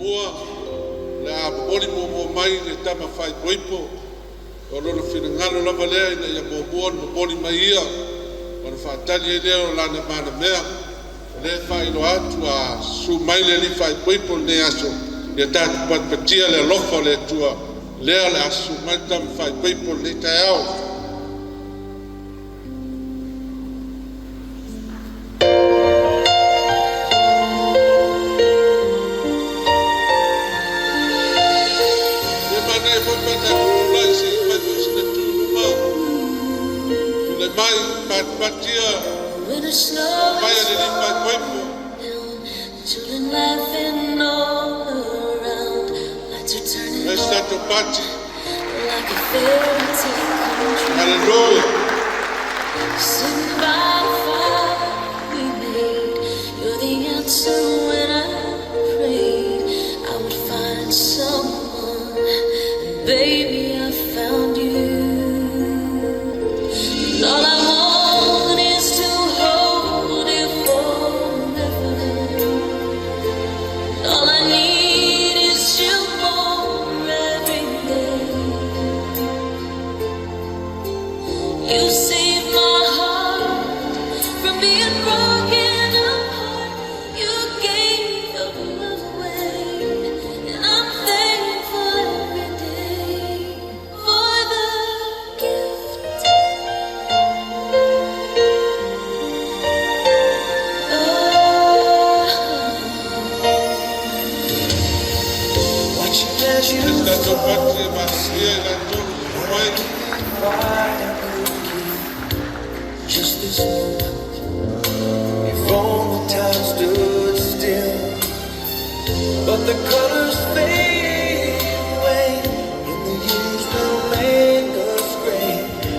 Muamua o le a momoli muamua mai le tama faaipoipo, o lona finagalo lava lea ina ia muamua ona momoli mai ia ona faatali ai lea o lana malamea. O lea e faailoa atu, a susu mai le alii faaipoipo i lenei aso, ia tatou patipatia le alofa o le Atua, lea o le a susu mai le tama faaipoipo i lenei taeao. Ia manaia foi pe a tatou tulai se i fai foi sina tu i luma, tulai mai patipati ia When the snow mai a is le alii faaipoipo. falling down, children laughing all around, lights are turning Fai se on tatou pati. like a fairy tale come true. Hallelujah. Sitting by the fire we made, you're the answer when I prayed I would find someone, and baby I found you. And all I want is to hold you forever. And all I need is you more every day. You saved my heart from being broken apart. You gave your love away, and I'm thankful every day for the gift of. Watching as you Fai se tatou fall, pati e malamia i latou na susu mai. fight I could keep just this moment. If only time stood still, but the colors fade away, and the years will make us gray.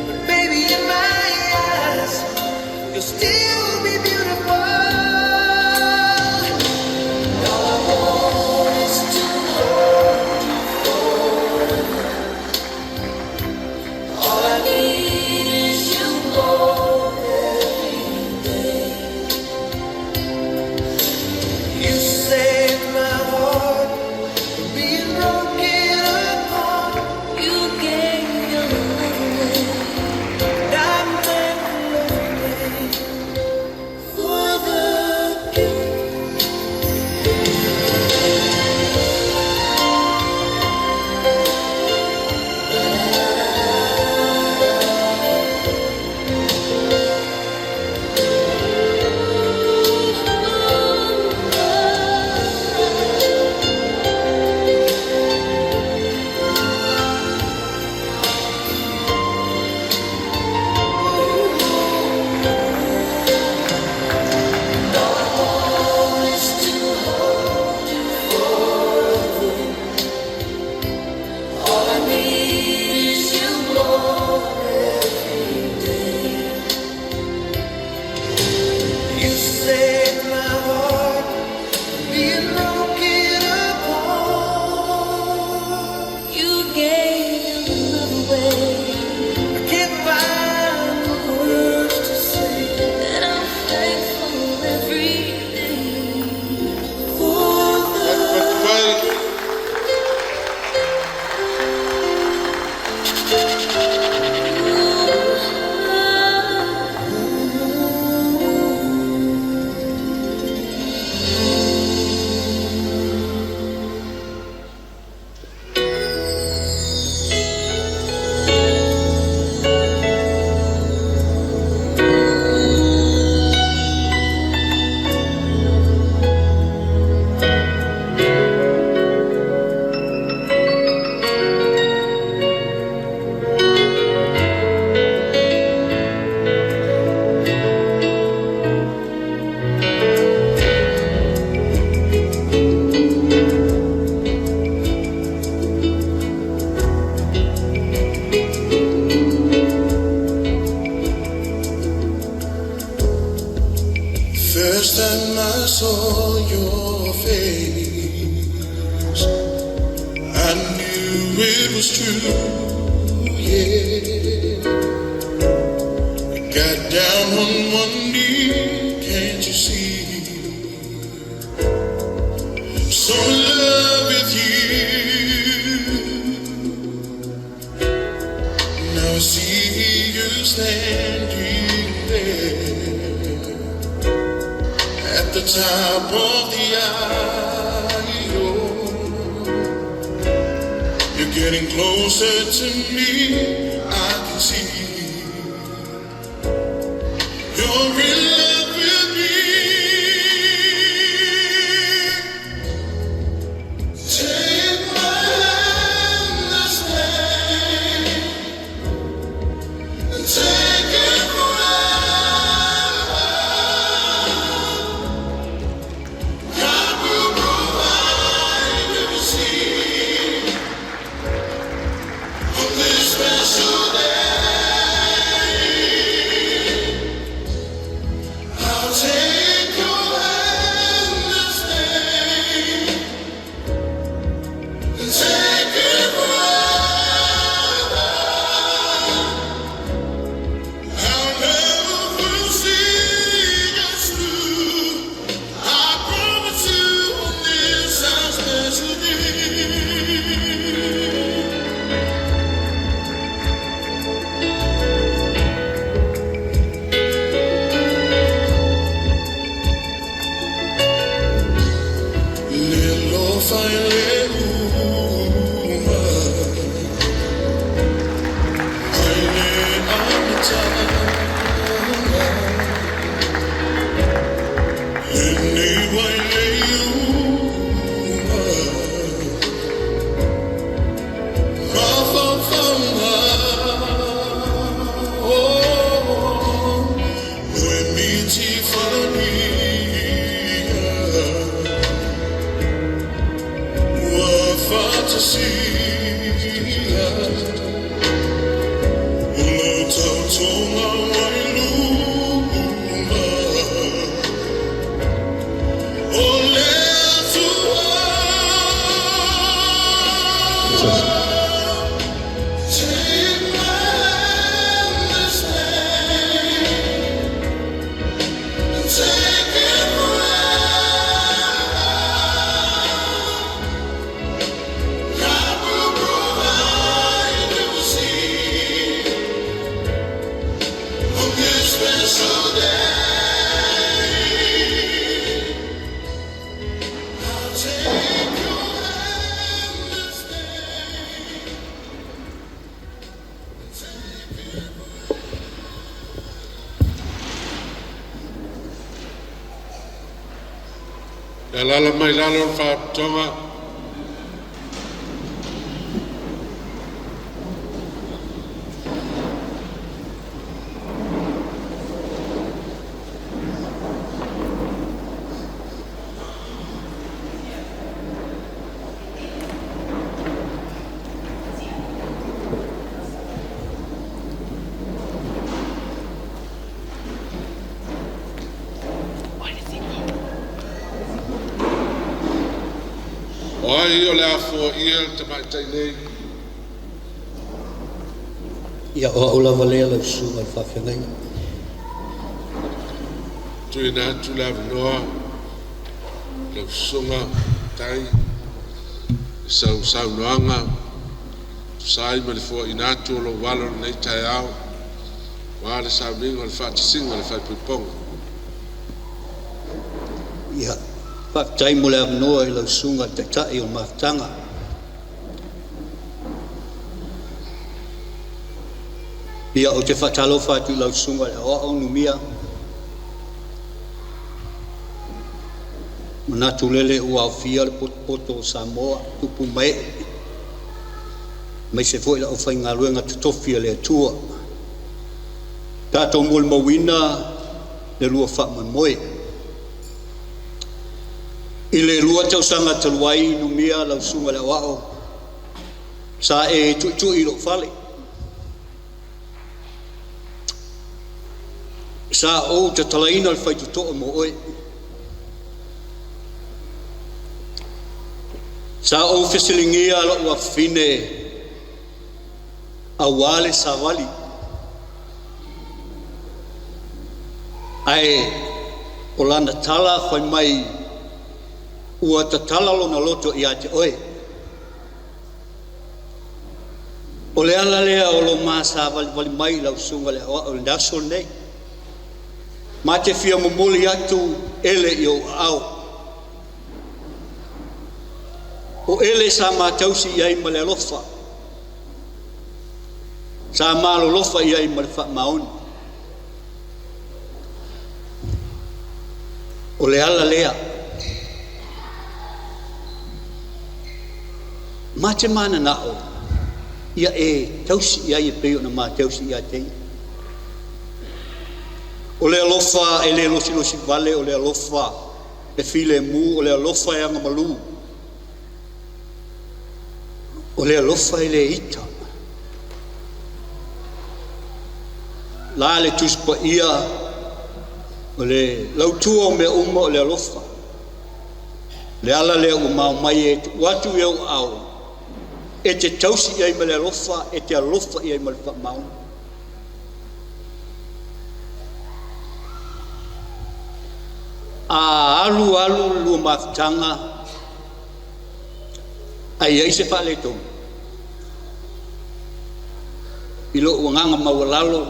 But baby, in my eyes, you'll still be beautiful. All I want is to hold you forever. All I need is you more every day. You saved my heart from being broken apart. You gave your love away And I'm thankful every day for the gift. All I want is to hold you forever. All I need is you more every day. You saved my heart from being broken apart. You gave your love away, I can't find the words to say and I'm thankful every day for the Patipati mai. First time I saw your face, I knew it was true. Yeah, I got down on one knee, can't you see? So in love. At the top of the aisle, you're getting closer to me. I can see you're in love with me. Take my hand this day and take it forever. God will provide every seed on this special day. I'll take your hand this day and take it forever. I'll never forsake us through. I promise you on this our special day. Le alofa i le uma, mai le amataga. Lenei mai le iuga, mafaufauga. Oh, e miti fania. Ua faatasia o lau tautoga ua i luma o le Atua. Take my hand this day and take it forever. God will provide, you will see on this special day. I'll take your hand this day and take it. E alala mai lalo le faapitoga. O ai o le a foaia le tamaitai nei? Ia, o au lava lea lau susuga i le faafeagaiga. Tuuina atu le avanoa lau susuga tai i sau saunoaga tusa ai ma le foaina atu o lou alo lenei taeao aua le sauniga o le faatasiga le faaipoipoga. Ia, faafetai mo le avanoa i lau susuga i le taitai o le mafutaga. Ia, ou te faatalofa atu i lau susuga i le aoao Numia. Manatu lele ua aofia le potopoto o Samoa, tupu ma ee. Aemaise foi le aufaigaluega totofi a le Atua. Tatou molimauina le lua faamoemoe. I le 2 tausaga talu ai Numia lau susuga i le aoao, sa e tuitui i lou fale. Sa ou tatalaina le faitotoa mo oe. Sa ou fesiligia lou afafine aua le savali. Ae o lana tala fai mai ua tatala lona loto ia te oe. O le ala lea o lo ma savalivali mai lau susuga i le aoao i le aso lenei. Ma te fia momoli atu Ele i ou aao. O Ele sa matausi i ai ma le alofa, sa malolofa i ai ma le faamaoni. O le ala lea ma te mananao ia e tausi i ai e pei ona matausi ia te ia. O le alofa e le losilosi vale, o le alofa e filemu, o le alofa e agamalu, o le alofa e le ita. La le Tusi Paia, o le lautua o mea uma o le alofa. Le ala lea ua mao mai e tuu atu i ou aao, e te tausi i ai ma le alofa, e te alofa i ai ma le faamaoni. A alu alu le lua mafutaga, ai ai se faaletonu i lou agaga maualalo,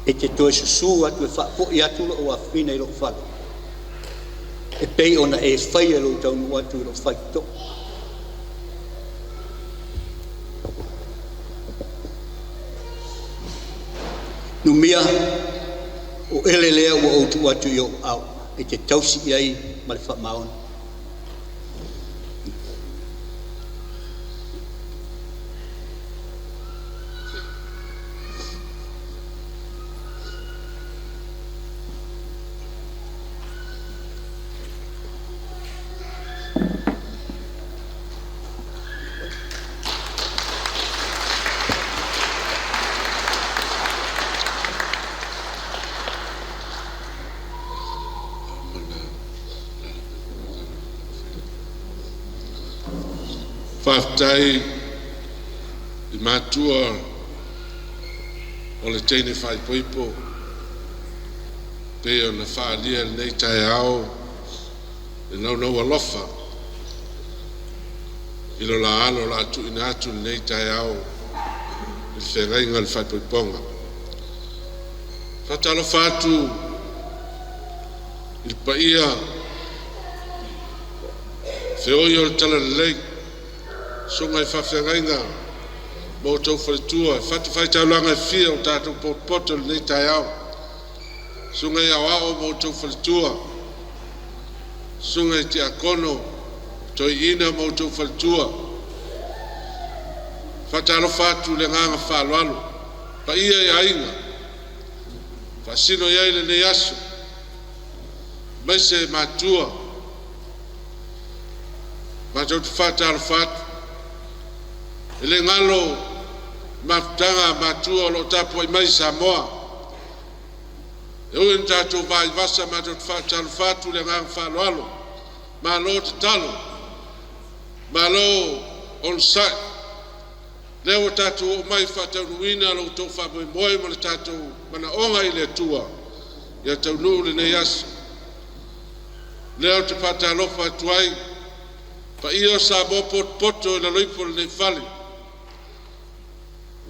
e te toe susū atu e faafoi atu lou afafine i lou fale, e pei ona e faia lou taunuu atu i lou faitotoa. Numia, o Ele lea ua ou tuu atu i ou aao, e te tausi i ai ma le faamaoni. Faafetai i matua o le teine faaipoipo pei ona faaalia i lenei taeao le naunau alofa i lo la alo o le a tuuina atu i lenei taeao i le feagaiga o le faaipoipoga. Faatalofa atu i le paia feoi o le talalelei, susuga i faafeagaiga ma outou faletua i fatafaitaulaga e fia o tatou potopoto i lenei taeao, susuga i aoao ma outou faletua, susuga i tiakono toeaiina ma outou faletua. Faatalofa atu i le agaga faaaloalo, paia i aiga, faasino i ai lenei aso, aemaise matua. Matou te faatalofa atu, e le galo mafutaga a matua o lo o tapuai mai i Samoa. E ui ina tatou vaivasa, matou te faatalofa atu i le agaga faaaloalo. Malo tatalo, malo onosai. Lea ua tatou oo mai faataunuuina lo outou faamoemoe ma le tatou manaoga i le Atua ia taunuu lenei aso. Lea ou te faatalofa atu ai, paia o Samoa potopoto i lalo ifo o lenei fale.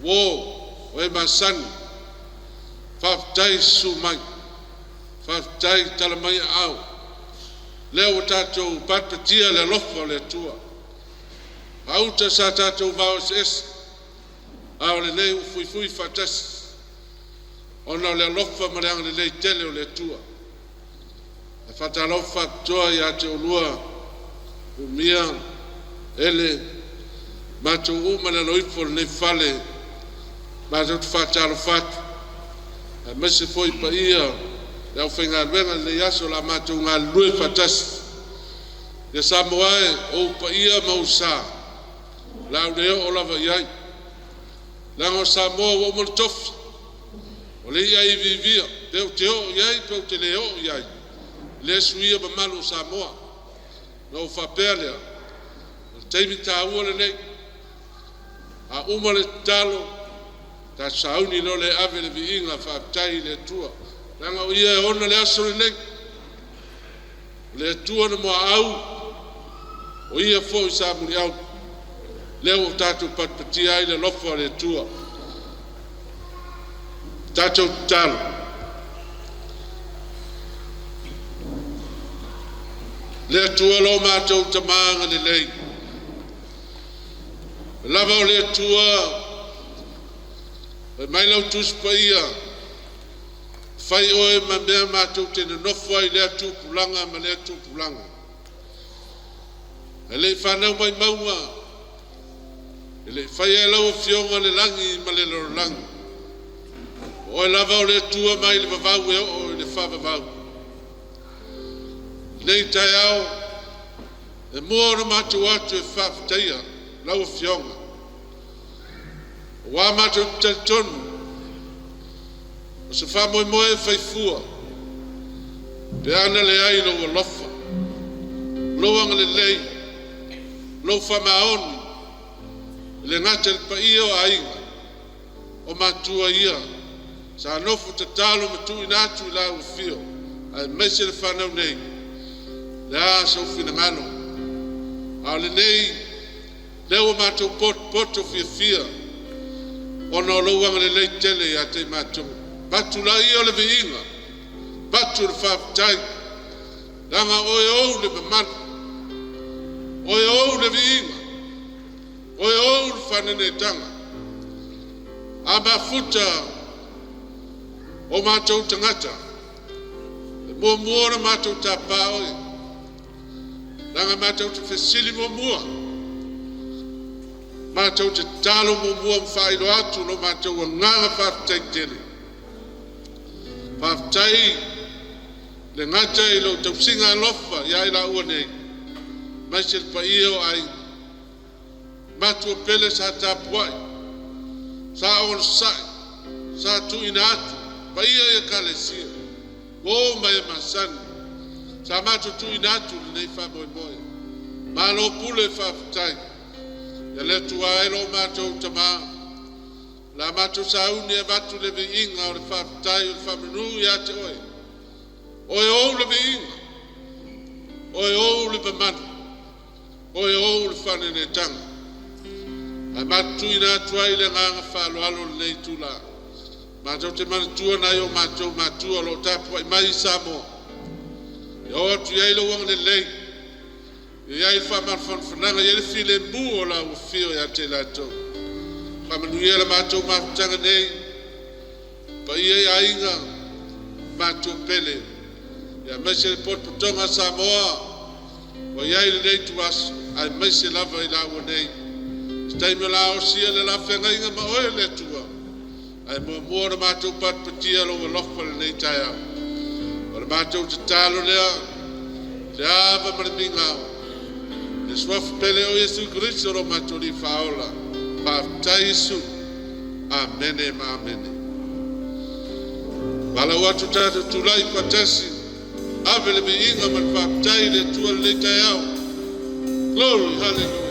Uo o e masani, faafetai susu mai, faafetai tala mai aao. Lea ua tatou patipatia le alofa o le Atua. Auta sa tatou vao eseese, a o lenei ua fuifui faatasi, ona o le alofa ma le agalelei tele o le Atua. E faatalofa faapitoa ia te oulua, Numia, Ele, matou uma i lalo ifo o lenei fale, matou te faatalofa atu, aemaise foi paia le aufaigaluega i lenei aso o le a matou galulue faatasi. Ia Samoa e, o ou paia ma ou sa, o le a ou le oo lava i ai. Leaga o Samoa ua uma ona tofi, o le i'a e iviivia, pe ou te oo i ai pe ou te le oo i ai, le suia mamalu o Samoa. Na ou faapea lea, o le taimi taua lenei, a uma le tatalo, tatou sauni loa lea e ave le viiga faafetai i le Atua. Leaga o Ia e ona le aso lenei, o le Atua na muaau, o Ia foi sa muliau. Lea ua tatou patipatia ai le alofa o le Atua. Tatou tatalo. Le Atua lo matou Tama agalelei. E lava o le Atua, fai mai lau Tusi Paia, fai oe ma mea matou te nonofo ai i lea tupulaga ma lea tupulaga. E le i fanau mai mauga, e le i faia e lau Afioga le lagi ma le lalolagi. O oe lava o le Atua mai le vavau e oo i le faavavau. Lenei taeao, e mua ona matou atu e faafetaia lau Afioga. Ua matou talitonu, o se faamoemoe e faifua, pe ana leai lou alofa, lou agalelei, lou faamaoni, e le gata i le paia o aiga, o matua ia, sa nofo tatalo ma tuuina atu i lau afio, aemaise le fanau nei, le a sou finagalo. A o lenei, lea ua matou poto fiafia, ona o lou agalelei tele ia te i matou. Batu la ia o le viiga, batu le faafetai, leaga oe ou le mamalu, oe ou le viiga, oe ou le faanenetaga. A mafuta o matou tagata, e muamua ona matou tapa oe, leaga matou te fesili muamua, matou te tatalo muamua ma faailoa atu lo matou agaga faafetai tele. Faafetai le gata i lou tausiga alofa ia i laua nei, aemaise le paia o aiga, matua pele sa tapuai, sa onosai, sa tuuina atu, paia i Ekalesia, ua o mai e masani, sa matou tuuina atu lenei faamoemoe. Malo pule faafetai. Ia le Atua e lo matou Tama, la matou sauni e avatu le viiga o le faafetai o le faamanu ia te oe. Oe ou le viiga, oe ou le mamalu, oe ou le faanenetaga. Ae matou tuuina atu ai le agaga faaaloalo lenei itula. Matou te manatua nai o matou matua o lo o tapuai mai i Samoa. Ia oo atu i ai lou agalelei, ia i ai le faamafanafanaga, ia i ai le filemu o lau afio ia te i latou. Faamanuia le matou mafutaga nei, paia i aiga, matua pele, aemaise le potopotoga a Samoa ua i ai lenei ituaso, aemaise lava i laua nei. Se taimi o la osia le la feagaiga ma oe le Atua, ae muamua ona matou patipatia lou alofa lenei taeao. O le matou tatalo lea, le ava ma le migao, le suafa pele o Iesu Keriso lo matou Alii Faaola. Faafetai Iesu. Amene ma amene. Valaau atu tatou tulai faatasi, ave le viiga ma le faafetai i le Atua lenei taeao. Glory, hallelujah.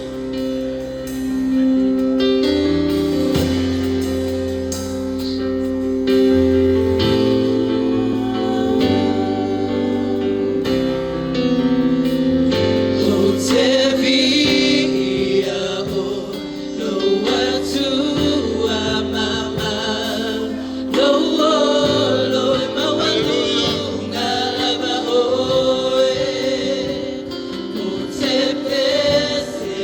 O te viia o lou Atua mamalu, lou olo e maualuga lava oe. O te pese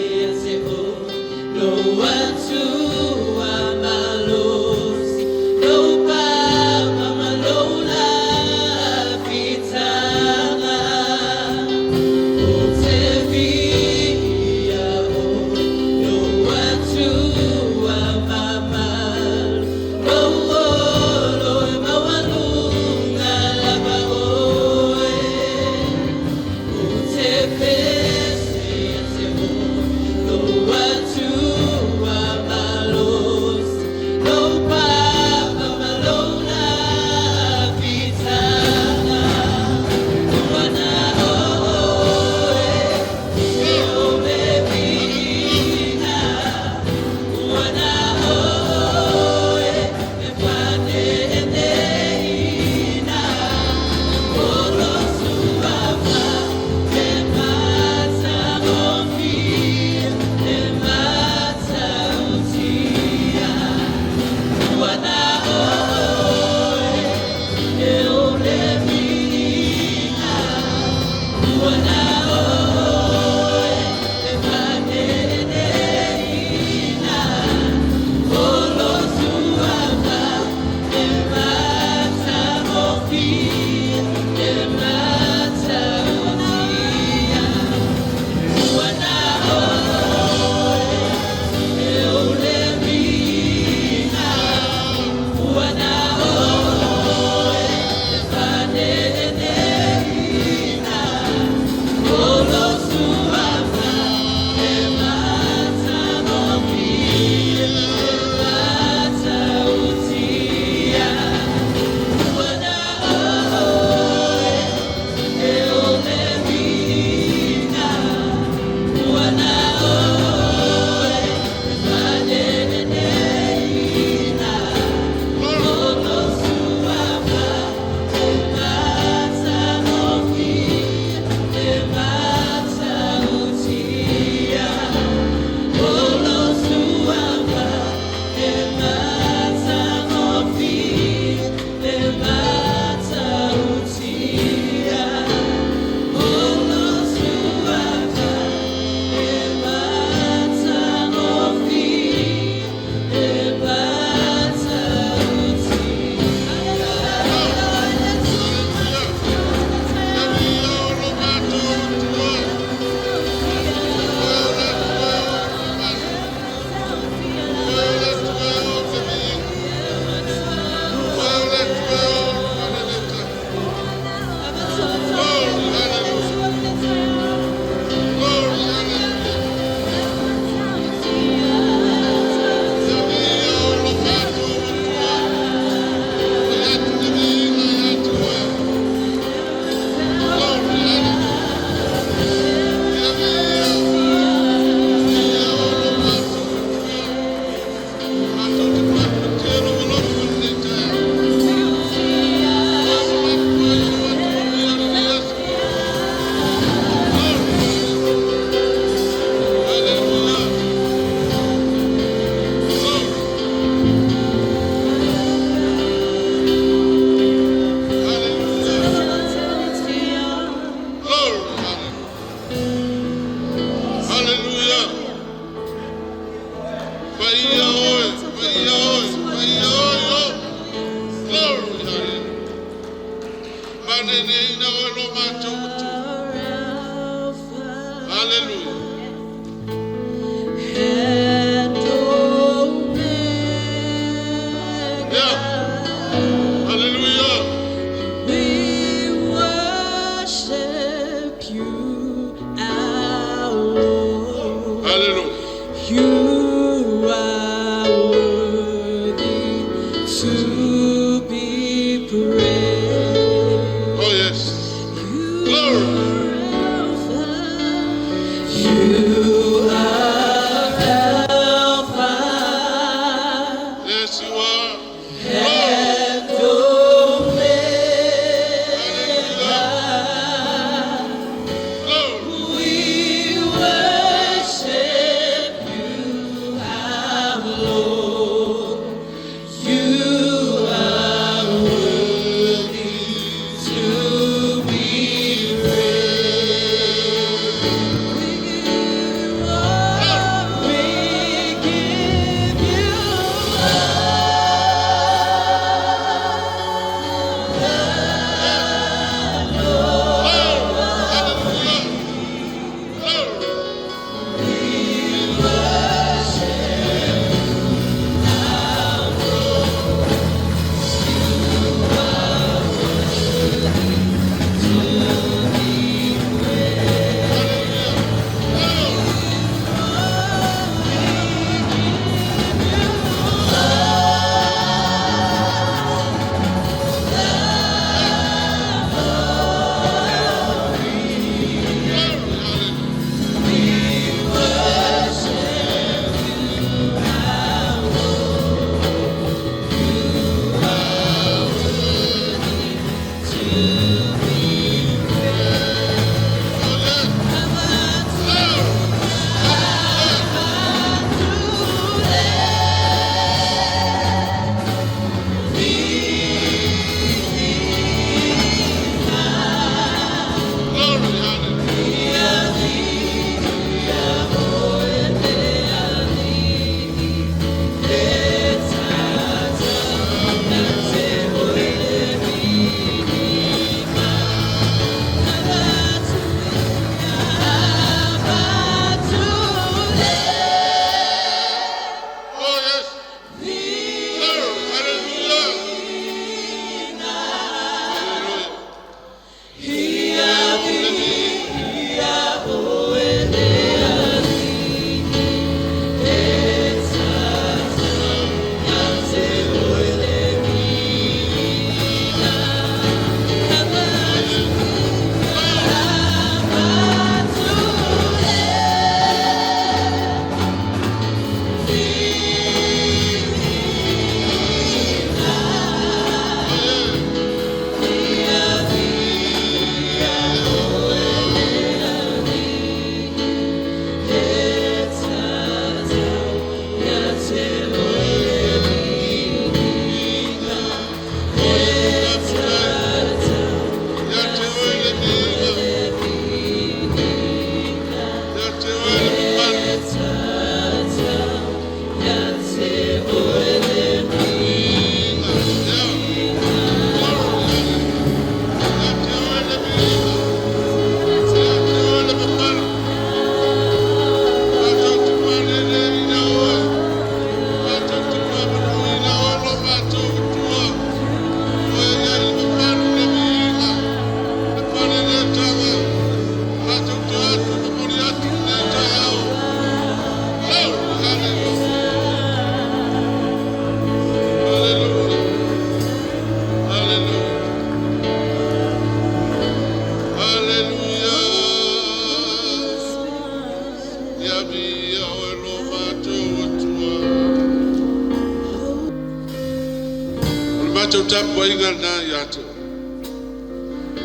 tapuaiga lena ia te oe.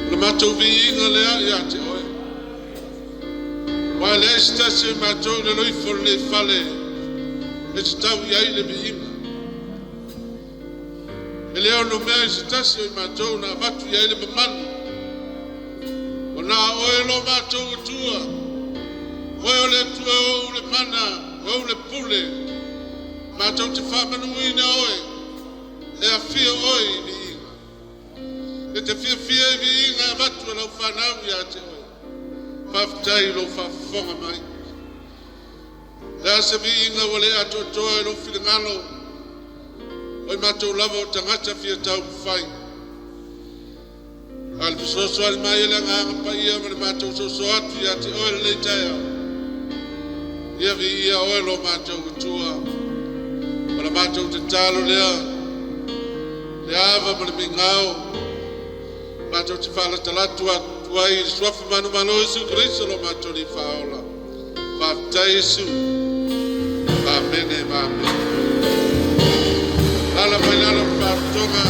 O le matou viiga lea ia te oe. Aua e leai se tasi o i matou i lalo ifo o lenei fale e tatau i ai le viiga. E le onomea i se tasi o i matou na avatu i ai le mamalu. Ua na o oe lo matou Atua, oe o le Atua e ou le mana, e ou le pule, matou te faamanuina oe, e afio oe i viiga. E te fiafia i viiga e avatu e lau fanau ia te oe. Faafetai i lou faafofoga mai. O le a se viiga ua le atoatoa i lou finagalo, o i matou lava o tagata fia taumafai. A o le fesoasoani mai e le Agaga Paia ma le matou soso atu ia te oe lenei taeao, ia viia oe lo matou Atua. O le matou tatalo lea, le ava ma le migao, matou te faalatalatu atu ai i le suafa manumalo o Iesu Keriso lo matou Alii Faaola. Faafetai Iesu. Amene ma amene. Alaala mai lalo o le faalapotopotoga.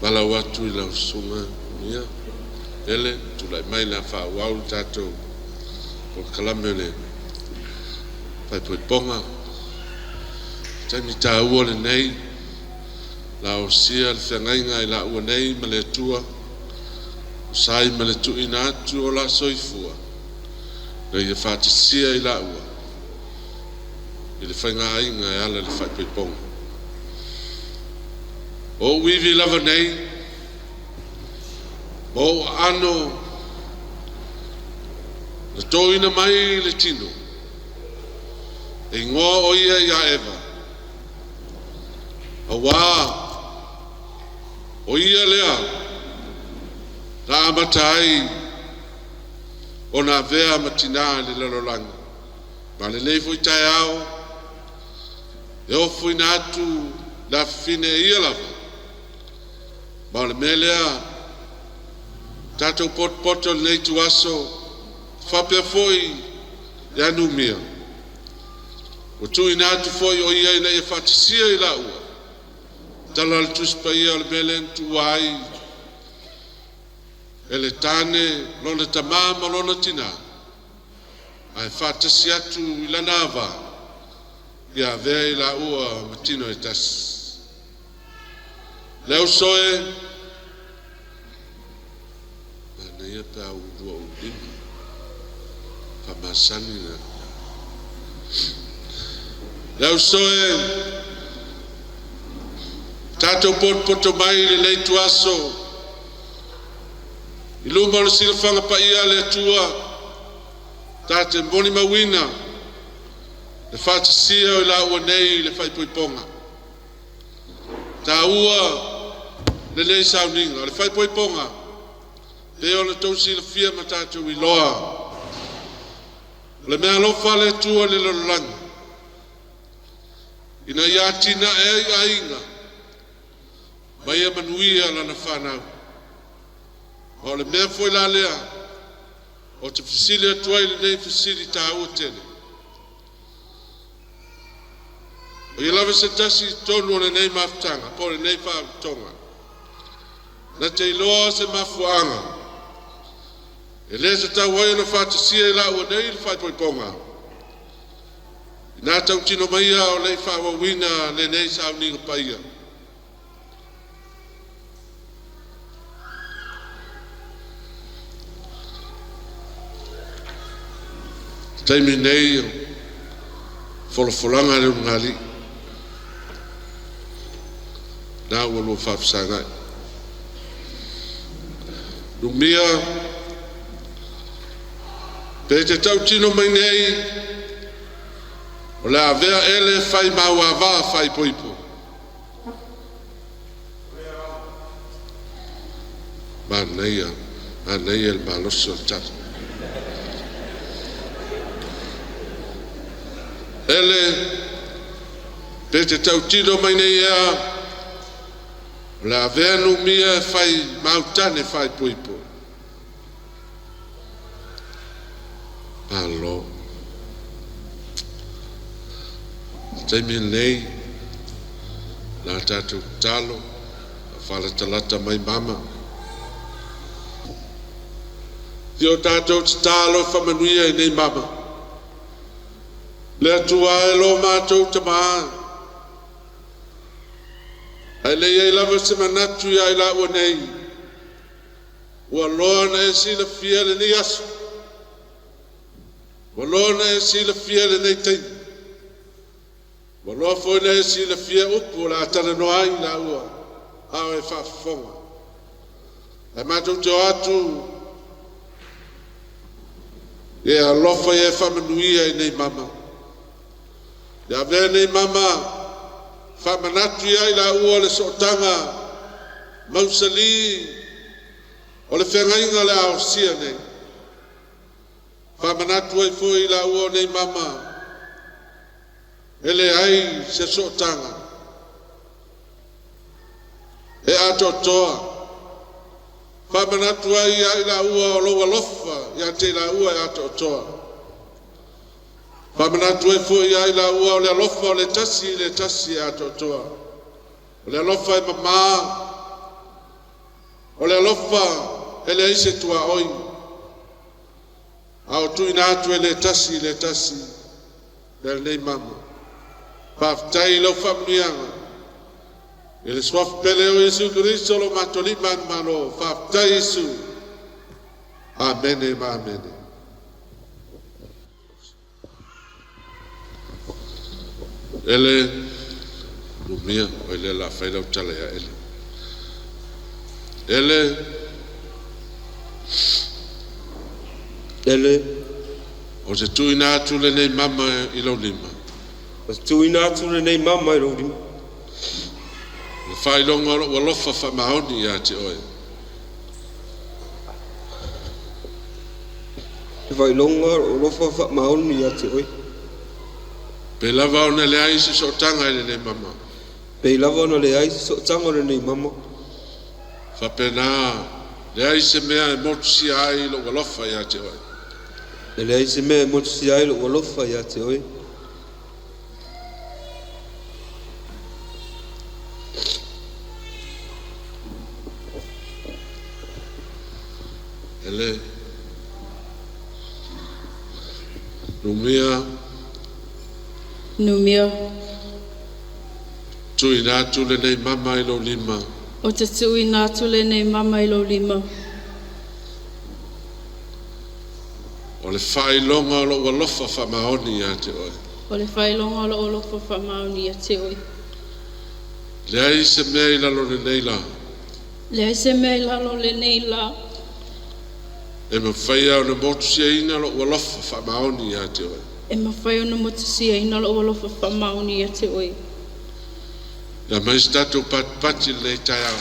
Valaau atu i lau susuga ia Ele, tulai mai le a faaauau le tatou polokalame o le faaipoipoga. Taimi taua lenei, la osia le feagaiga i laua nei ma le Atua, tusa ai ma le tuuina atu o la soifua, ina ia faatasia i laua i le faiga aiga e ala i le faaipoipoga. O ou ivi lava nei, ma ou aano na toina mai le tino, e igoa o ia ia Eva, auā o ia lea na amata ai ona avea ma tinā i le lalolagi. Ma lenei foi taeao, e ofoina atu le afafine e ia lava. Ma o le mea lea, tatou potopoto i lenei ituaso, faapea foi ia Numia, ua tuuina atu foi o ia ina ia faatasia i laua. Tala o le Tusi Paia o le mea lea na tuua ai e le tane lona tamā ma lona tinā, ae faatasi atu i lana ava, ia avea i laua ma tino e tasi. Le uso e, manaia pe a ulua ou lima, faamasani na. Le uso e, tatou potopoto mai i lenei ituaso, i luma o le silafaga paia a le Atua, ta te molimauina le faatasia o i laua nei i le faaipoipoga. Taua lenei sauniga. O le faaipoipoga, pe ona outou silafia ma tatou iloa, o le mea alofa a le Atua i le lalolagi, ina ia atinae ai aiga, ma ia manuia lana fanau. Ma o le mea foi la lea, ou te fesili atu ai lenei fesili taua tele. O ia lava se tasi i totonu o lenei mafutaga, po o lenei faalapotopotoga, na te iloa se mafuaaga, e le tatau ai ona faatasia i laua nei le faaipoipoga, ina tautino maia o le i faaauauina lenei sauniga paia. Taimi nei, folafolaga le ulugalii. Na ua lua faafesagai. Lumia, pe te tautino mai nei, o le avea ele fai mauavā faaipoipo. Manaia, manaia le malosi o le tala. Ele, pe te tautino mai nei ea, o le avea Numia e fai mautane faaipoipo. Malo. Taimi lenei, la tatou tatalo, faalatalata mai mama. Si o tatou tatalo faamanuia i nei mama. Le Atua e lo matou Tamā. Ae le i ai lava se manatu ia i laua nei, ua loa ona e silafia lenei aso, ua loa ona e silafia lenei taimi, ua loa foi ona e silafia upu o le a talanoa ai laua, a o e faafofoga. Ae matou te o atu e alofa ia e faamanuia i nei mama. Ia avea nei mama faamanatu ia i laua le sootaga mausali o le feagaiga o le a osia nei. Faamanatu ai foi i laua o nei mama e leai se sootaga e atoatoa. Faamanatu ai ia i laua o lou alofa ia te i laua e atoatoa. Faamanatu ai foi ia i laua o le alofa o le tasi i le tasi e atoatoa. O le alofa e mamā, o le alofa e leai se tuaoi, a o tuuina atu e le tasi i le tasi e lenei mama. Faafetai i lau faamanuiaga i le suafa pele o Iesu Keriso lo matou Alii ma Malo. Faafetai Iesu. Amene ma amene. Ele lumia o ele la fai lau tala ia ele. Ele Ele o te tuuina atu lenei mama i lou lima. O te tuuina atu lenei mama i lou lima. Le faailoga o lou alofa faamaoni ia te oe. Le faailoga o lou alofa faamaoni ia te oe. Pe lava ona leai se sootaga i lenei mama. Pe lava ona leai se sootaga i lenei mama. Faapena leai se mea e motusia ai lou alofa ia te oe. E leai se mea e motusia ai lou alofa ia te oe. Ele Numia Numia tuuina atu lenei mama i lou lima. O te tuuina atu lenei mama i lou lima. O le faailoga o lou alofa faamaoni ia te oe. O le faailoga o lou alofa faamaoni ia te oe. Leai se mea i lalo lenei la. Leai se mea i lalo lenei la. E mafai ona motusiaina lou alofa faamaoni ia te oe. E mafai ona motusiaina lou alofa faamaoni ia te oe. Ia mai se tatou patipati lenei taeao.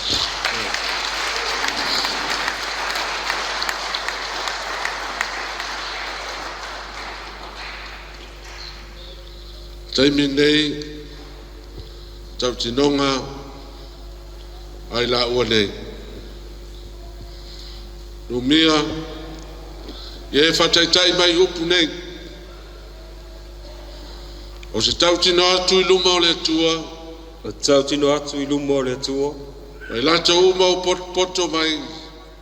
Taimi nei, tautinoga ai laua nei. Numia, ia e faataitai mai upu nei. O se tautino atu i luma o le Atua. O se tautino atu i luma o le Atua. Mai latou uma o potopoto mai.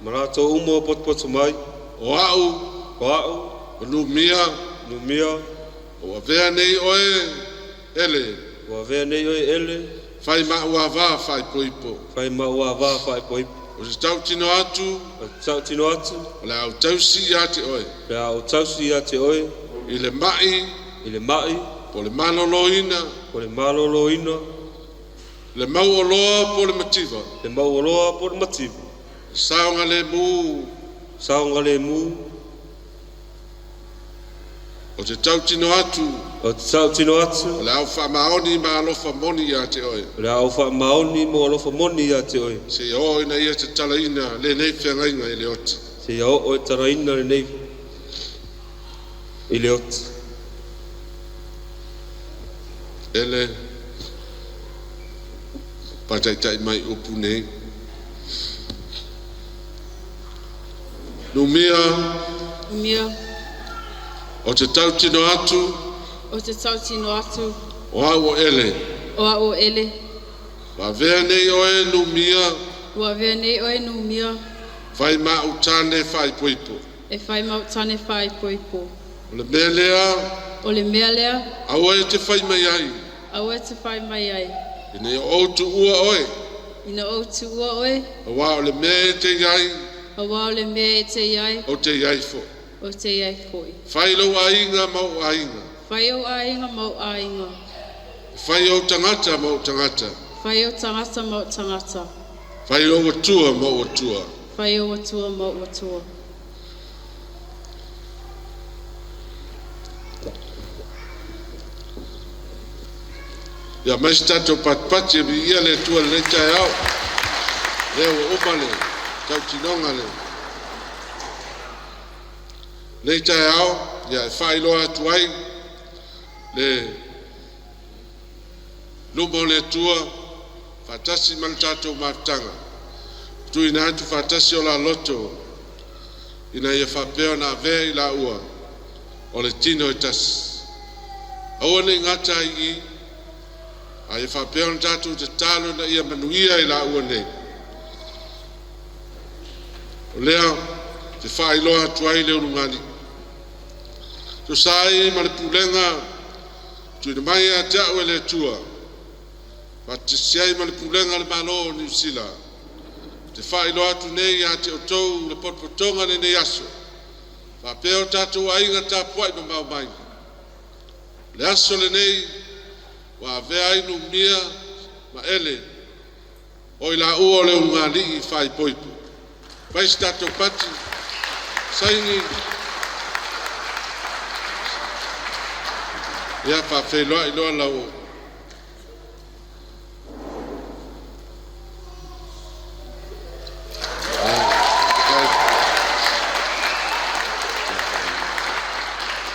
Ma latou uma o potopoto mai. O au. O au. O Numia. Numia. O avea nei oe ele. O avea nei oe ele. Fai maʻu avā faaipoipo. Fai maʻu avā faaipoipo. O se tautino atu. O se tautino atu. O le a ou tausi ia te oe. O le a ou tausi ia te oe. I le maʻi. I le maʻi. Po le malōlōina. Po le malōlōina. Le mauoloa po le mativa. Le mauoloa po le mativa. Le saogalemu. Saogalemu. O te tautino atu. O te tautino atu. O le a ou faamaoni ma alofa moni ia te oe. O le a ou faamaoni ma alofa moni ia te oe. Seia oo ina ia tatalaina lenei feagaiga i le oti. Seia oo e tatalaina lenei i le oti. Ele faataitai mai upu nei. Numia. Numia. O te tautino atu. O te tautino atu. O au o Ele. O au o Ele. Ua avea nei oe Numia. Ua avea nei oe Numia. Fai ma ou tane faaipoipo. E fai ma ou tane faaipoipo. O le mea lea. O le mea lea. Aua e te fai mai ai. Aua e te fai mai ai. Ina ia ou tuua oe. Ina ou tuua oe. Auā o le mea e te i ai. Auā o le mea e te i ai. Ou te i ai foi. Ou te i ai foi. Fai lou aiga ma ou aiga. Fai ou aiga ma ou aiga. Fai ou tagata ma ou tagata. Fai ou tagata ma ou tagata. Fai ou Atua ma ou Atua. Fai ou Atua ma ou Atua. Ia aumai se tatou patipati e viia le Atua i lenei taeao. Lea ua uma le tautinoga le lenei taeao, ia e faailoa atu ai le luma o le Atua faatasi ma le tatou mafutaga, tuuina atu faatasi o la loto ina ia faapea ona avea i laua o le tino e tasi. Aua ne i gata ai i i, a ia faapea ona tatou tatalo ina ia manuia i laua nei. O lea te faailoa atu ai le ulugalii. Tusa ai ma le pulega tuuina mai ia te au e le Atua, faatasi ai ma le pulega a le Malo o Niu Sila, te faailoa atu nei ia te outou le potopotoga lenei aso, faapea o tatou aiga tapuai mamao mai. Le aso lenei ua avea ai Numia ma Ele o i laua o le ulugalii faaipoipo. Fai se tatou pati, saini, ia faafeiloai loa lau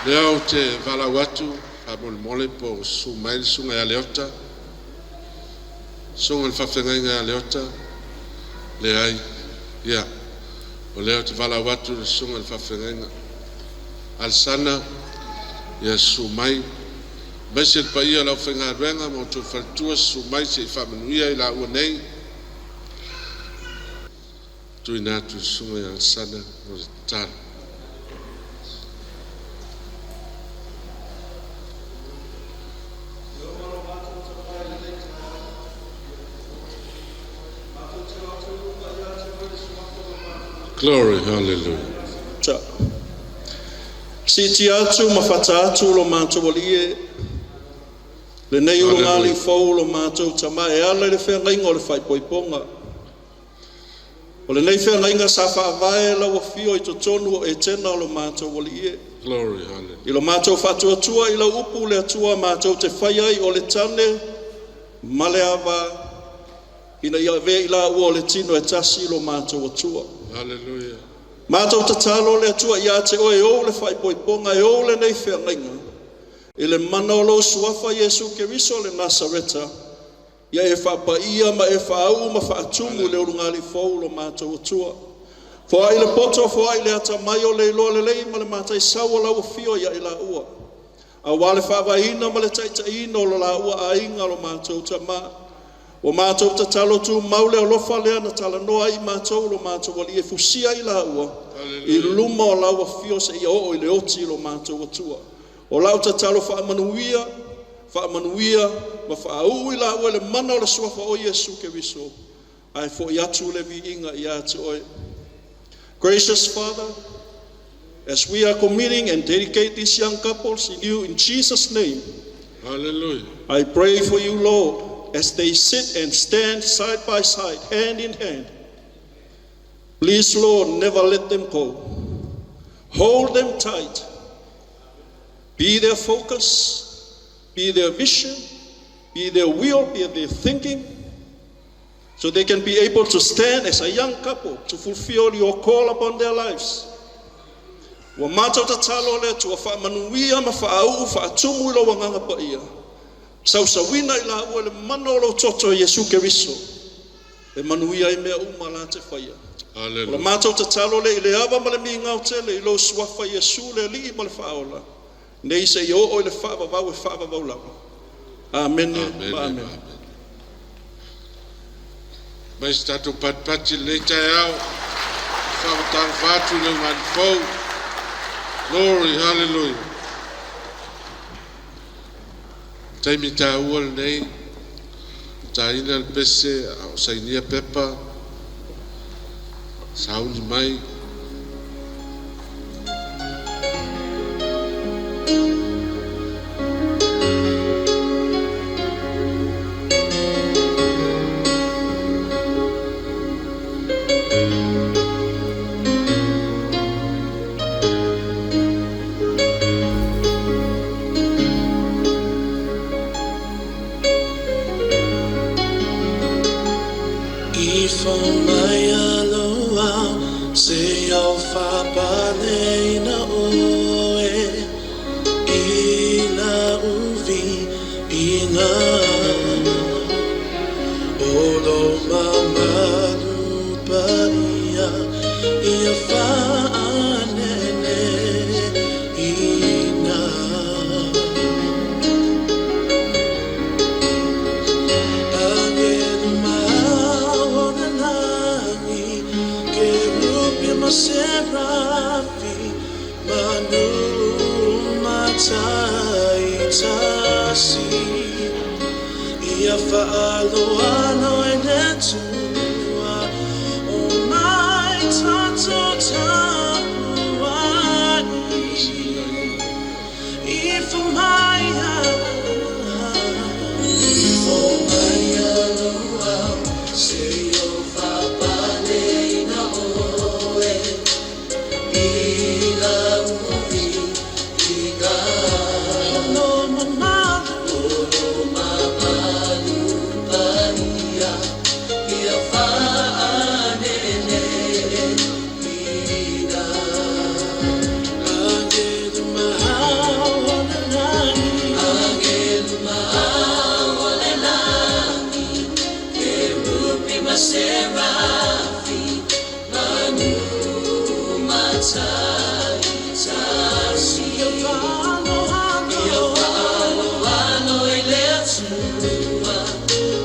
Lea ou te valaau atu faamolemole po o susu mai le susuga ia Leota, susuga i le faafeagaiga ia Leota. Leai. Ia, o lea ou te valaau atu i le susuga i le faafeagaiga Alesana, ia susu mai, aemaise le paia o le aufaigaluega ma outou faletua, susu mai se i faamanuia i laua nei. Tuuina atu i le susuga ia Alesana mo le tatalo. Glory, hallelujah. Ta. Siitia atu ma fata atu lo matou alii e, lenei ulugalii fou lo matou tama e ala i le feagaiga o le faaipoipoga. O lenei feagaiga sa faavae lau afio i totonu o Etena o lo matou alii e. Glory, hallelujah. I lo matou faatuatua i lau upu le Atua matou te fai ai o le tane ma le ava ina ia avea i laua o le tino e tasi i lo matou Atua. Hallelujah. Matou tatalo le Atua ia te oe e ou le faaipoipoga e ou lenei feagaiga i le mana o lou suafa Iesu Keriso le Nasareta ia e faapaia ma e faauu ma faatumu le ulugalii fou lo matou Atua. Foai le poto, foai le atamai o le iloa lelei ma le mataisau o lau afio ia i laua. Aua le faavaeina ma le taitaiina o lo laua aiga lo matou tama. Ua matou tatalo tumau le alofa lea na talanoa ai i matou lo matou alii e fusia i laua i luma o lau afio seia oo i le oti lo matou Atua. O lau tatalo faamanuia, faamanuia ma faauu i laua i le mana o le suafa o Iesu Keriso, ae foi atu le viiga ia te oe. Gracious Father, as we are committing and dedicate these young couples in you in Jesus' name, Hallelujah. I pray for you, Lord, as they sit and stand side by side, hand in hand. Please, Lord, never let them go. Hold them tight. Be their focus, be their vision, be their will, be their thinking, so they can be able to stand as a young couple to fulfill your call upon their lives. Ua matou tatalo le Atua faamanuia ma faauu faatumu i lou agaga paia. Sausauina i laua i le mana o lou toto Iesu Keriso. E manuia ai mea uma la te faia. O le Hallelujah. matou tatalo le i le ava ma le migao tele i lou suafa Iesu le alii ma le faaola. Nei seia oo i le faavavau e faavavau lava. Amene ma amene. Mai se tatou patipati lenei taeao. Whakatalofa atu i le ugani fou. Glory, hallelujah. Taimi tāua lenei, tāina le pese, a o sainia pepa, sauni mai. Ifo mai aloa se au whapaleina oe i la uvi inga o lo mamalu paia ia whaanene ina. Serafi manu matai tasi ia whaaloalo e le tua o mai tato tapuai ifo mai aloa se o whapaleina oe Serafi manu matai tasi ia whaaloalo i le atua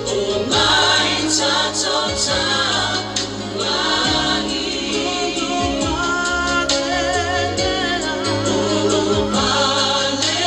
o mai tato tapuai o lo pale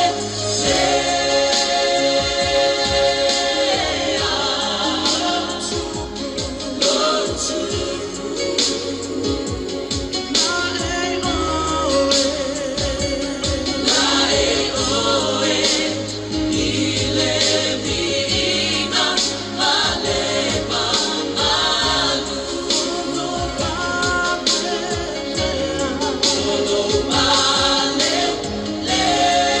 lea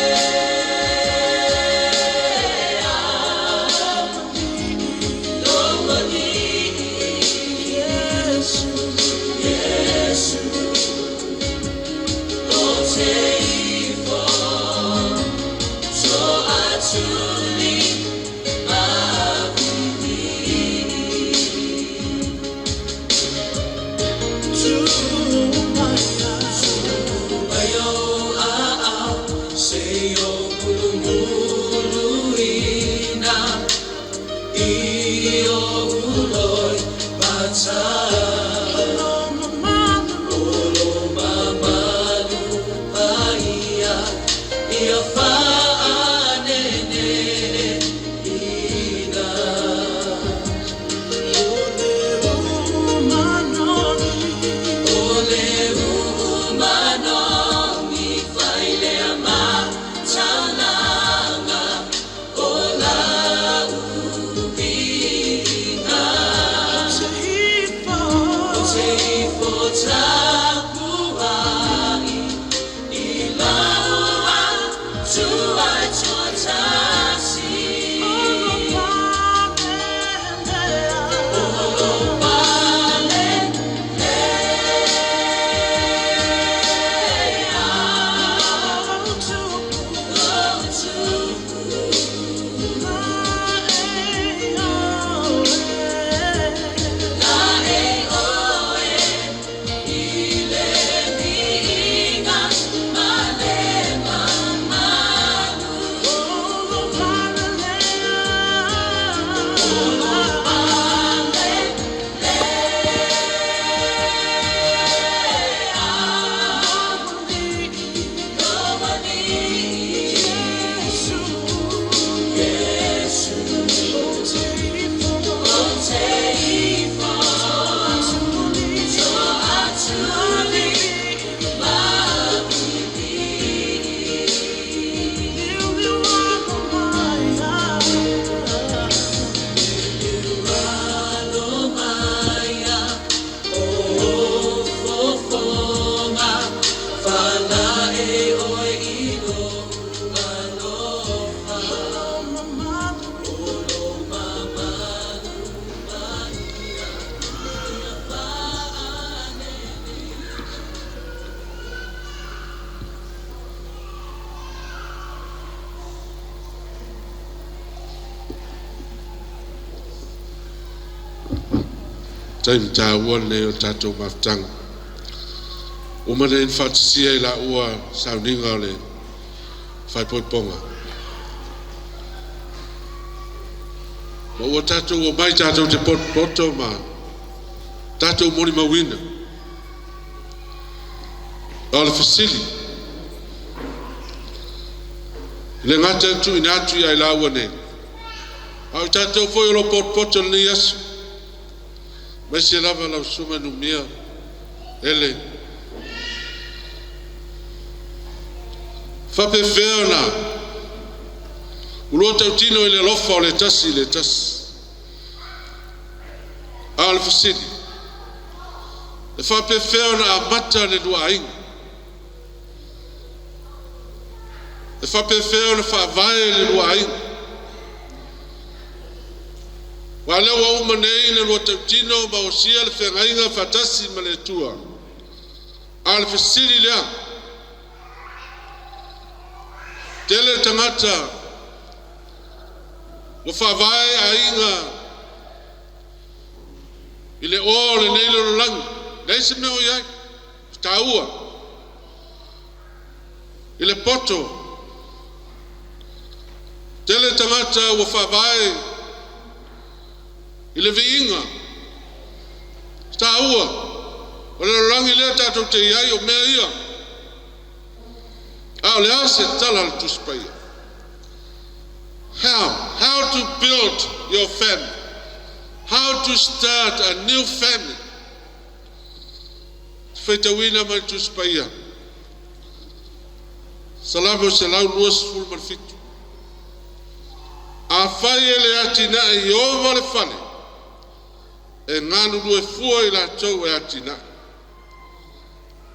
Taimi tāua lenei o le tatou mafutaga. Uma nei ona faatasia i laua sauniga o le faaipoipoga. Ma ua tatou omai tatou te potopoto ma tatou molimauina. A o le fesili, e le gata ina tuuina atu ia i laua nei, a o i tatou foi o lo o potopoto i lenei aso, aemaise lava lau Susuga Numia Ele, faapefea ona ulua tautino i le alofa o le tasi i le tasi. A o le fesili, e faapefea ona amata le lua aiga? E faapefea ona faavae le lua aiga? Aua o lea ua uma nei ona lua tautino ma osia le feagaiga faatasi ma le Atua. A o le fesili lea, tele tagata ua faavae aiga i le o o lenei lalolagi, leai se mea o i ai, taua, i le poto. Tele tagata ua faavae i le viiga, taua, o le lalolagi lea tatou te i ai o mea ia. A o le a se tala a le Tusi Paia? How? How to build your family? How to start a new family? Faitauina mai le Tusi Paia. Salamo 127. Afai e le atinae e Ieova le fale, e galulue fua i latou e atinae.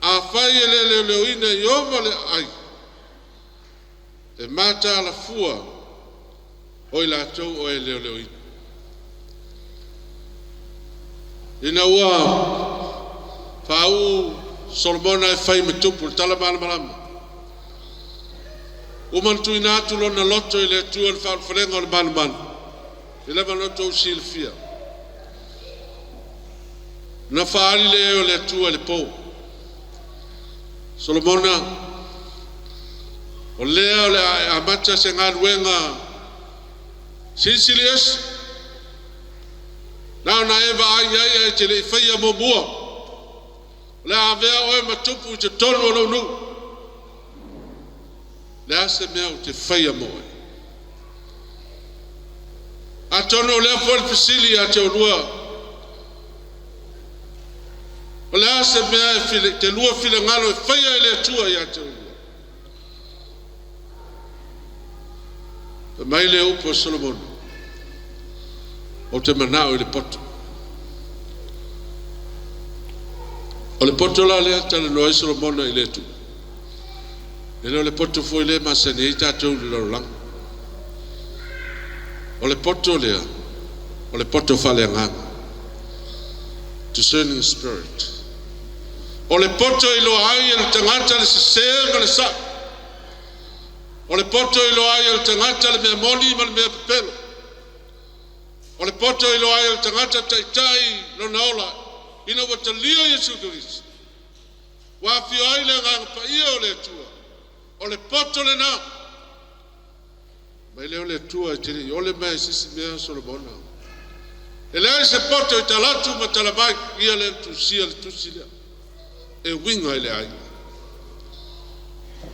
Afai e le leoleoina e Ieova le aai, e mataala fua o i latou o e leoleoina. Ina ua faauu Solomona e fai ma tupu le tala malamalama. Uma ona tuuina atu lona loto i le Atua i le faaulufalega o le malumalu. E lava ona outou silafia. Na faaali le o le Atua i le po. Solomona, o lea o le a amata se galuega silisili ese. Na ona e vaai ai ae te le i faia muamua. O le a avea oe ma tupu i totonu o lou nuu. Le a se mea ou te faia mo oe. Atonu o lea foi le fesili ia te olua. O le a se mea e te lua finagalo e faia e le Atua ia te olua. Fai mai le upu a Solomona, ou te manao i le poto. O le poto la lea talanoa ai Solomona i le Atua. E le o le poto foi lea e masani ai tatou i le lalolagi. O le poto lea, o le poto faaleagaga. Discerning spirit. O le poto e iloa ai e le tagata le sese ma le sao. O le poto e iloa ai e le tagata le mea moni ma le mea pepelo. O le poto e iloa ai e le tagata taitai lona ola ina ua talia Iesu Keriso. Ua afio ai le agaga paia o le Atua. O le poto lena. Mai lea o le Atua e te le i ole mai se isi mea Solomona. E leai se poto i talatu ma talamai ia le tusia le tusi lea. E uiga i le aiga.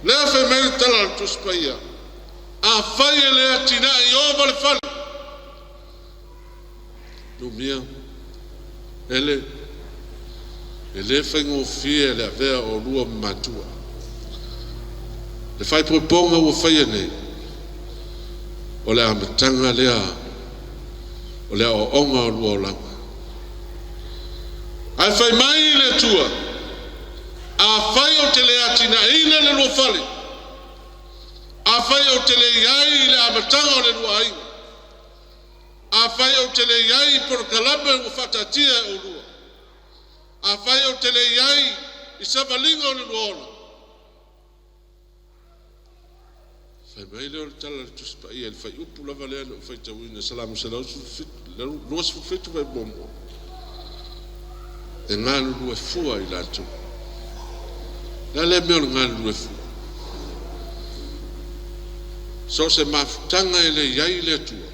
Lea fai mai le tala a le Tusi Paia. Afai e le atinae e Ieova le fale. Numia, ele, e le faigofie le avea o lua ma matua. Le faaipoipoga ua faia nei, o le amataga lea o le aoaoga o lua olaga. Ae fai mai le Atua, afai ou te le atinaeina le lua fale, afai ou te le i ai i le amataga o le lua aiga, afai ou te le i ai i polokalame ua faataatia e oulua, afai ou te le i ai i savaliga o le lua ola, fai mai lea o le tala a le Tusi Paia i le fuaiupu lava lea na ou faitauina, Salamo 127 fai muamua. E galulue fua i latou. Le a lea mea o le galulue fua? So o se mafutaga e le i ai le Atua,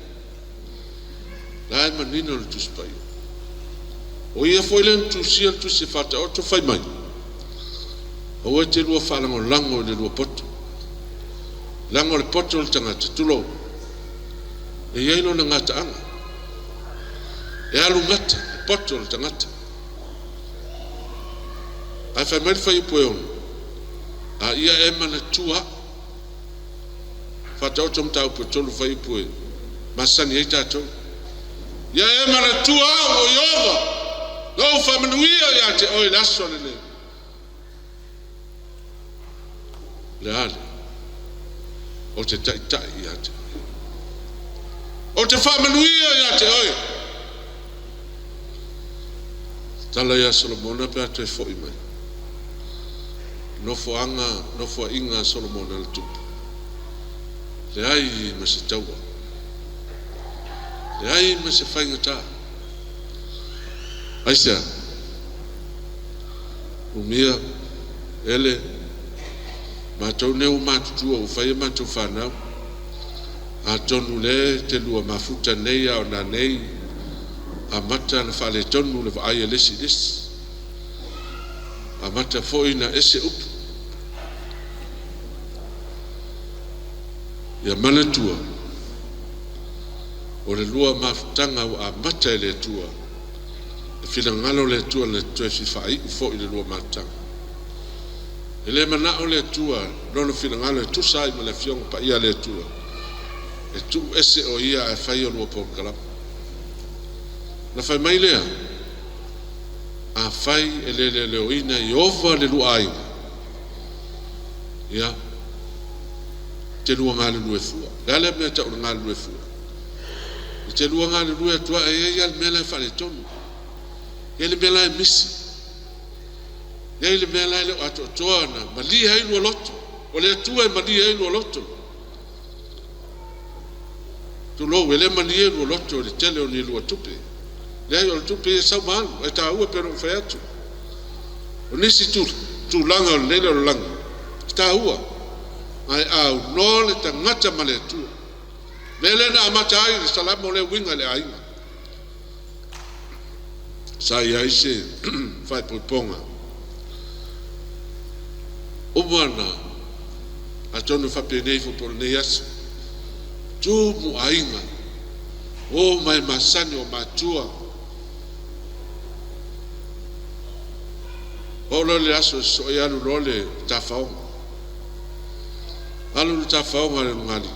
la e manino le Tusi Paia. O ia foi lea na tusia le tusi e Faataoto fai mai, aua e te lua faalagolago i le lua poto. Leaga o le poto o le tagata, tulou, e i ai lona gataaga. E alu gata le poto o le tagata. Ae fai mai le fuaiupu e 6, a ia e manatua au. Faataoto mataupu e 3 fuaiupu e masani ai tatou. Ia e manatua au o Ieova, na ou faamanuia ia te oe i le aso lenei. Le a le? Ou te taitai ia te oe. Ou te faamanuia ia te oe. Tala ia Solomona pe a toe foi mai. Nofoaga, nofoaiga a Solomona le tupu. Leai ma se taua. Leai ma se faigata. Aisea? Umia, ele, matou nei ua matutua ua fai a matou fanau. Atonu lea e te lua mafuta nei a o nanei amata na faaletonu le vaai a le isi i le isi. Amata foi na ese upu. Ia manatua, o le lua mafutaga ua amata e le Atua, e finagalo le Atua na te toe fia faaiu foi le lua mafutaga. E le manao le Atua lona finagalo e tusa ai ma le Afioga Paia a le Atua, e tuu ese o ia ae fai o lua polokalame. Na fai mai lea, afai e le leoleoina Ieova le lua aiga, ia, te lua galulue fua. Le a lea mea tau o le galulue fua? I te lua galulue atu ai, e i ai le mea la e faaletonu. E i ai le mea la e misi. E i ai le mea la e le o atoatoa na malie ai lua loto. O le Atua e malie ai lua loto. Tulou, e le malie lua loto i le tele o ni lua tupe. Leai, o le tupe ia sau ma alu, e taua pe na ou fai atu. O nisi tulaga o lenei lalolagi, e taua, ae aunoa le tagata ma le Atua. Mea lea na amata ai le salamo lea uiga i le aiga. Sa i ai se faaipoipoga. Uma na atonu faapenei foi po o lenei aso. Tumu aiga, o mai masani o matua. O loa le aso so e alu loa le tafaoga. Alu le tafaoga le lugali.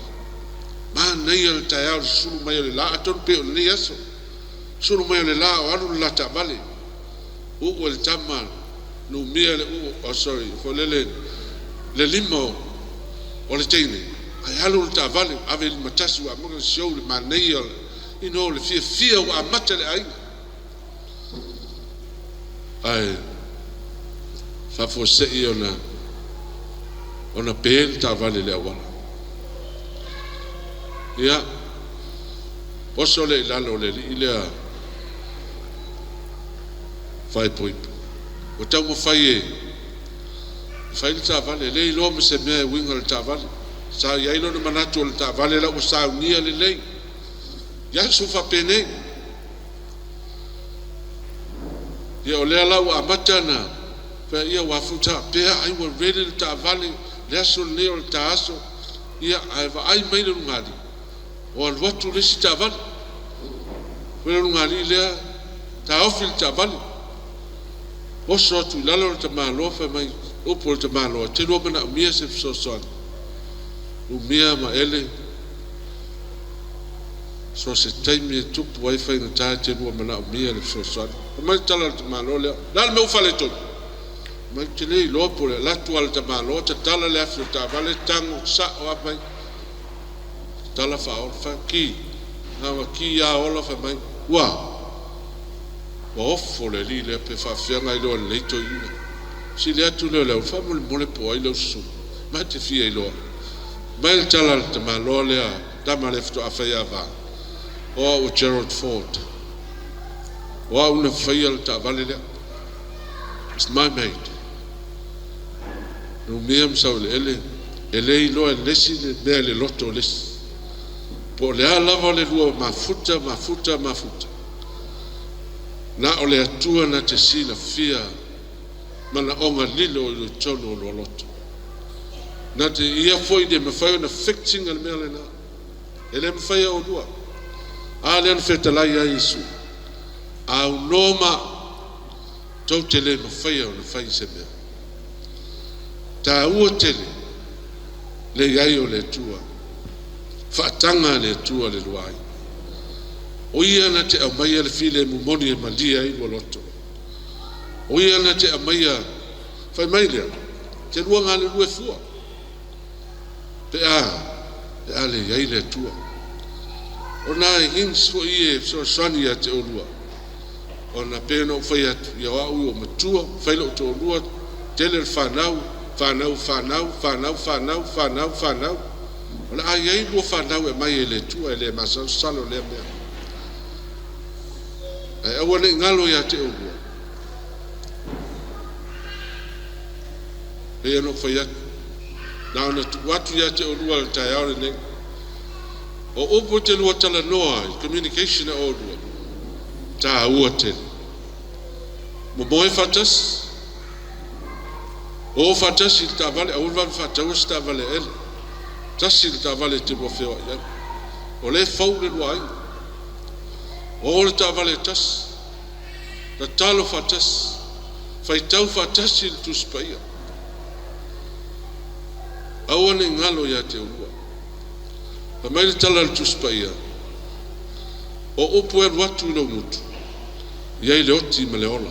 Manaia le taeao le sulu mai o le la, atonu pe o lenei aso. Sulu mai o le la o alu le la taavale. Uu e le tama, numia le uu, oh sorry, fo lele, le lima o le teine. Ai alu le taavale, ave le matasi ua amata le show le manaia, ino le fiafia ua amata le aiga. Ai faafuasei ona pe le taavale le auala. Ia, oso le i lalo o le alii lea faaipoipo. Ua taumafai e fai le taavale, le iloa ma se mea e uiga le taavale. Sa i ai lona manatu o le taavale la ua saunia lelei. Ia aso faapenei. Ia o lea la ua amata na ia ua afuta pea ai ua ready le taavale, le aso lenei o le taaso. Ia ae vaai mai le lugali, o alu atu le isi taavale. O le lugali lea, taofi le taavale. Oso atu i lalo le tamaloa fai mai, upu o le tamaloa, te lua manaomia se fesoasoani. Umia ma ele, so se taimi e tupu ai faigata te lua manaomia le fesoasoani. Fai mai le tala le tamaloa lea, la le mea ua faaletonu. Mai te le iloa po le alatu a le tamaloa, tatala le afi o le taavale, tango, sao a mai. Tatala faaola, fai ki. Awa ki a ola fai mai. Ua, ua ofo le alii lea pe faafeaga ai loa lenei toeaina. Sili atu lea o le au faamolemole po ai lau susu. Ma te fia iloa. Mai le tala le tamaloa lea, tama le faatoa fai ava. O au o Gerald Ford. O au na faia le taavale lea. It's my mate. Numia ma Saoeleele, e le iloa e le isi le mea i le loto o le isi. Po o le a lava o le lua mafuta, mafuta, mafuta. Na o le Atua na te silafia manaoga lilo o i totonu o lua loto. Na te ia foi le mafai ona fixing le mea lena. E le mafai e oulua. A lea na fetalai ai Iesu. A aunoa ma au, tou te le mafaia ona fai se mea. Taua tele le i ai o le Atua. Faataga a le Atua le lua aiga. O ia na te aumaia le filemu moni e malie ai lua loto. O ia na te aumaia, fai mai lea, te lua galulue fua. Pe a, pe a le i ai le Atua. O nai hints foi ia e fesoasoani ia te oulua. Ona pei ona ou fai atu, ia o au ua matua, fai lou toalua, tele le fanau, fanau, fanau, fanau, fanau, fanau, fanau. O le a i ai lua fanau e aumai e le Atua, e le masalosalo lea mea. Ae aua ne i galo ia te oulua. Pei ona ou fai atu, na ona tuu atu ia te oulua i le taeao lenei. O upu e te lua talanoa ai, communication a oulua, taua tele. Momoe faatasi, o faatasi i le taavale, aua le vave faataua se taavale a Ele. Tasi le taavale e te lua feoai ai. O lea e fou le lua aiga. O le taavale e tasi, tatalo faatasi, faitau faatasi le Tusi Paia. Aua ne i galo ia te oulua. Fai mai le tala a le Tusi Paia, o upu e alu atu i lou gutu, e i ai le oti ma le ola.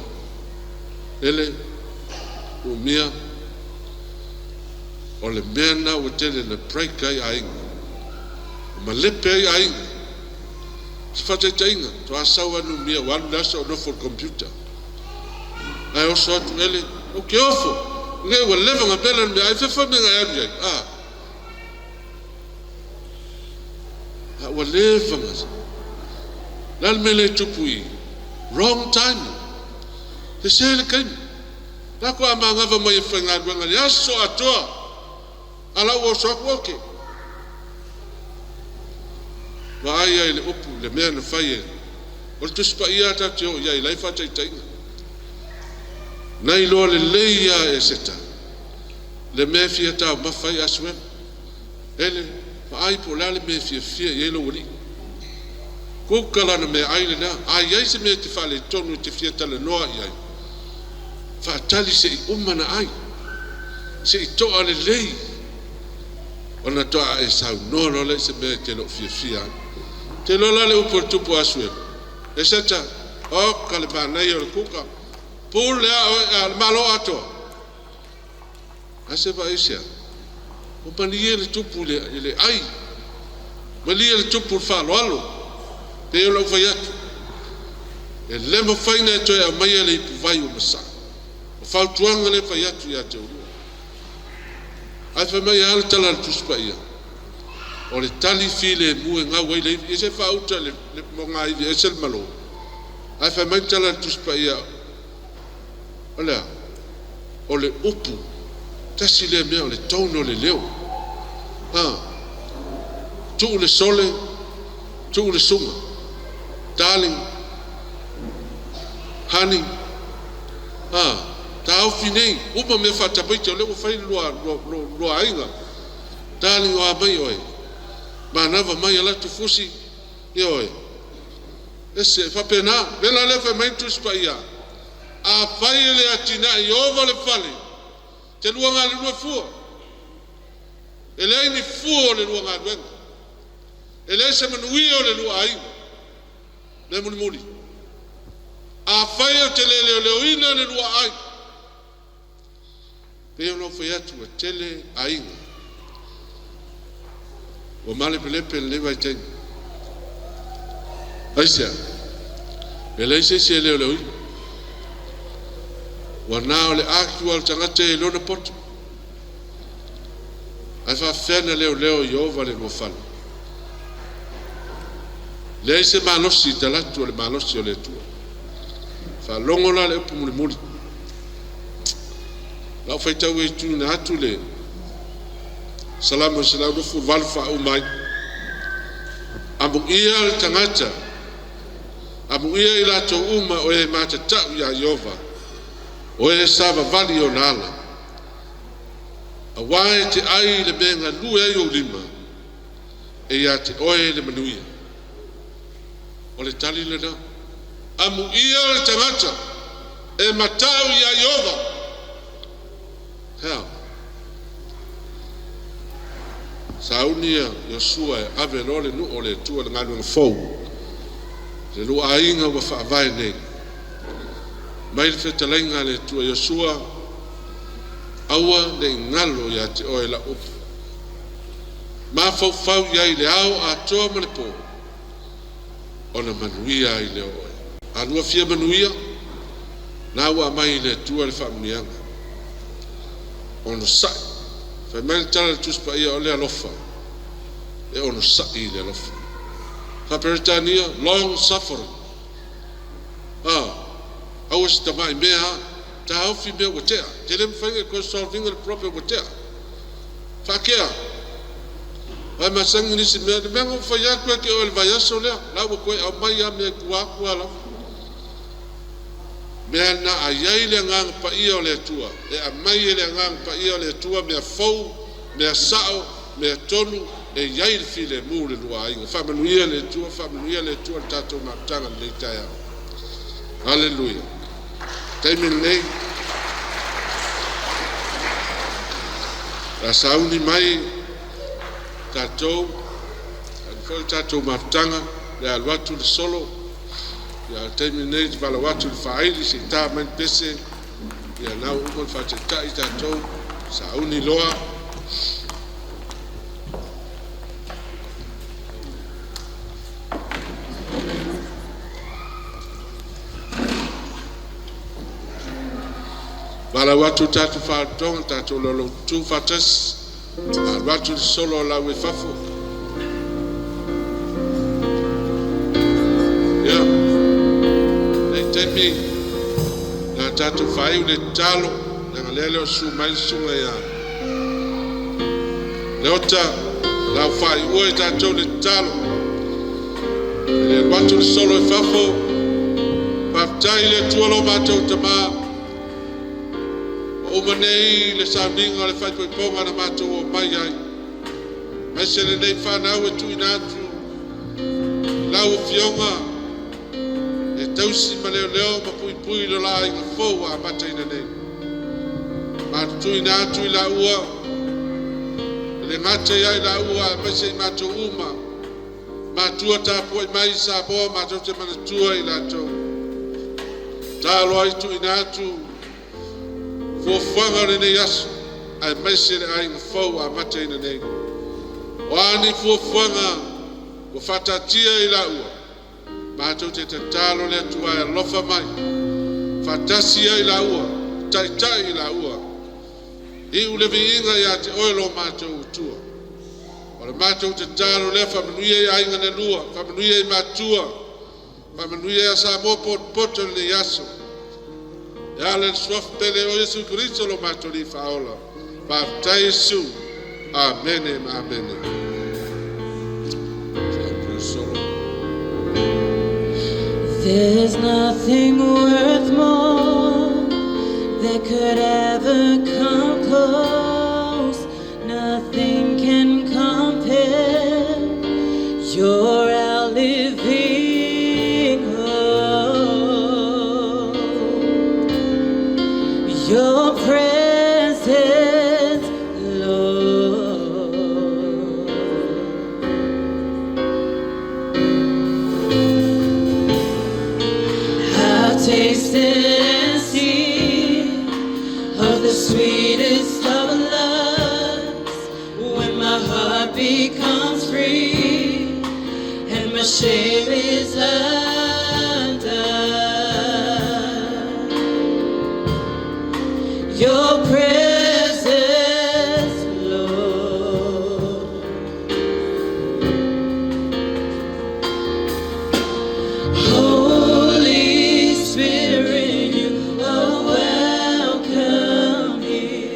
Ele, Numia, o le mea lena ua tele na break ai aiga, ua malepe ai aiga. Se faataitaiga, faatoa sau lava Numia ua alu le aso o nofo i le computer. Ae oso atu Ele, ou te ofo, nei ua leva ona vela le meaai, fea foi mea na e alu i ai? A, a ua leva na. O le a le mea lea e tupu i i? Wrong timing. Sese le taimi. La faatoa manava mai e faigaluega i le aso atoa, a la ua oso atu, oke. Vaai ai i le upu, le mea na fai e. O le Tusi Paia lava tatou te o i ai i lai faataitaiga. Na iloa lelei lava e Eseta le mea e fia taumafa ai Asuelu. Ele, vaai po o le a le mea e fiafia i ai lou alii. Kuka lana meaai lena. A i ai se mea e te faaletonu e te fia talanoa i ai, faatali se i uma ona ai, se i toa lelei, ona toa e saunoa loa lea i se mea e te le o fiafia ai. Te iloa la le upu a le tupu Asuelu, Eseta, oka le manaia o le kuka, pule a oe a le Malo atoa. A se vaai se a? Ua malie le tupu i le ai, malie le tupu i le faaaloalo. Pei ona ou fai atu, e le mafai ona e toe aumaia le ipuvai ua masaa. O fautuaga lea e fai atu ia te oulua. Ae fai mai e a le tala a le Tusi Paia? O le tali filemu e gau ai le ivi. Ia se faauta le mogaivi e ese le malo. Ae fai mai le tala a le Tusi Paia, o le a? O le upu, tasi lea mea o le tone o le leo. A, tuu le sole, tuu le suga. Darling, honey, a, taofi nei, uma mea faatamaiti, o lea ua fai le lua, lua, lua, lua aiga. Darling, o a mai oe? Manava mai ala atu fusi, ia oe. Ese, faapena, mea la lea fai mai le Tusi Paia, afai e le atinae Ieova le fale, te lua galulue fua. E leai ni fua o le lua galuega. E leai se manuia o le lua aiga. Mea mulimuli. Afai ou te le leoleoina le lua aiga, pei ona ou fai atu, ua tele aiga ua malepelepe i lenei vaitaimi. Aisea? E leai se isi e leoleoina. Ua na o le argue a le tagata i lona poto. Ae faafefea na leoleo e Ieova le lua fale? Leai se malosi i talaatu o le malosi o le Atua. Faalogo la le upu mulimuli. Lau faitau e tuuina atu le Salamo 128 faauma ai. Amuia le tagata, amuia i latou uma o e matatau iā Ieova, o e savavali i ona ala. Auā e te ai i le mea e galue ai ou lima, e ia te oe le manuia. O le tali lena. Amuia le tagata e matau iā Ieova. Hea? Sauni ia Iosua e ave loa le nuu o le Atua i le galuega fou, le lua aiga ua faavae nei. Mai le fetalaiga a le Atua, Iosua, aua ne i galo ia te oe lau upu. Mafaufau i ai i le ao atoa ma le po, ona manuia ai lea o oe. A lua fia manuia, na ua aumai e le Atua le faamanuiaga. Onosai. Fai mai le tala a le Tusi Paia o le alofa, e onosai i le alofa. Faa-Peretania, long suffering. Aua se tamai mea lava, taofi mea ua tea. Te le mafai ona e toe solve ina le problem ua tea. Faakea? Aua e masani nisi mea, le mea na ou fai atu ia te oe i le vaiaso lea, la ua toe aumai lava mea i tua atu lava lava. Mea lena a i ai le Agaga Paia o le Atua, e aumai e le Agaga Paia o le Atua mea fou, mea sao, mea tonu, e i ai le filemu i le lua aiga. Faamanuia le Atua, faamanuia le Atua i le tatou mafutaga i lenei taeao. Haleluia. Taimi lenei, la sauni mai tatou, alu foi le tatou mafutaga, le alu atu le solo, ia le taimi lenei te valaau atu i le faaili se i ta mai le pese, ia na ua uma ona faataitai tatou, sauni loa. Valaau atu le tatou faalapotopotoga, tatou laulaututu faatasi, alu atu le solo a lau i fafo. Ia, nei taimi, na tatou faaiu le tatalo, leaga lea le o susu mai le susuga ia Leota, lau faaiua i tatou le tatalo. E le alu atu le solo i fafo, faafetai i le Atua lo matou Tamā, ua uma nei le sauniga o le faaipoipoga na matou omai ai. Aemaise lenei fanau e tuuina atu i lau Afioga e tausi ma leoleo ma puipui i lo la aiga fou ua amataina nei. Matou tuuina atu i laua, e le gata ia i laua aemaise i matou uma, matua tapuai mai i Samoa matou te manatua i latou. Tatalo ai tuuina atu fuafuaga o lenei aso, aemaise le aiga fou ua amataina nei. O a ni fuafuaga ua faataatia i laua, matou te tatalo le Atua e alofa mai, faatasi ai laua, taitai i laua, iu le viiga ia te oe lo matou Atua. O le matou tatalo lea, faamanuia i aiga na lua, faamanuia i matua, faamanuia ia Samoa potopoto i lenei aso. E ala i le suafa pele o Iesu Keriso lo matou Alii Faaola. Faafetai Iesu. Amene ma amene. There's nothing worth more that could ever come close. Nothing can compare. You're our living hope. Your presence, Lord. I've tasted and seen of the sweetest of loves, when my heart becomes free and my shame is undone. Your presence, Lord. Holy Spirit, you are welcome here.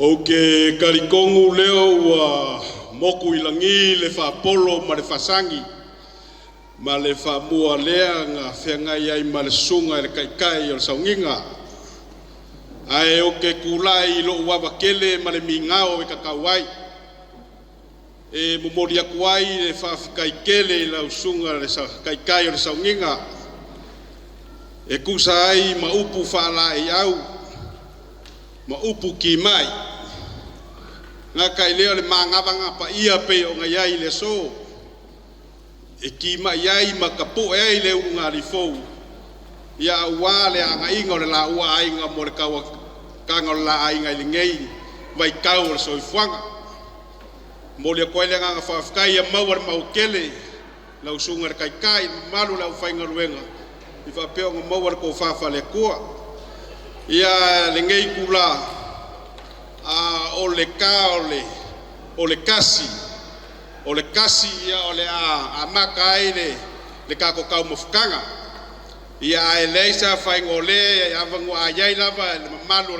O ke karikongu leo ua moku i lagi le faapolo ma le faasagi ma le faamua lea ga feagai ai ma le susuga i le Taitai o le Saugiga. Ae o ke kula'i i lo'u ava kele ma le migao e tatau ai. E momoli atu ai le faafetai tele i lau susuga le Taitai o le Saugiga e tusa ai ma upu faalaeiau ma upu kimai. Gata i lea o le magavaga paia pei ona i ai i le aso, e timai ai ma tapu'e ai le ulugalifou, ia auā le agaiga o le laua aiga mo le tauataga o le la aiga i lenei vaitau o le soifuaga. Momoli atu ai le agaga faafetai ia maua le mautele lau susuga i le Taitai, mamalu o le aufaigaluega, i faapea ona maua le tofa faale-Atua. Ia lenei itulā, a o le ta o le 1, o le 1 ia o le a amata ai le tatou taumafataga. Ia ae leai se afaina o lea e avanoa ai lava le mamalu o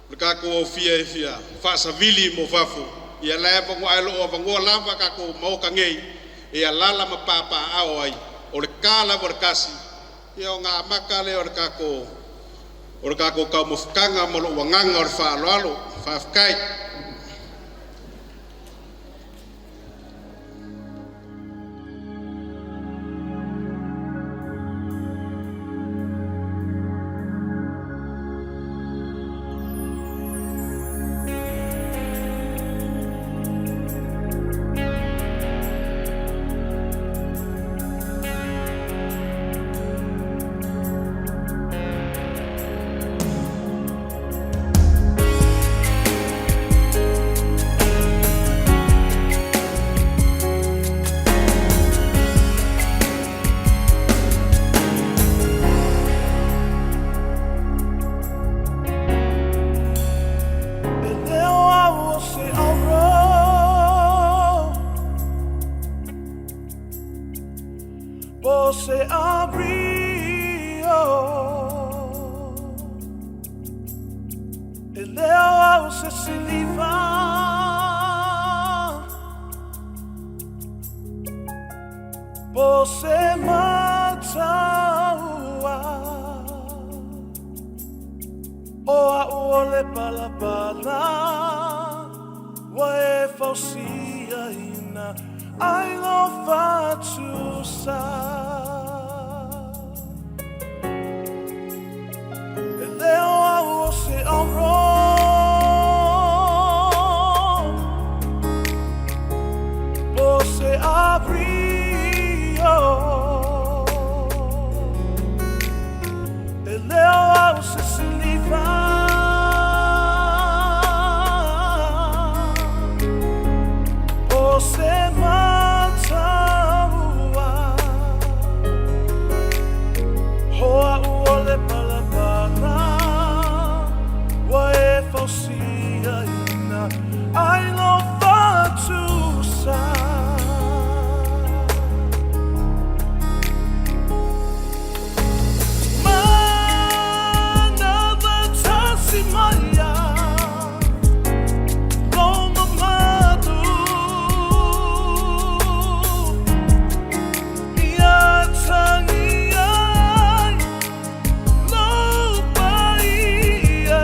le tatou aufia e fia faasavili mo fafo, ia la e avanoa, ae o lo o avanoa lava tatou Maota nei e alaala ma papaaao ai. O le ta lava o le 1, ia ona amata lea o le tatou taumafataga ma lou agaga o le faaaloalo. Faafetai. E leo au o se auro Po se abrio E leo au se siliva Po se mataua O a'u o le palapala Ua e fausiaina ai lou faatusa. E leo au o se auro Po se abrio E leo au se siliva O se mataua O a'u o le palapala Ua e fausiaina ai lou faatusa. Manavatasi maia Lo mamalu Ia tagia ai lou paia.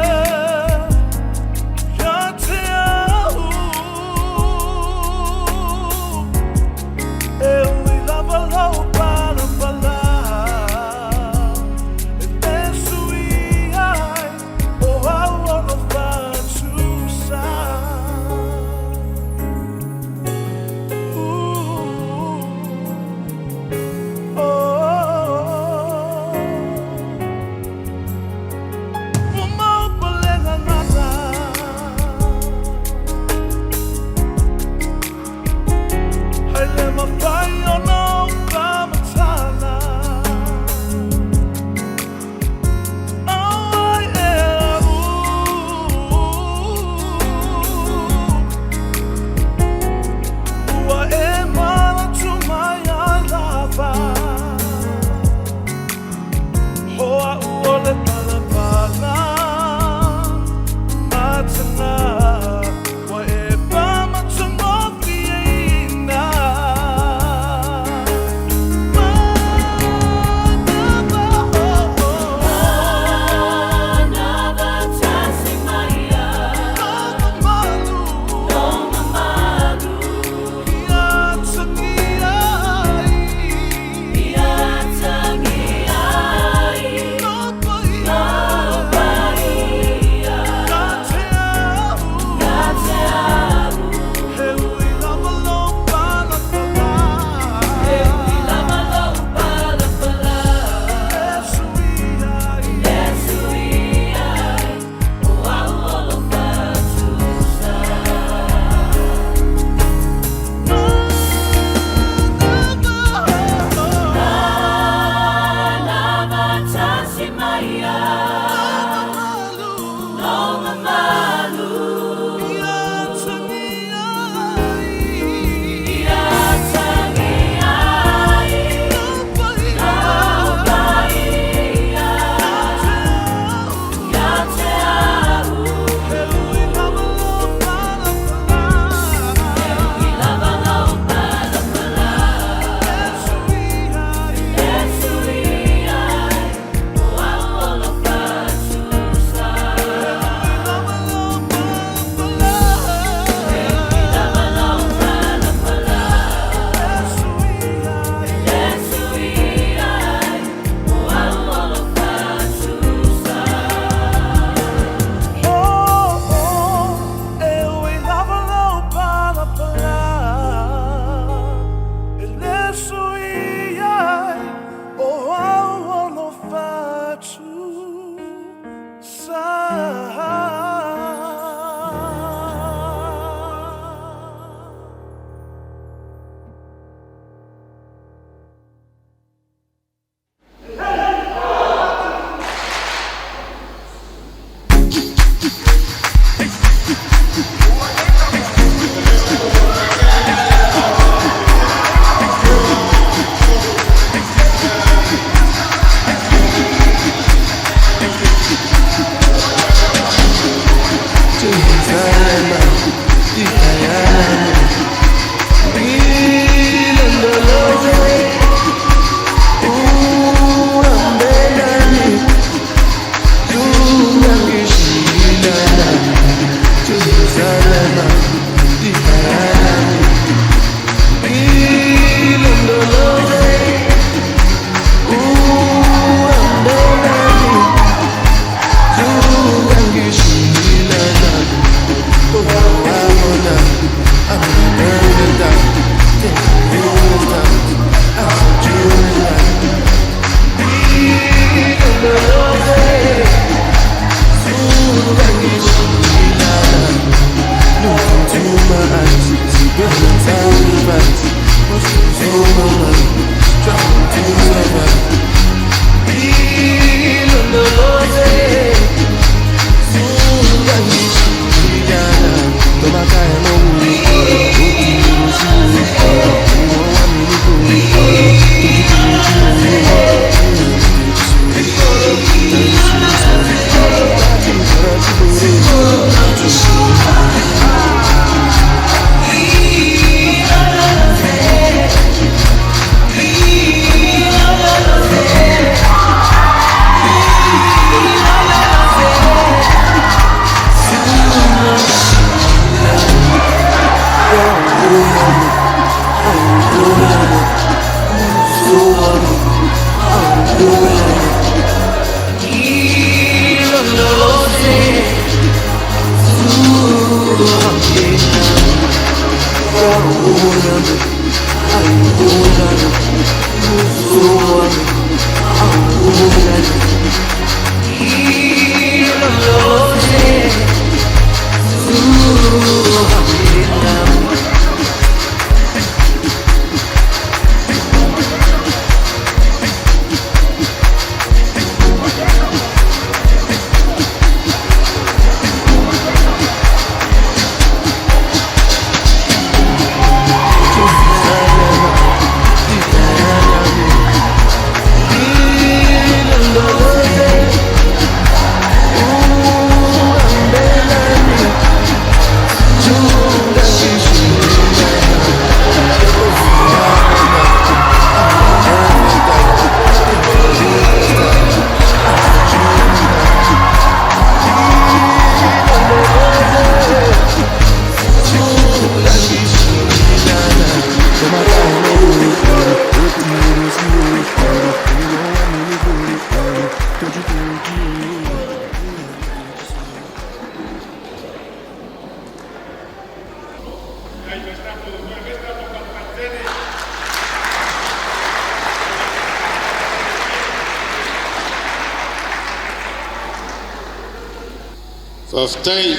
Faafetai.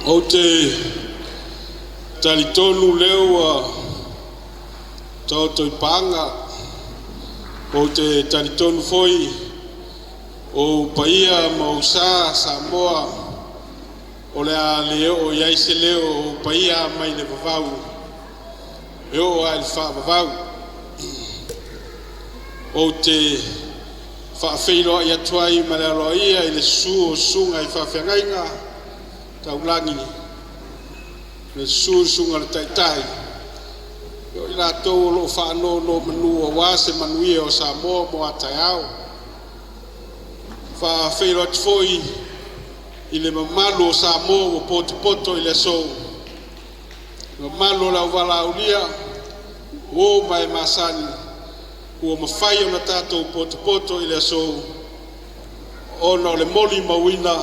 Ou te talitonu lea ua taoto i paga, ou te talitonu foi o ou paia ma ou sa Samoa o le a le oo i ai se leo, o ou paia mai le vavau e oo lava i le faavavau. Ou te faafeiloai atu ai ma le aloaia i le susu o susuga i faafeagaiga taulagi, le susu i le susuga i le Taitai, o i latou o lo o faanonomanu aua se manuia o Samoa mo a taeao. E faafeiloai atu foi i le mamalu o Samoa ua potopoto i le aso, le mamalu o le auvalaaulia, uo ma e masani ua mafai ona tatou potopoto i le aso ona o le molimauina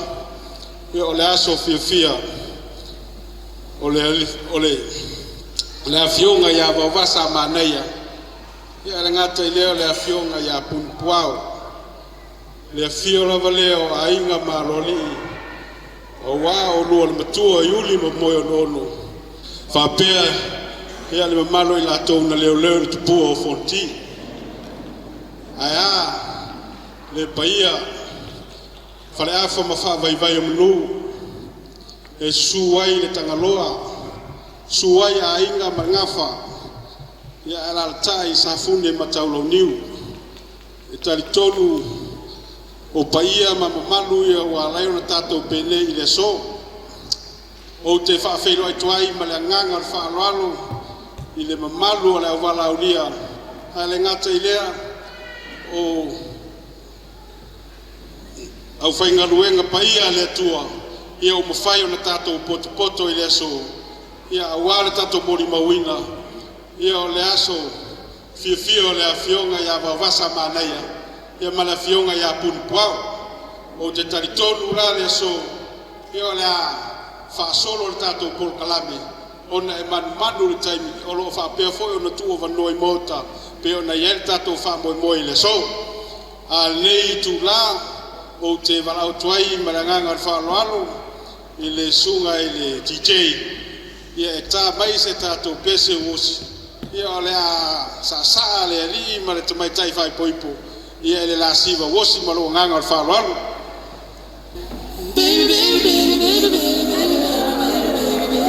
o le aso fiafia o le afioga ia Vaovasa Manaia, ae le gata i lea o le afioga ia Punipuao. Le afio lava lea o Aiga ma Aloalii, aua oulua o le Matua o Iuli ma Moeonoono, faapea le mamalu o i latou na leoleo i le tupua o Fonoti. Ae a le paia Faleafa ma faavaivai o manu, e susu ai le Tagaloa, susu ai Aiga ma le Gafa, ae alaalatai Safune ma Taulauniu. E talitonu o paia ma mamalu ia ua ala ai ona tatou penei i le aso. Ou te faafeiloai atu ai ma le agaga o le faaaloalo i le mamalu o le auvalaaulia, ae le gata i lea o aufaigaluega paia a le Atua ia ua mafai ona tatou potopoto i le aso, ia aua le tatou molimauina ia o le aso fiafia o le afioga ia Vaovasa Manaia ia ma le afioga ia Punipuao. Ou te talitonu la le aso ia o le a faasolo le tatou polokalame ona e manumanu i le taimi o lo o faapea foi ona tuuavanoa i maota pei ona i ai le tatou faamoemoe i le aso. A lenei itula ou te valaau atu ai ma le agaga o le faaaloalo i le susuga i le DJ ia e ta mai se tatou pese uosi, ia o le a saasaa le alii ma le tamaitai faaipoipo ia i le lasiva uosi ma lou agaga o le faaaloalo. Baby, baby, baby, baby, baby, baby, baby, baby, baby.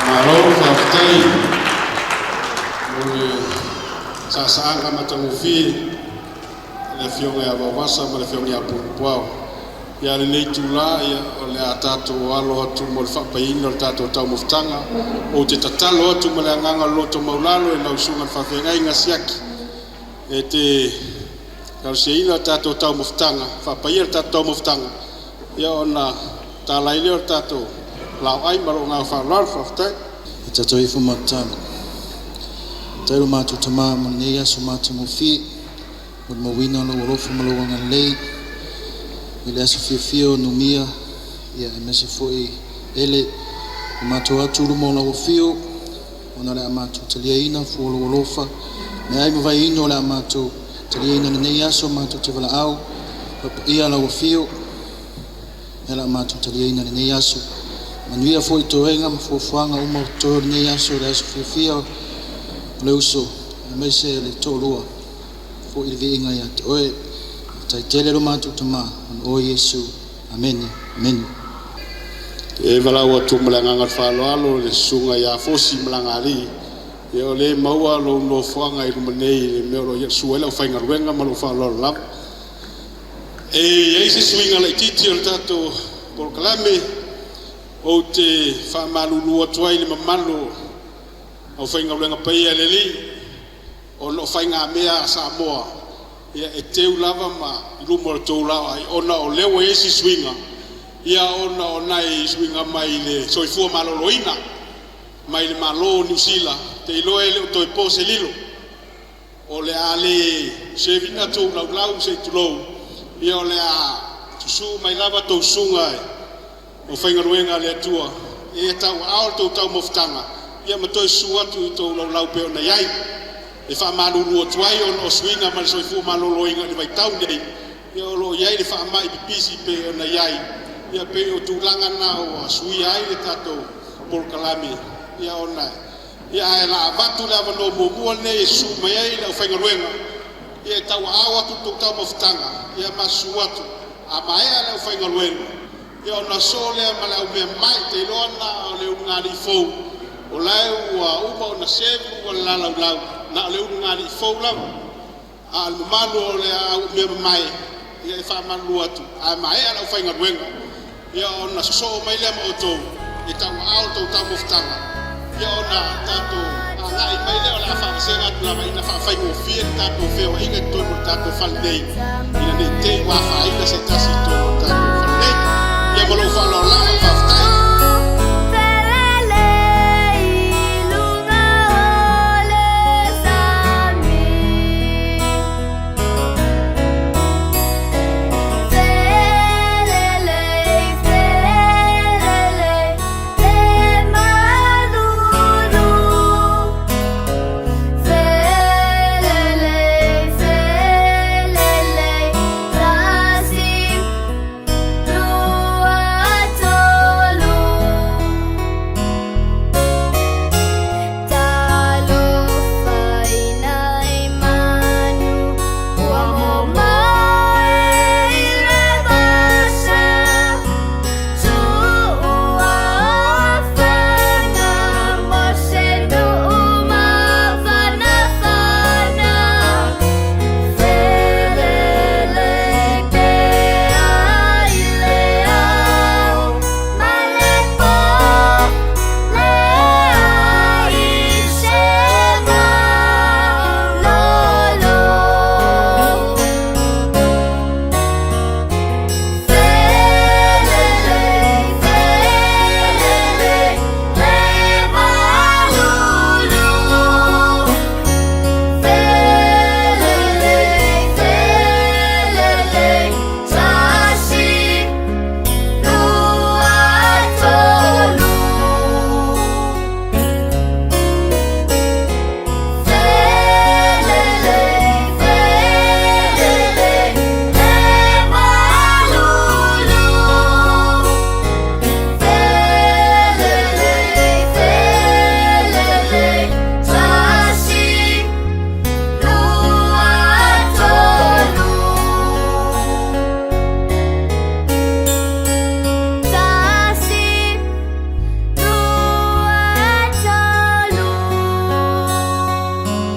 Malo faafetai mo le saasaaga matagofie. Le afioga ia Vaovasa ma le afioga ia Pulepuao. Ia lenei itulā, ia, o le a tatou alo atu mo le faapaiina o le tatou taumafataga. Ou te tatalo atu ma le agaga o le loto maulalo i lau susuga i le faafeagaiga siaki e te tausiaina o tatou taumafataga, faapaia le tatou taumafataga, ia ona talai lea o le tatou laoai ma lou agaga faaaloalo. Faafetai. E tatou ifo ma tatalo. Faafetai lo matou Tamā mo lenei aso matagofie, mo le mauina o lou alofa ma lou agalelei i le aso fiafia o Numia, ia aemaise foi ele o matou atu luma o lau afio, ona le a matou taliaina fua o lou alofa, meaai ma vaiino o le a matou taliaina lenei aso matou te valaau, papaia lau afio, e la matou taliaina lenei aso. Manuia foi toega ma fuafuaga uma o totoe o lenei aso, le aso fiafia o le uso, aemaise le toalua, foi le viiga ia te oe. Faafetai tele lo matou Tamā, ona oe Iesu. Amene, amene. E valaau atu ma le agaga o le faaaloalo le susuga ia Fosi Malagalii, ia o lē maua lou nofoaga i luma nei i le mea o lo o sua ai le aufaigaluega ma lou faaaloalo lava. E i ai se suiga laitiiti o le tatou polokalame. Ou te faamalulu atu ai i le mamalu aufaigaluega paia a le Alii, ona o faigamea a Samoa, ia e teu lava ma i luma o le tou laoai, ona o lea ua i ai se suiga, ia ona o nai suiga mai le soifua maloloina mai le Malo o Niu Sila. Te iloa e le o toe po se lilo o le a le serve ina tou laulau se i tulou, ia o le a susū mai lava tou susuga o faigaluega a le Atua e tauaao le tou taumafataga, ia ma toe susu atu i tou laulau pei ona i ai. E faamalulu atu ai ona o suiga ma le soifua maloloina i le vaitau nei, ia o lo o i ai le faamai pipisi pei ona i ai, ia pei o tulaga na ua suia ai le tatou polokalame, ia ona ia ae la avatu le avanoa muamua lenei e susu mai ai le aufaigaluega, ia e tauaao atu le tou taumafataga, ia ma susu atu. A maea le aufaigaluega, ia ona sosoo lea ma le aumea mai te iloa na o le ulugalii fou o lae ua uma ona sevu ua le lalaulau na o le ulugalii fou lava a o le mamalu o le aumea mamae. Ia e faamalulu atu, a maea le aufaigaluega, ia ona sosoo mai lea ma outou e tauaao le tou taumafataga, ia ona tatou agai mai lea. O le a faavasega atu lava ina faafaigofie le tatou feoaiga i totonu o le tatou fale nei, ina nei te i ua afaina se tasi i totonu o le tatou fale nei. Ia ma lou faaaloalo lava, faafetai.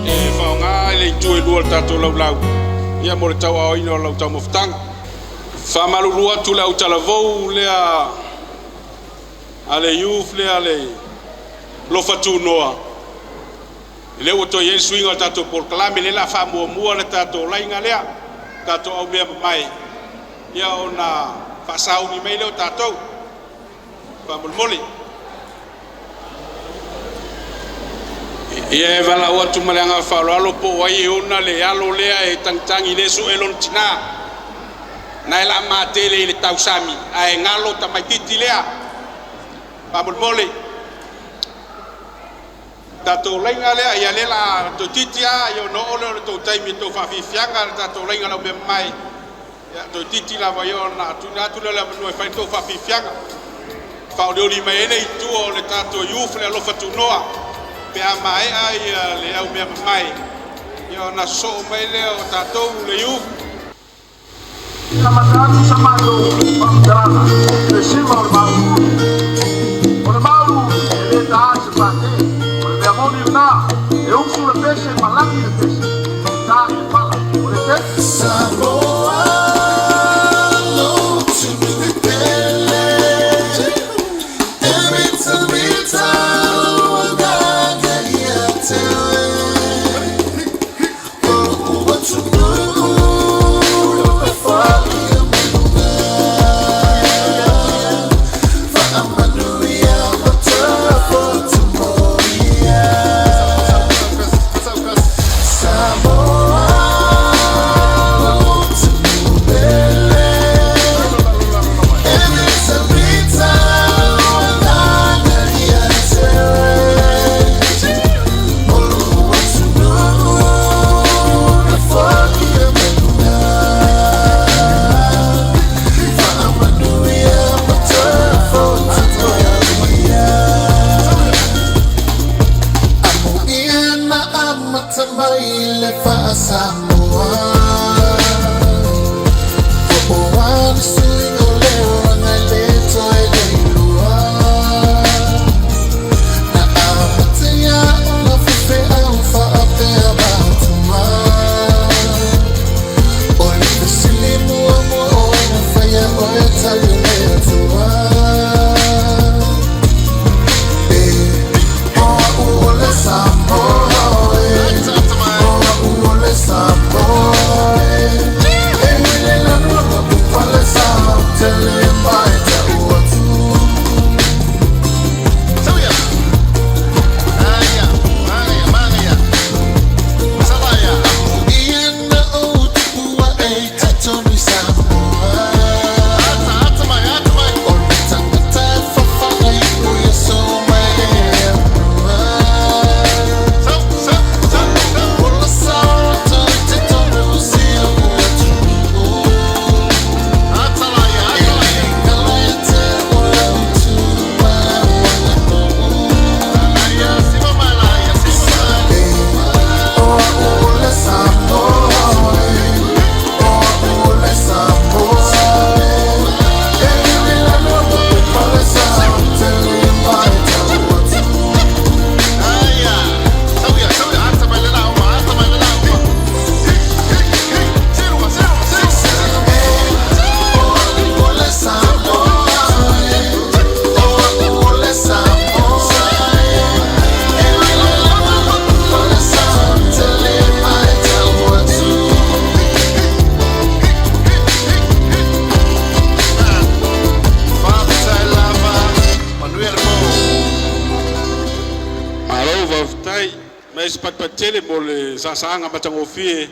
E faaaoga i le itu e lua o le tatou laulau. Ia mo le tauaoina o lau taumafataga. Faamalulu atu le autalavou lea a le youth lea le lofa tunoa. I lea ua toe i ai le suiga o le tatou polokalame, lea o le a faamuamua le tatou laiga lea, tatou aumea mamae, ia ona faasauni mai lea o tatou. Faamolemole. Ia e valaau atu ma le agaga faaaloalo po o ai e ona le alo lea e tagitagi le sue lona tinā. Na e la matele i le tausami, ae galo tamaititi lea. Faamolemole. Tatou laiga lea, ia lea la toeitiiti lava, ia ona oo lea o le tou taimi e tou faafiafiaga le tatou laiga lau mea mamae. Ia toeitiiti lava ia ona tuuina atu lea o le avanoa e fai le tou faafiafiaga. Faaolioli mai ai le itu o le tatou youth le alofa tunoa. Pe a maea ia le au mea mamae, ia ona sosoo mai lea o tatou le youth. Amata atu sa matou faamatalaga le sima o le maulu. O le maulu e lē taā i se pate. O le mea moni lenā, e usu le pese ma lagi le pese, tā i le pala. O le te Samoa lo tupele e mita mita agaga ia te o ua tupu e whai Whaamanuia matua fotu moia Samoa lo tupele e mita mita agaga ia te o ua tupu e whai Whaamanuia matua fotu moia Amo ia na amata mai le whaasamoa O o ane suiga o leo ranga le toe le ilua Na amata ia o la fefe au whaapea matua O le fesili mua mua o ai na whaia o e tali o le atua E o au o le Samoa e O au o le Samoa e E wile lanu ma upale sa tele mai ta uatu. Ia na o tupua e tatonu Samoa O le tangata e whawhanga i o ia so mai e anua O la saoto i te tonu si o atu E le kala e te o le utu ma wanga O au o le Samoa e O au o le Samoa e E wile lanu ma upale sa tele mai ta uatu. O le Samoa e O le Samoa e E wile lanu ma upale sa tele mai ta uatu. Faafetai lava, manuia le po. Malo faafetai. Ma se patupatutele mo le saasaga matagofie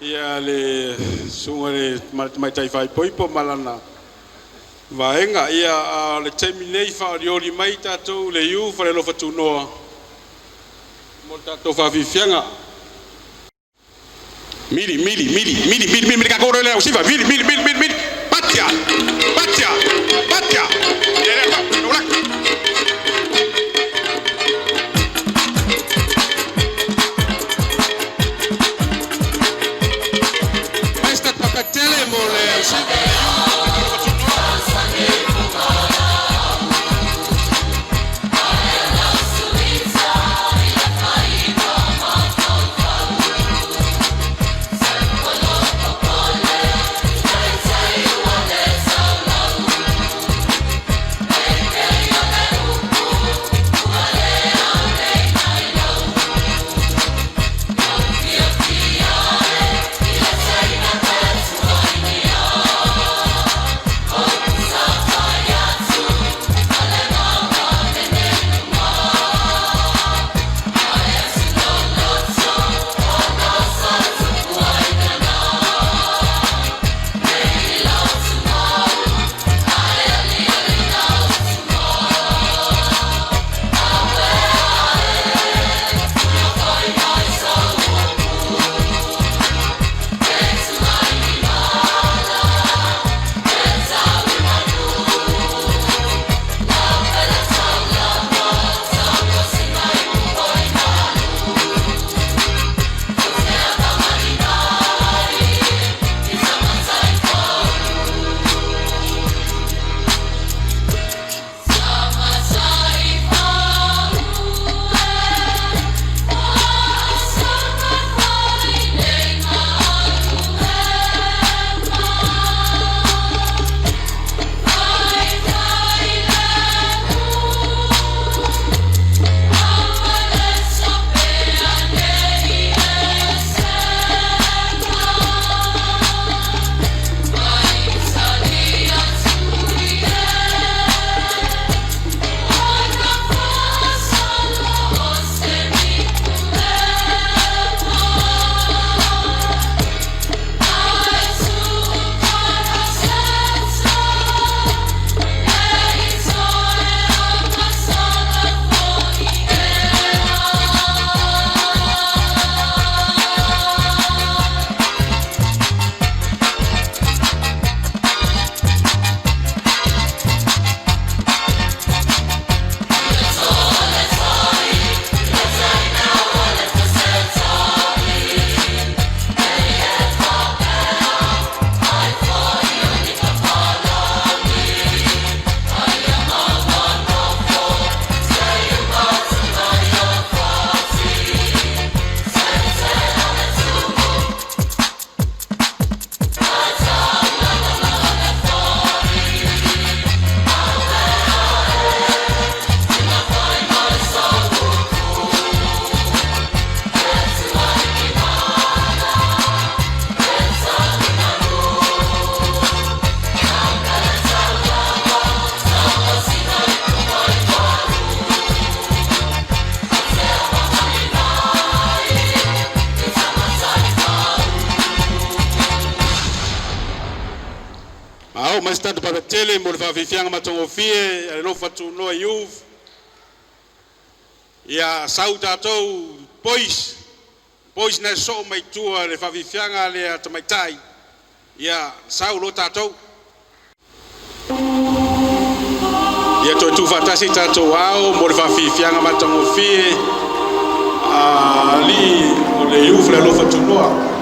ia le susuga le tamaitai faaipoipo ma lana vaega. Ia a o le taimi nei faaolioli mai tatou le youth le alofa tunoa mo le tatou faafiafiaga. Mili, mili, mili, mili, mili, mili, mili, kakoro le ausiva, mili, mili, mili, mili, mili, patia, patia, patia, le le, le, Maesta papatele mo le ausiva le youth le alofa tunoa. La'o mai se tatou patatele mo le faafiafiaga matagofie a le alofa tunoa Youth. Ia sau tatou boys, boys na soo mai tua le faafiafiaga lea tamaitai. Ia sau lo tatou. Ia toe tuufaatasi tatou ao mo le faafiafiaga matagofie a alii o le Youth le alofa tunoa.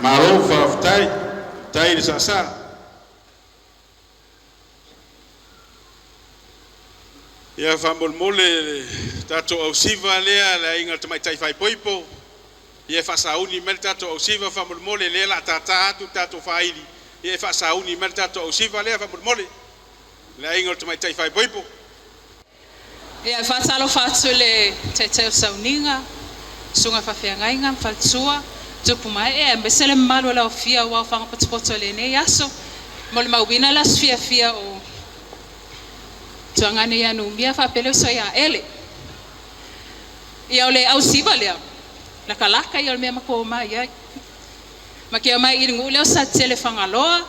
Malo faafetai, tai le saasaa. Ia faamolemole le tatou ausiva lea le aiga o le tamaitai faaipoipo, ia e faasauni mai le tatou ausiva faamolemole, lea o le a tātā atu le tatou faaili, ia e faasauni mai le tatou ausiva lea faamolemole, le aiga o le tamaitai faaipoipo. Ia, e faatalofa atu i le taitai o sauniga, susuga faafeagaiga ma faletua, Tupu mae e me le mamalu o le aofia ua aofaga potopoto i lenei aso. Molimauina le aso fiafia o tuagane ia Numia faapea le uso ia Ele. Ia o le ausiva lea, lakalaka ia o le mea matou omai ai. Ma ke omai i le nuu lea o Satitele Fagaloa,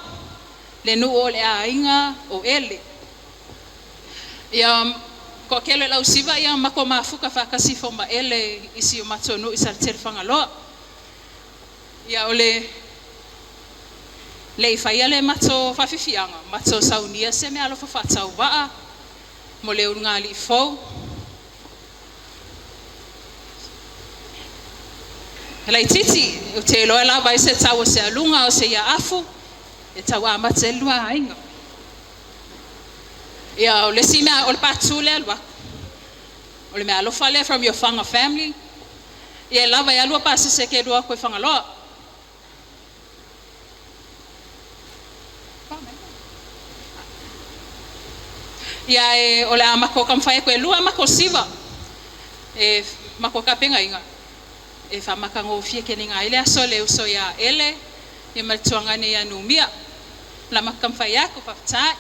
le nuu o le aiga o Ele. Ia toatele o le ausiva ia matou mafuta faatasi ifo ma Ele i si o matou nuu i Saletele Fagaloa. Ia o le le i faia le matou faafiafiaga, matou saunia se meaalofa faatauvaa mo le ulugalii fou. E laitiiti, ou te iloa e lava ai se tau o se aluga o se iaafu e tau amata ai le lua aiga. Ia, o le isi mea, o le part 2 lea e alu atu. O le meaalofa lea from your Faga family. Ia e lava e alu pasese e te lua o atu i Fagaloa. Ia e o le a matou taumafai atu e lua matou siva e matou tapenaina e faamatagofie teleina ai le aso o le uso ia Ele ia ma le tuagane ia Numia. O le a matou taumafai atu, faafetai.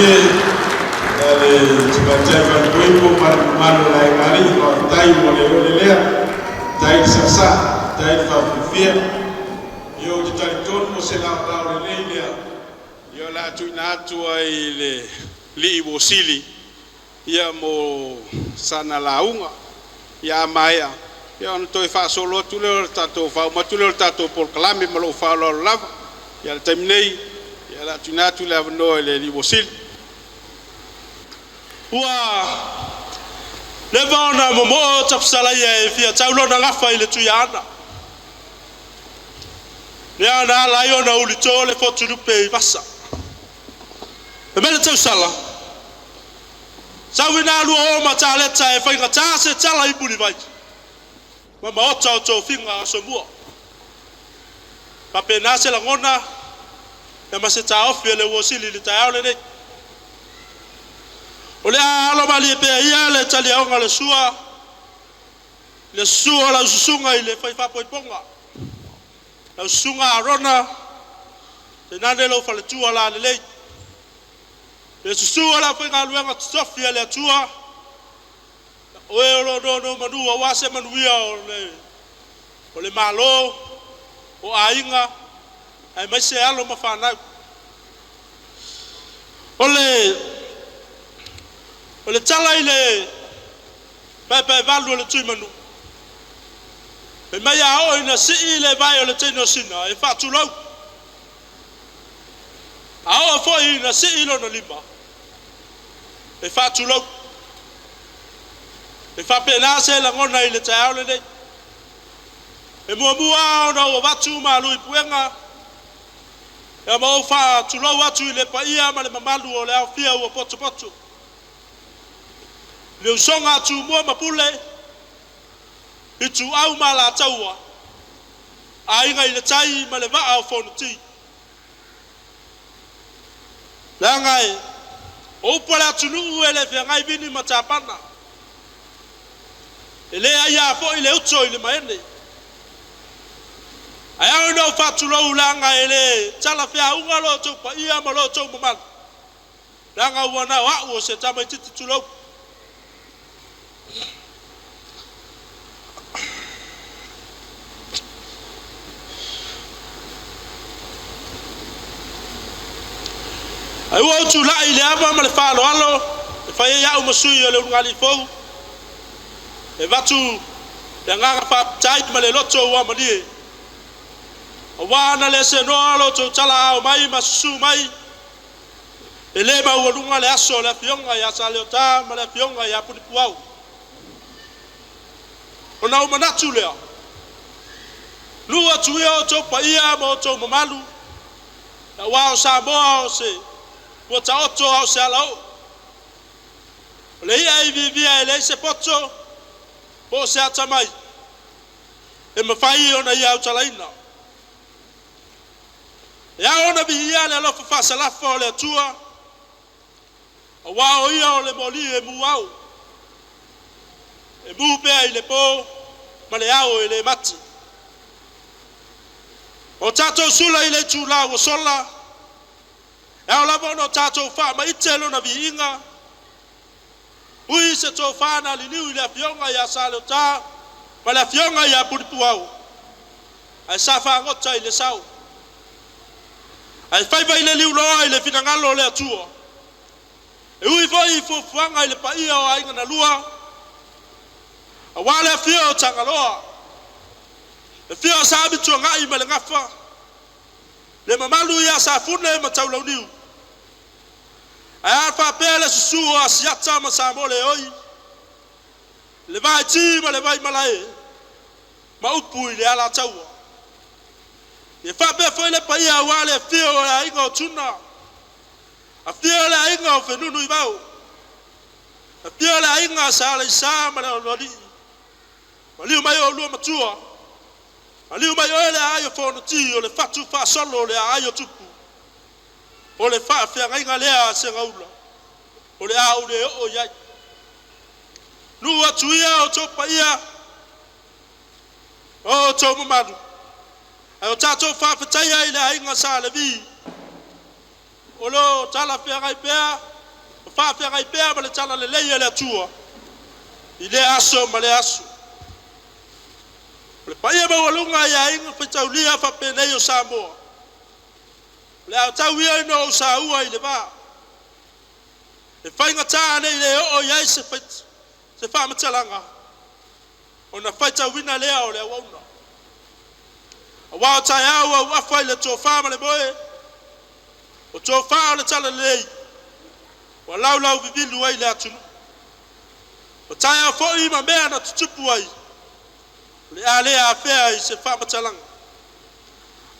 Matagofie le Tamaitai Faaipoipo ma le mamalu o le Aiga Alii, faafetai mo le ole lea, faafetai le saasaa, faafetai le faafiafia. Ia ou te talitonu o se laolao lelei lea ia o le a tuuina atu ai i le alii Uosili ia mo sana lauga. Ia a maea ia ona toe faasolo atu lea o le tatou faauma atu lea o le tatou polokalame ma lou faaaloalo lava. Ia o le taimi nei ia o le a tuuina atu le avanoa i le alii Uosili. Ua leva ona momoo Tapusalaia e fia tau lona gafa i le Tuiaana. Lea na ala ai ona ulito le fotulupe i vasa. E mai le tausala, sauina lua o mataleta e faigata se tala i mulivai, ma maota o tofiga o somua. Faapena se lagona, ia ma se taofi e le uosili le taeao lenei. O le a alo malie pea ia le taliaoga o le sua, le sua o lau susuga i le fai faapoipoga. Lau susuga Arona, tainane lou faletua lalelei. Le susu o le aufaigaluega totofi a le Atua, o e o lo o nonomanu aua se manuia o le Malo, o aiga, aemaise alo ma fanau. O le tala i le paepaevalu o le Tuimanu, e mai a oo ina sii le vae o le teinosina e faatulou, a oo foi ina sii lona lima e faatulou. E faapena se lagona i le taeao lenei. E muamua ona ou avatu malu i puega, ia ma ou faatulou atu i le paia ma le mamalu o le aofia ua potopoto. Le usoga a Tumua ma Pule, Ituau ma Alataua, Aiga i le Tai ma le Vaa o Fonoti. Leaga e o upu a le atunuu e le feagai vini ma tapana, e le aia foi le uto i le maene. Ae ao ina ou faatulou leaga e le talafeauga lo outou paia ma lo outou mamalu, leaga ua nao au o se tamaitiiti tulou. Ai ua ou tulai i le ava ma le faaaloalo e fai ai au ma sui o le ulugalii fou, e avatu le agaga faafetai ma le loto ua malie, aua na le senoa lo outou talaao mai ma susu mai, e le maualuga le aso o le afioga ia Saleota ma le afioga ia Punipuau. Ona ou manatu lea, nuu atu ia outou paia ma outou mamalu, aua o Samoa o se ua taoto a o se alaoo. O le ia i viivia e leai se poto po o se atamai e mafai ona ia autalaina. E ao ona viia le alofa faasalafa o le Atua, aua o ia o le moli e mu ao, e mu pea i le po ma le ao e le mate. O tatou sula i le itula ua sola, e ao lava ona o tatou faamaite lona viiga, ui se tofā na liliu i le afioga ia Saleota ma le afioga ia Punipuau, ae sa fagota i le sao, ae faiva i le liuloa i le finagalo o le Atua. E ui foi i fuafuaga i le paia o aiga na lua, aua le afio o Tagaloa, le afio o Sa Amituanai ma le Gafa, le mamalu ia Safune ma Taulauniu, ae a faapea le susu o Asiata ma Samoleoi, le Vaiti ma le Vaimalae, ma upu i le Alataua. E faapea foi le paia aua le afio o le aiga o Tuna, afio o le aiga o Fenunuivao, afio o le aiga sa Aleisa ma le Aloalii, maliu mai oulua matua, maliu mai oe le aai o Fonoti, o le fatu faasolo o le aai o Tupu, o le faafeagaiga lea a Segaula, o le a ou le oo i ai. Nuu atu ia o outou paia, o outou mamalu, ae o tatou faafetaia i le aiga sa Levi, o lo talafeagai pea Ma faafeagai pea ma le talalelei a le Atua i lea aso ma lea aso. O le paia maualuga i aiga faitaulia faapenei o Samoa, o le a tau ia ina ou saua i le va. E faigata nei le oo i ai se faamatalaga, ona faitauina lea o le auauna. Aua o taeao ua uafa i le tofa ma le moe, o tofa o le talalelei, ua laulau vivilu ai le atunuu. O taeao foi ma mea na tutupu ai, o le a le afea i se faamatalaga.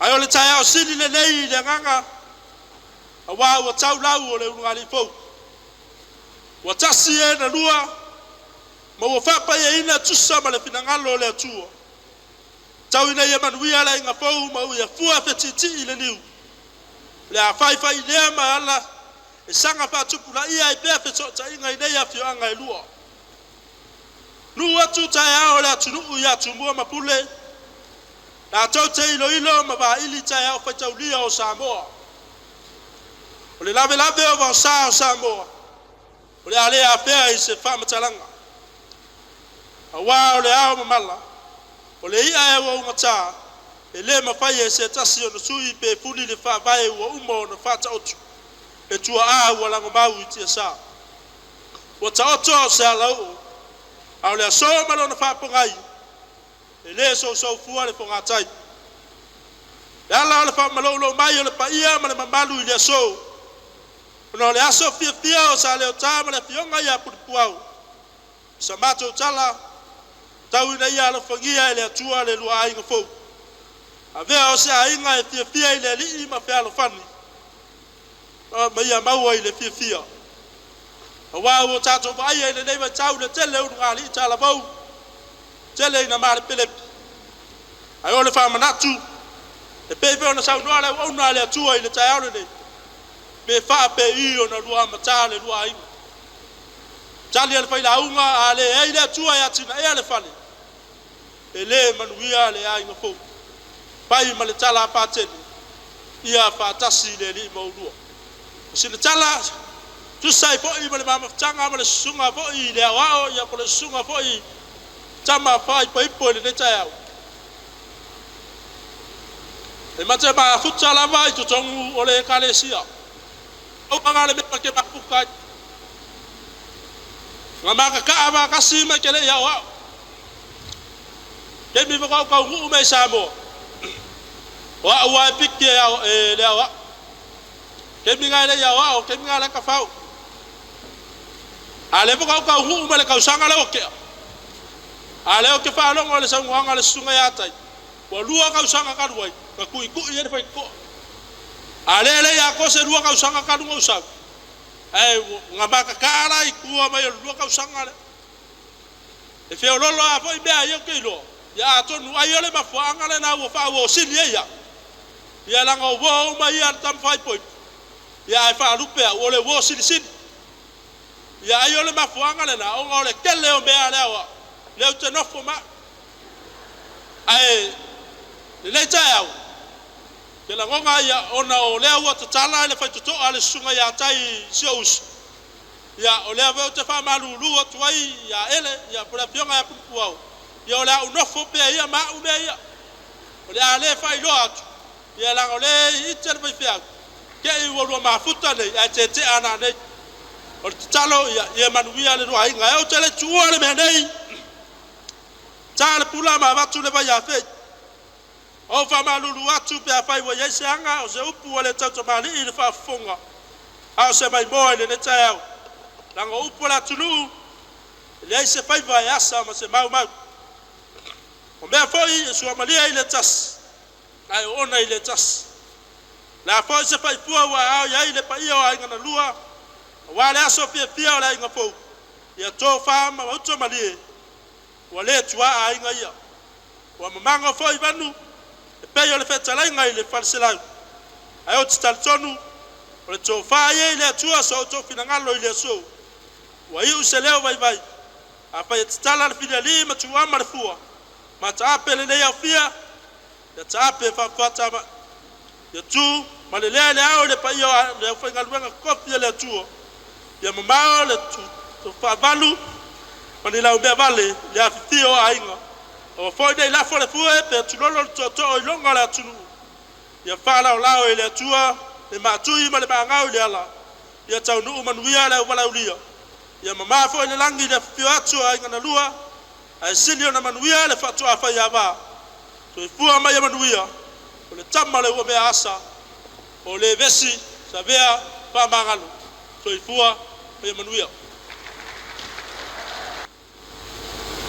Ae o le taeao sili lelei i le agaga, aua ua taulau o le ulugalii fou. Ua tasi e na lua, ma ua faapaiaina tusa ma le finagalo o le Atua. Tau ina ia manuia le aiga fou ma ua ia fua fetitii le niu. Le a faifai lea ma ala e saga faatupulaia ai pea fesootaiga i nei afioaga e lua. Nuu atu taeao o le atunuu ia Tumua ma Pule, latou te iloilo ma vaili taeao faitaulia o Samoa. O le lavelave o vaosa o Samoa, o le a le afea i se faamatalaga. Aua o le ao mamala, o le ia e ua ugata, e le mafai e se tasi ona sui pe fuli le faavae ua uma ona faataoto, e tuaa ua lagomau i tiasa. Ua taoto o se alaoo, a o le aso ma lona faapogai, e le sousoufua le fogatai. Le ala o le faamaloulou mai o le paia ma le mamalu i le aso, ona o le aso fiafia o sa leota ma le afioga ia Pulepuau, sa matou tala, tau ina ia alofagia e le Atua le lua aiga fou. Avea o se aiga e fiafia i le alii ma fealofani, ma ia maua i le fiafia. Aua ua tatou vaaia i lenei vaitau le tele ulugalii talavou, tele ina malepelepe. Ae o le faamanatu, e pei foi ona saunoa le auauna a le Atua i le taeao lenei, pe faapei ona lua amata le lua aiga. Tali a le failauga, a le ai le Atua e atinaea le fale, e le manuia le aiga fou. Pai ma le tala a Patele, ia faatasi le alii maulua. O sina tala, tusa ai foi ma le mamafutaga ma le susuga foi i le aoao, ia po le susuga foi tama faaipoipo i lenei taeao. E mate mafuta lava i totonu o le ekalesia. Au anga le mea ke mafuka ai. Nga makakaa makasi mai ke le i aoao. Ke mi whakau kau nguu mei Samoa. O au ai piki e le aoao. Ke mi ngai le i aoao, ke mi ngai le kawhau. A le whakau kau nguu mai le kausanga le okea. A leo ke whaalongo le saungoanga le susunga ia tai. Ua lua kausanga kaluai, ka kui kui e le whaikoa. A le le ia ko se lua kausanga kalunga usau. Ai ngā makakara i kua mai o lua kausanga le. E whiololo a foi mea ia ke iloa. Ia atonu ai ole mafuaanga le na ua wha ua sili e ia. Ia langa o ua uma ia le tamawhai poi. Ia ai whaalupea o le ua sili sili. Ia ai ole mafuaanga le na onga o le kele o mea le awa. Leo te nofo ma. Ai le lei tae au. Ke lagonga ia ona o lea ua tatala i le faitotoa le susuga ia tai si o uso. Ia o lea foi ou te faamalulu atu ai ia Ele, ia po le afioga ia Pulepuau. Ia o le a ou nofo pea ia ma au mea ia. O le a le faailoa atu. Ia laga o le ite le faifeau. Ke i ua lua mafuta nei, ae tetea ana nei. O le tatalo ia, ia manuia le lua aiga. E ou te le tuua le mea nei. Tā le pula ma avatu le vai afei. O faamalulu atu pe afai ua iai se aga o se upu ua le tautamalii i le faafofoga. A o se maimoa i lenei taeao. Laga o upu o le atunuu, e leai se faiva e asa ma se maumau. O mea foi e suamalia i le tasi, ae oona i le tasi. Le a foi se faifua ua aao i ai le paia o aiga na lua, aua le aso fiafia o le aiga fou. Ia tofa ma uto malie, ua le tuaa aiga ia. Ua mamago foi vanu, e pei o le fetalaiga i le faleselau. Ae ou te talitonu, o le tofa ia i le Atua so outou finagalo i le aso. Ua iu se leo vaivai, afai e tatala le filialii ma tuuama le fua, ma taape lenei aofia, ia taape faafuata ia tu ma le lea i le ao i le paia o le aufaigaluega kofi a le Atua. Ia mamao le faavalu ma ni laumea vale le afifio o aiga. Aua foi nei lafo le fue pe tulolo le tootoo i loga o le atunuu. Ia faalaolao e le Atua le maatui ma le maagau i le ala. Ia taunuu manuia le auvalaulia. Ia mamā foi le lagi i le afifio atu o aiga na lua, ae sili ona manuia le faatoa faiava. Soifua ma ia manuia. O le tama le ua mea asa o le vesi Savea Faamagalo. Soifua ma ia manuia.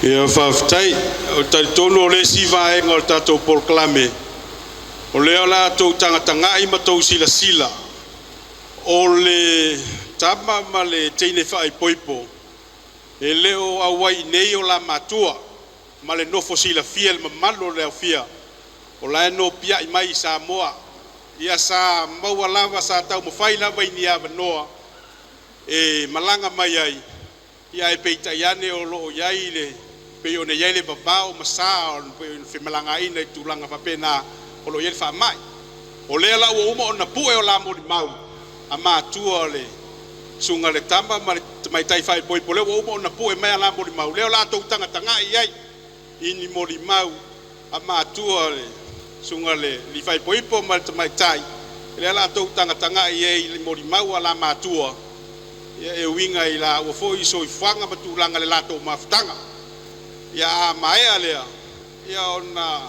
Ia faafetai. O le talitonu o le isi vaega o le tatou polokalame, o lea o le a tou tagatagai ma tou silasila, o le tama ma le teine faaipoipo, e le o auai nei o la matua ma le nofo silafia e le mamalu o le aofia, o la e nopiai mai i Samoa. Ia sa maua lava, sa taumafai lava i ni avanoa e malaga mai ai, ia ae peitai ane o lo o i ai le pei ona i ai le vavao ma sa o le femalagaaiga i tulaga faapena, o lo o i ai le faamai. O lea la ua uma ona pue o la molimau a matua o le susuga i le tama ma le tamaitai faaipoipo, lea ua uma ona pue mai a la molimau, lea o le a tou tagatagai i ai i ni molimau a matua o le susuga i le alii faaipoipo ma le tamaitai, lea o le a tou tagatagai i ai i molimau a la matua, e uiga i laua foi soifuaga ma tulaga i le latou mafutaga. Ia a maea lea, ia ona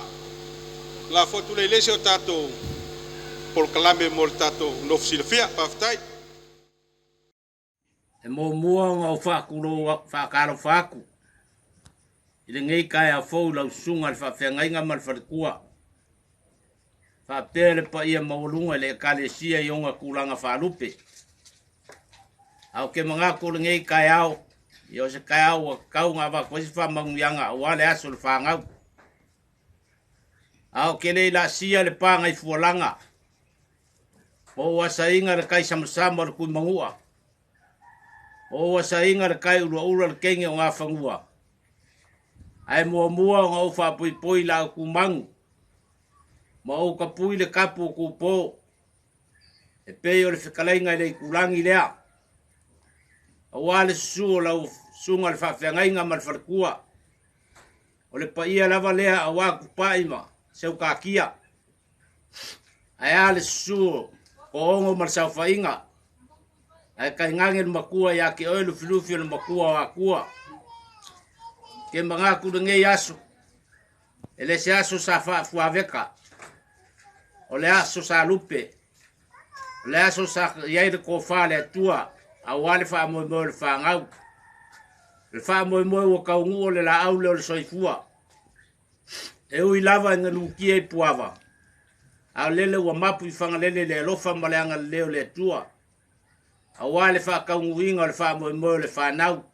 lafo atu lea i le isi o tatou polokalame mo le tatou nofo silafia. Faafetai. E muamua ona ou faatulou faatalofa atu i lenei taeao fou i lau susuga i le faafeagaiga ma le faletua, faapea le paia maualuga i le Ekalesia i ona tulaga faalupe. Ae ou te manatu o lenei taeao, ia o se taeao ua tatau ona avatu ai se faamanuiaga aua le aso o le fanau. Ae ou te le i laasia le pagaifualaga, ma ou asaina le tai samasama o le Tuimanua, ma ou asaina le tai ulaula o le teine o Nafanua, ae muamua ona ou faapoipoi i la outou manu, ma ou tapui le tapu o Tupo, e pei o le fetalaiga i le itulagi lea, aua le susu o lau susuga i le faafeagaiga ma le faletua, o le paia lava lea aua Tupai ma Seukatia, ae a le susu o Toongo ma le saofaiga, ae tainane le matua ia te oe Lufilufi o le matua o Atua. Ke manatu lenei aso, e le se aso sa faafuaveka, o le aso sa lupe, o le aso sa i ai le tofa a le Atua, aua le faamoemoe o le fanau. Le faamoemoe ua taunuu o le laau lea o le soifua. E ui lava ina lutia i Puava, a o lele ua mapu i Fagalele le alofa ma le agalelei o le Atua, aua le faataunuuina o le faamoemoe o le fanau.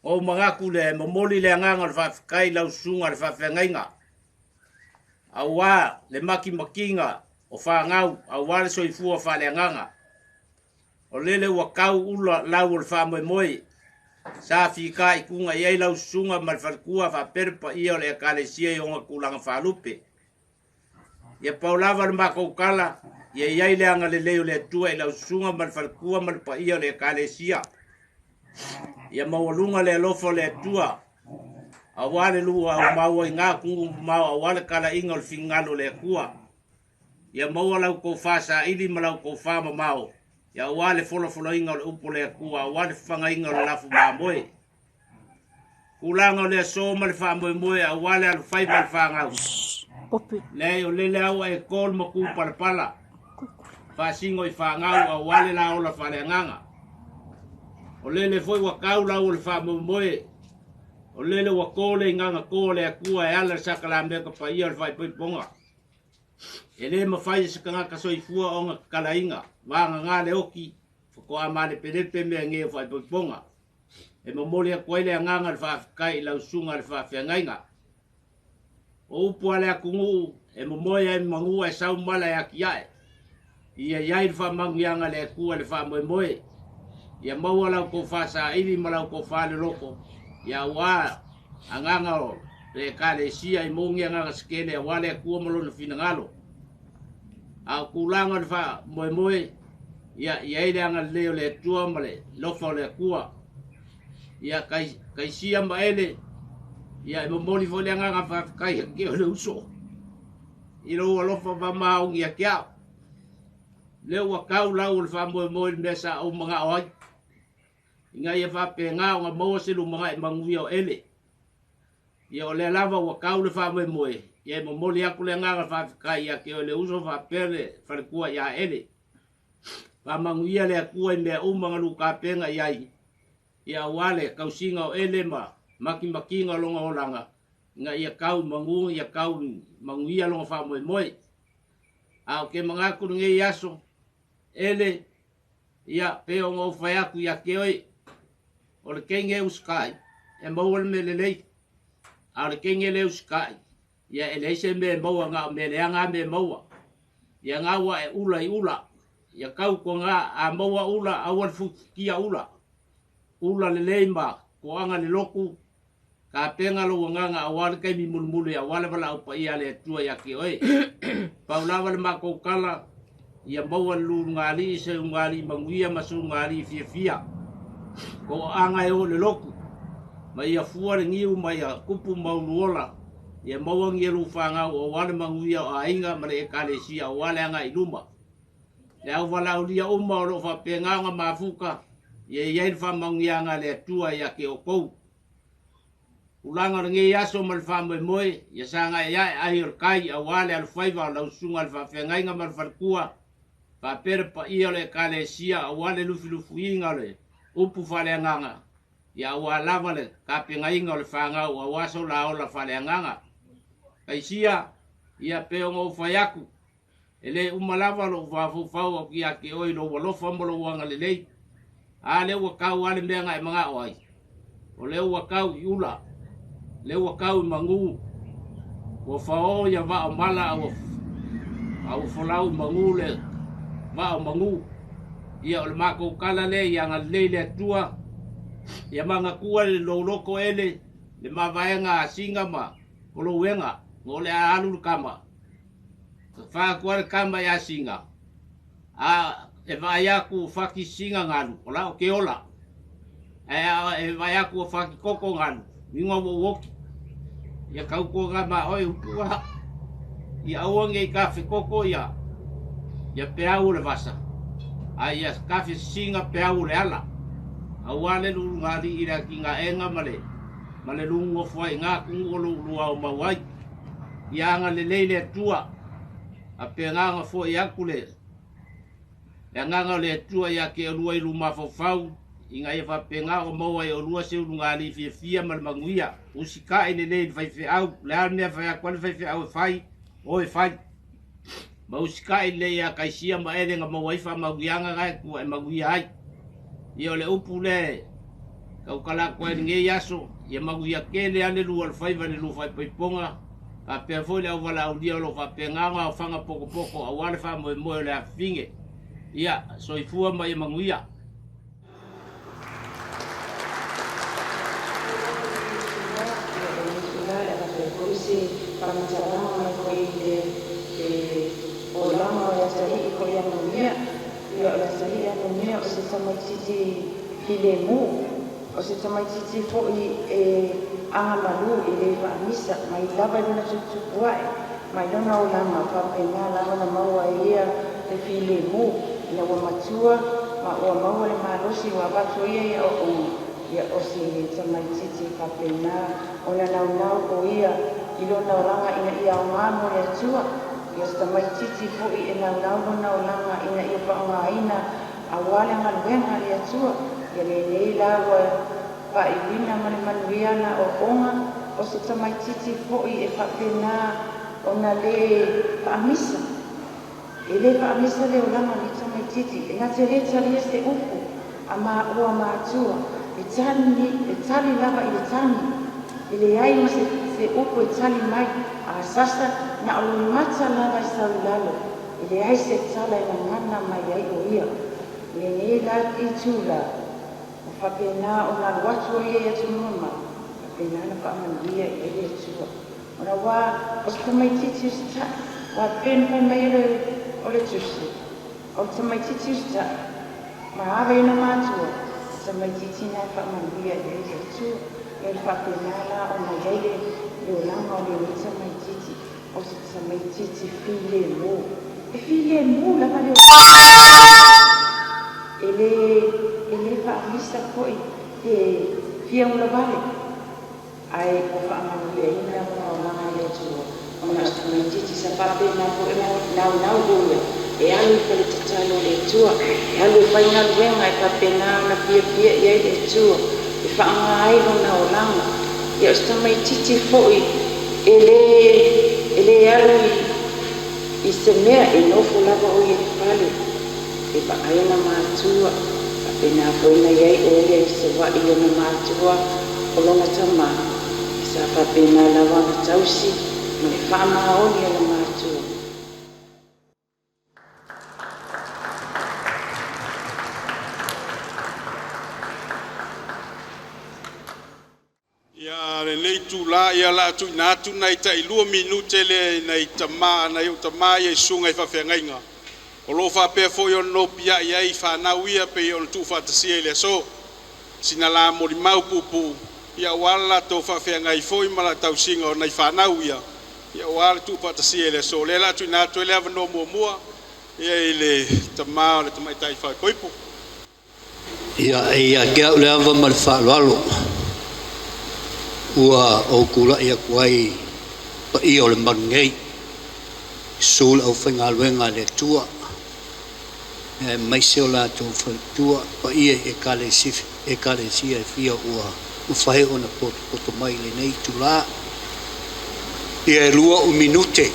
Ua ou manatu lea e momoli le agaga o le faafetai i lau susuga i le faafeagaiga, aua le matimatiga o fanau, aua le soifua faaleagaga. O lele ua tau ula lau o le faamoemoe, sa fitaituga i ai lau susuga ma le faletua faapea le paia o le Ekalesia i ona tulaga faalupe. Ia pau lava le matou tala, ia i ai le agalelei o le Atua i lau susuga ma le faletua ma le paia o le Ekalesia. Ia maualuga le alofa o le Atua, aua le lua aumau ai ngā atunuu mamao aua le talaiga o le finagalo o le Atua. Ia maua la outou fasaili ma la outou famamao, ia aua le folafolaina o le upu a le Atua, aua le fafagaina o le lafo mamoe. Tulaga o le aso ma le faamoemoe aua le alofaiva o le fanau. Leai, o lele lava ua e to le matu palapala, faasino i fanau aua le laola faaleagaga. O lele foi ua tau lau o le faamoemoe, o lele ua to le igaga to a le Atua e ala i le sakalameta paia o le faaipoipoga. E le mafai e se tagata soifua ona tatalaina, vagana le oti, faatoa malepelepe mea nei o faaipoipoga. E momoli atu ai le agaga o le faafetai i lau susuga i le faafeagaiga. O upu a le atunuu e momoe ai manu ae sau mala e atiae. Ia i ai le faamanuiaga a le Atua i le faamoemoe. Ia maua la outou fasaili ma la outou faleloko, ia aua agaga o le Ekalesia i mogi agaga sekele aua le Atua ma Lona finagalo. A o tulaga o le faamoemoe, Ia i ai le agalelei o le Atua ma le lofa o le Atua. Ia kai kaisia ma ele ia e momoli foi le agaga faafetai ia te oe le uso i lou alofa faamaoni ia te au. Lea ua tau lau o le faamoemoe i le mea sa ou manao ai ina ia faapena ona maua se lumanai manuia o ele. Ia o lea lava ua tau le faamoemoe, ia e momoli atu le agaga faafetai ia te oe le uso faapea le faletua ia Ele. Faamanuia le Atua i mea uma na lutapena i ai, ia aua le tausiga o Ele ma makimakiga o lona olaga, ina ia tau i manu, ia tau i manuia lona faamoemoe. A ou te manatu i lenei aso, Ele, ia, pei ona ou fai atu ia te oe, o le teine e usikai, e maua le mea lelei, a o le teine e le usikai, ia e leai se mea e maua na o mea leaga a mea e maua. Ia na ua e ula i ula, ia tau toga a maua ula aua le futifutia ula. Ula lelei ma toaga le lotu, tapena lou agaga aua le taimi mulimuli aua le valaau paia a le Atua ia te oe. Pau lava le matou tala, ia maua le lulugalii se ulugalii manuia ma se ulugalii fiafia. Toaaga e o i le lotu, ma ia fua le niu ma ia tupu ma uluola, ia maua ni elu fanau aua le manuia o aiga ma le Ekalesia aua le agai i luma. Le auvalaaulia uma o lo o faapena ona mafuta, ia i ai le faamanuiaga a le Atua ia te outou. Tulaga o lenei aso ma le faamoemoe, ia sagai ae ai o le tai aua le alofaiva o lau susuga i le faafeagaiga ma le faletua, faapea le paia o le Ekalesia aua le lufilufiina o le upu faaleagaga, ia aua lava le tapenaina o le fanau aua so la ola faaleagaga. Kaisia, ia pei ona ou fai atu, e le uma lava lou mafaufau atu ia te oe i lou alofa ma lou agalelei. A lea ua tau lava le mea na e manao ai, o lea ua tau i ula, lea ua tau i manu, ua fao ia vaa o mala a ua, a ua folau i manu le vaa o manu. Ia o le matou tala lea ia agalelei le Atua, ia manatua le lou loto ele, le mavaega a Singa ma Olouega, o le a alu le tama. Fa atu ai le tama ia Singa, a e vaai atu o fati Singa galu, o la o ke ola. Ae a e vaai atu o fati koko galu, uiga ua ou oki. Ia tautuaga ma oe upua, ia aua nei kafe koko ia, ia peau o le vasa, a ia kafe Singa peau o le ala. Aua le lulugalii i le atinaega ma le, ma le lugu nofo ai i ngā atunuu o lo o ulua aumau ai. Ia agalelei le Atua, a pena ona fo'i atu le le agaga o le Atua ia te oulua i lumafaufau, ina ia faapena ona maua ai e oulua se ulugalii fiafia ma le manuia. Usita'i lelei i le faifeau, o le a le mea e fai atu ai le faifeau e fai, o e fai. Ma usita'i lelei ia Kaisia ma Ele na maua ai faamanuiaga na e tua e manuia ai. Ia o le upu lea e tautala atu ai i lenei aso, ia manuia tele lava le lua o le faiva i le lua faaipoipoga, faapea foi le auvalaaulia o lo o faapena ona aofaga potopoto aua le faamoemoe o le afafine. Ia, soifua ma ia manuia. O se tamaitiiti fo'i e agamalu e lē faamisa mai lava i lona tuputupu ae mai lona olaga faapena lava na maua ai ia le filemu ina ua matua ma ua maua le malosi ua avatu ai ia i aoaoga. Ia o se tamaitiiti faapena ona naunau o ia i lona olaga ina ia aogā mo le Atua. Ia o se tamaitiiti fo'i e naunau lona olaga ina ia faaaogāina auā le galuega a le Atua. Ia lenei la ua faaiuina ma le manuia ana aoaoga. O se tamaitiiti fo'i e faapena ona lē faamisa, e lē faamisa le olaga o lenei tamaitiiti e na te lē talia se upu a maua matua, e tali, e tali lava i le tagi, e leai ma se, se upu e tali mai. A sasa na o le mata lava e sau i lalo, e leai se tala e gagana mai ai o ia. Lenei la itu la, ua faapena ona alu atu o ia i atunuu mamao, faapena ona faamanuia i ai le Atua. Ona ua o se tamaitiiti usitai, ua pei ona fai mai o le, o le tusi, o le tamaitiiti usitai, Ma ave i ona matua, o se tamaitiiti lena e faamanuia i ai le Atua. Ia o le faapena la ona i ai le le olaga o lenei tamaitiiti, o se tamaitiiti filemu. E filemu lava le E le e le faamisa foi pe fia ula vale, ae ua faamanuiaina lona olaga e le Atua ona o se tamaitiiti sa faapena foi ona naunau o ia e alu i fale tatalo a le Atua, e alu e fai galuega e faapena ona fiafia i ai le Atua e faaaoga ai lona olaga. Ia o se tamaitiiti foi e le e le alu i se mea, e nofo lava o ia i le fale e vaai ona matua, faapena foi ona i ai o ia i Savaii i ona matua o lona tamā, sa faapena lava ona tausi ma le faamaoni o ona matua. Ia lenei itula o le a tuuina atu nai tailua minute lea i nai tama nai ou tama ia i susuga i faafeagaiga o lo o faapea foi ona nopiai ai fanau ia pei ona tuufaatasia i le aso. Sina la molimau puupuu aua le latou faafeagai foi ma le tausiga o nai fanau ia aua le tuufaatasia i le aso. O lea o le a tuuina atu ai le avanoa muamua i le tama o le tamaitai faaipoipo. Ia, e ia te au le ava ma le faaaloalo ua ou tulai atu ai paia o le malu nei, susu le aufaigaluega a le Atua, aemaise o latou faletua, paia i ekalesia e fia ua mafai ona potopoto mai i lenei itula. Ia e 2 ou minute.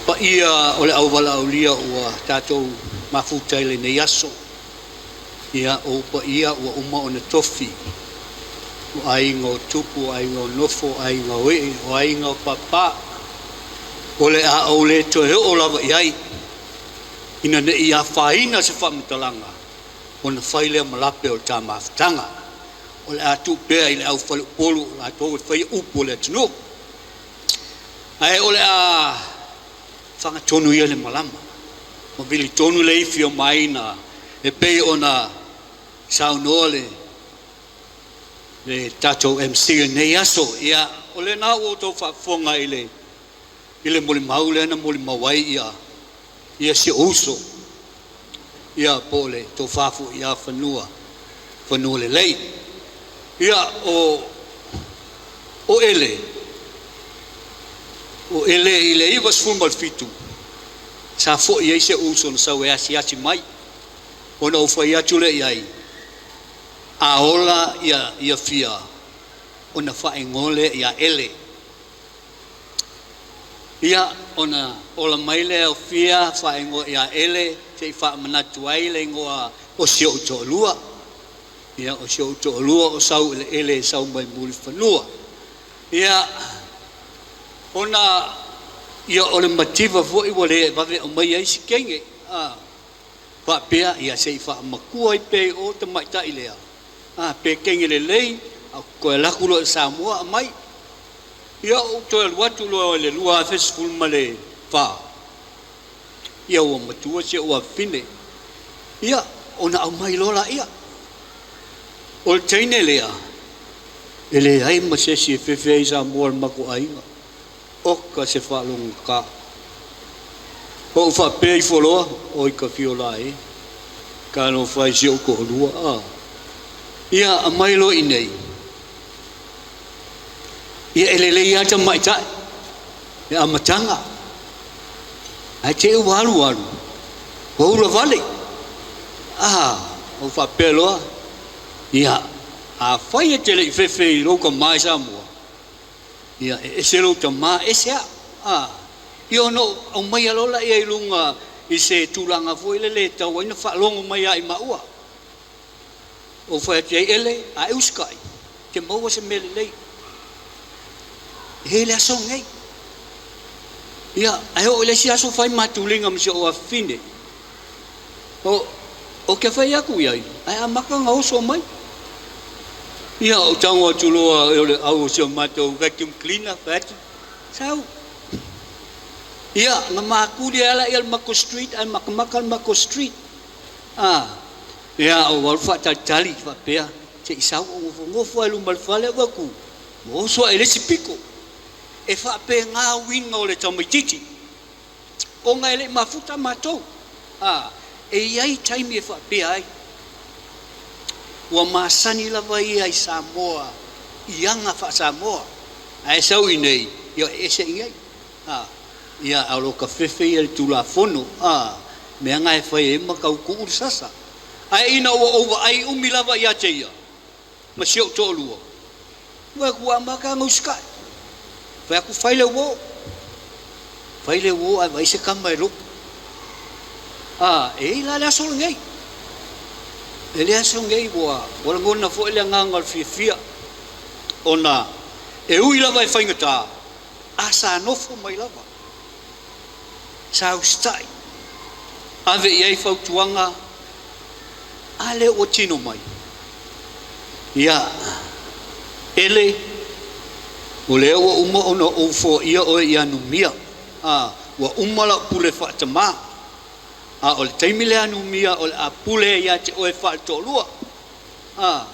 Paia o le auvalaaulia ua tatou mafuta i lenei aso. Ia, o ou paia ua uma ona tofi. O aiga o tupu, o aiga o nofo, o aiga o ee, o aiga o papa. O le a ou le toe oo lava i ai, ina ne i afaina se faamatalaga, ona fai lea ma lape o le ta mafutaga. O le a tuu pea i le au faleupolu o latou e faia upu o le atunuu. Ae o le a fagatonu ia le malama, ma vili tonu le ifi o maina e pei ona saunoa le tatou MC i lenei aso. Ia, o lena ua outou faafofoga i le molimau lea na molimau ai ia si ou uso, ia po o le tofa foi ia Fanua Lelei. Ia, o Ele i le 97, sa foi ai si ou uso na sau e asiasi mai, ona ou fai atu lea i ai, a ola ia fia, ona faaigoa lea ia Ele. Ia, ona ola mai lea o fia faaigoa ia Ele, se i faamanatu ai le igoa o si ou toalua. Ia, o si ou toalua o sau ele ele e sau mai Mulifanua. Ia, ona ia o le mativa foi ua le vave aumai ai si teine. Faapea, ia se i faamatua ai pe o tamaitai lea. Pe teine lelei, toe alu atu loa i Samoa aumai. Ia, ou toe alu atu loa i le 2014, ia ua matua si ou afafine. Ia, ona aumai loa laia. O le teine lea, e leai ma se isi e fefe ai i Samoa o le matou aiga. Oka se faalogogata. Ou faapea ifo loa, oi ka fio la e, talofa i si ou toalua. Ia, aumai loa i nei. Ia, e lelei lava tamaitai, e amataga. Ae te i ua alu alu, ua ula vale. Ou faapea loa, ia, afai e te le i fefe i lou tama i Samoa, ia, e ese lou tama, ese au. Ia, ona ou aumaia loa laia i luga i se tulaga foi lele e tau ai na faalogo mai ia i maua. Ou fai atu ai, Ele, a e usikai, te maua se mea lelei. E le aso nei. Ia, ae oo i le isi aso fai matuliga ma si ou afafine. O ke fai atu i ai, ae amata ona oso mai. Ia, ou tago atu loa o le au o si o matou vacuum cleaner, fai atu, sau. Ia, na makuli ala ia le mako street ai makamaka le mako street. Ah, ia o walu faatalitali faapea se i sau o gofogofo ai luma le fale ua ku. Ma oso ai le isi piko. E faapegā uiga o le tamaititi. Ona e le i mafuta matou. Ah, e i ai taimi e faapea ai. Ua masani lava ia i Samoa i aga faa-Samoa. Ae sau i inei, ia e ese i ai. A, ia, a o lo kafefe ia i le Tulafono, a, mea na e fai ai ma tautuu le sasa. Ae ina ua ou vaai umi lava ia te ia, ma si ou toalua, ua atu ua amata ona usitai. Fai atu, fai le uo. Fai le uo ae vaai se tama e lotu. A, e i ai la le aso lenei. E le aso lenei ua lagona foi le agaga o le fiafia, ona e ui lava e faigata, a sa nofo mai lava, sa usitai, ave i ai fautuaga, a lea ua tino mai. Ia, Ele, o lea ua uma ona ou foaia oe ia Numia, a, ua uma lau pule faatamā, a o le taimi lea Numia o le a pule ia te oe faaletoalua, a,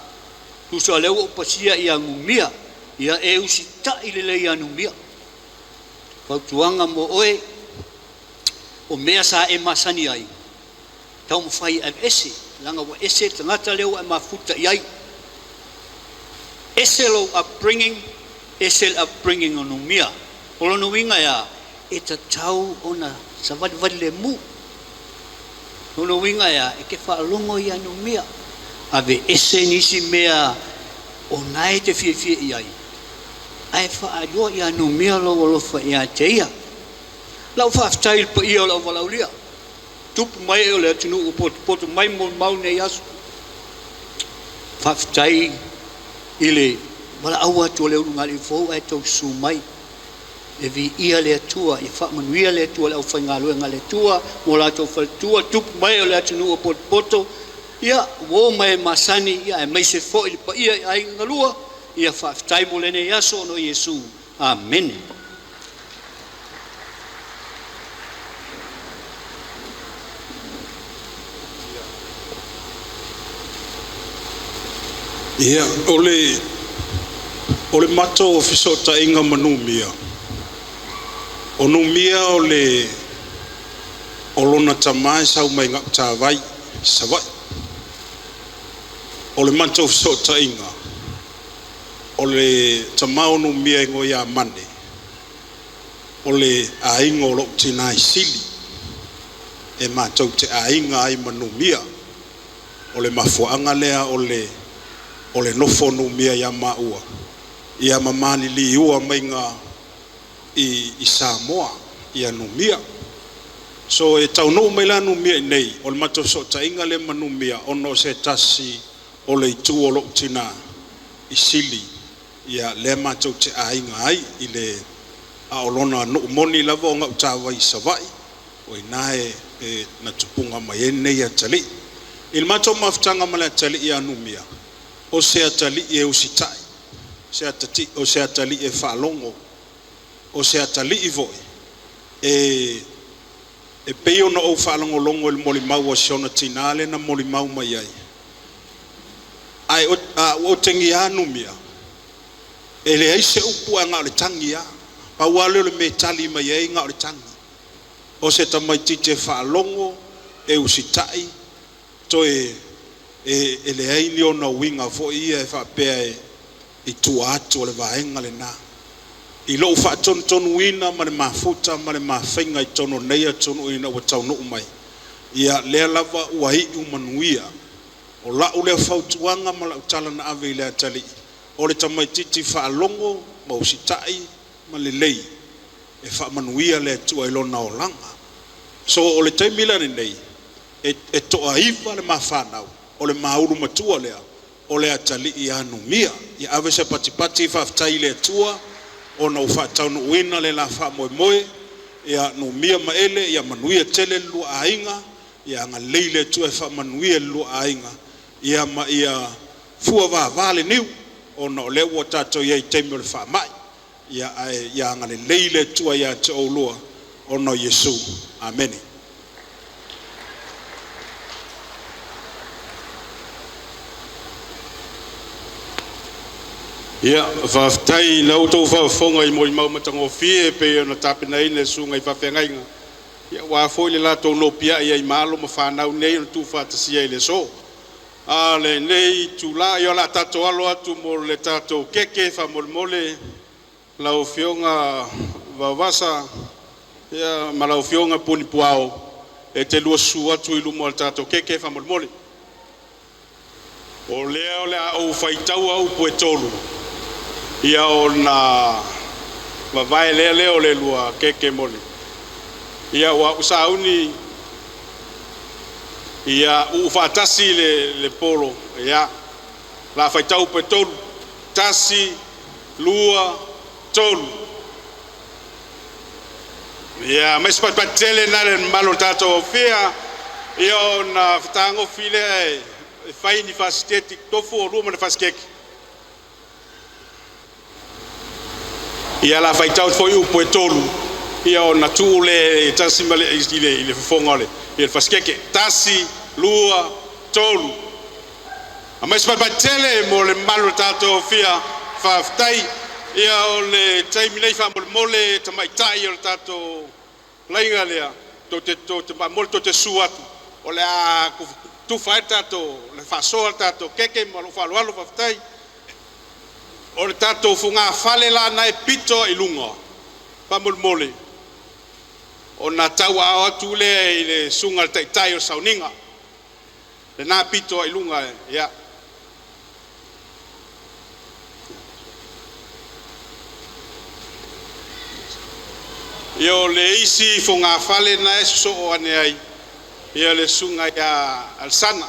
tusa o lea ua ou pasia ia Numia, ia e usitai lelei ia Numia. Fautuaga mo oe, o mea sa e masani ai, taumafai e aveese, leaga ua ese le tagata lea ua e mafuta i ai. Ese lou upbringing, ese le upbringing o Numia. O lona uiga e a? E tatau ona savalivali lemu. Lona uiga e a? E te faalogo ia Numia. Aveese nisi mea o na e te fiafia i ai, ae faailoa ia Numia lou alofa ia te ia. Lau faafetai i le paia o le auvalaulia, tupu mai o le atunuu ua potopoto mai molimau nei aso. Faafetai i le valaau atu o le ulugalii fou ae tau susu mai. E viia le Atua, ia faamanuia le Atua i le aufaigaluega a le Atua mo latou faletua, tupu mai o le atunuu ua potopoto, ia uo ma e masani, ia aemaise foi le paia i aiga galua, ia faafetai mo lenei aso ona o Iesu. Amene. Ia, o le o le matou fesootaiga ma Numia, o Numia o le o lona tama e sau mai Gautavai i Savaii. O le matou fesootaiga, o le tama o Numia e igoa ia Mane, o le aiga o lou tina i Sili, e matou te aiga ai ma Numia. O le mafuaaga lea o le o le nofo o Numia ia maua, ia ma maliliua maiga i Samoa ia Numia. So e taunuu mai la Numia i inei, o le matou fesootaiga lea ma Numia ona o se tasi o le itu o lou tina i Sili, ia lea matou te aiga ai i le a o lona nuu moni lava o Gautavai i Savaii, o i ina e na tupuga mai ai lenei atalii. I le matou mafutaga ma le atalii ia Numia, o se atalii e usitai, o se atalii e faalogo, o se atalii foi e pei ona ou faalogologo i le molimau a si ona tina lea na molimau mai ai, ae a ua otegia lava Numia, e leai se upu ae na o le tagi lava. Pau lava lea o le mea e tali mai ai na o le tagi. O se tamaitiiti e faalogo, e usitai, toe e leai ni ona uiga foi ia e faapea i tua atu o le vaega lena. I lou faatonutonuina ma le mafuta ma le mafaiga i totonu o nei atunuu ina ua taunuu mai, ia lea lava ua iu manuia. O lau lea fautuaga ma lau tala na ave i le atalii, o le tamaitiiti faalogo ma usitai ma lelei, e faamanuia le Atua i lona olaga. So o le taimi la lenei, e toaiva le mafanau, o le maulu matua lea, o le atalii ia Numia. Ia ave se patipati faafetai i le Atua ona ua faataunuuina le la faamoemoe, ia Numia ma Ele, ia manuia tele le lua aiga, ia agalelei le Atua e faamanuia i le lua aiga, ia ma ia fua vava le niu, ona o lea ua tatou i ai i taimi o le faamai. Ia ae ia agalelei le Atua ia te oulua Ona o Iesu. Amene. Ia, faafetai i la outou faafofoga i molimau matagofie e pei ona tapenaina e susuga i faafeagaiga, ia aua foi le latou nopiai ai ma alo ma fanau nei ona tuufaatasia i le aso. A o lenei itula, ia o le a tatou alo atu mo le tatou keke faamolemole lau Afioga Vaovasa ia ma lau Afioga Punipuao e te lua susu atu i luma o le tatou keke faamolemole. O lea o le a ou faitaua upu e tolu, ia ona vavae lea lea o le lua keke mo le. Ia ua ou sauni ia uu faatasi le polo, ia la faitau upu e tolu. 1, 2, 3. Ia mai se patipati tele na le mamalu o le tatou aufia, ia ona fetagofi lea e fai ni fasiketi, tofu o lua ma le fasikeke. Ia la faitau foi upu e tolu, ia ona tuu le tasi ma le i le fofoga o le i le fasikeke. 1, 2, 3. A mai se patipati tele mo le mamalu o le tatou aufia, faafetai. Ia o le taimi nei faamolemole tamaitai o le tatou laiga lea, tou te faamole tou te susu atu, o le a tufa ai le tatou le faasoa le tatou keke ma lou faaaloalo faafetai. O le tatou fogafale la na e pito i luga, faamolemole, ona tauaao atu lea i le susuga i le taitai o le sauniga, lena pito i luga, ia. Ia o le isi fogafale na e sosoo ane ai, ia le susuga ia Alesana.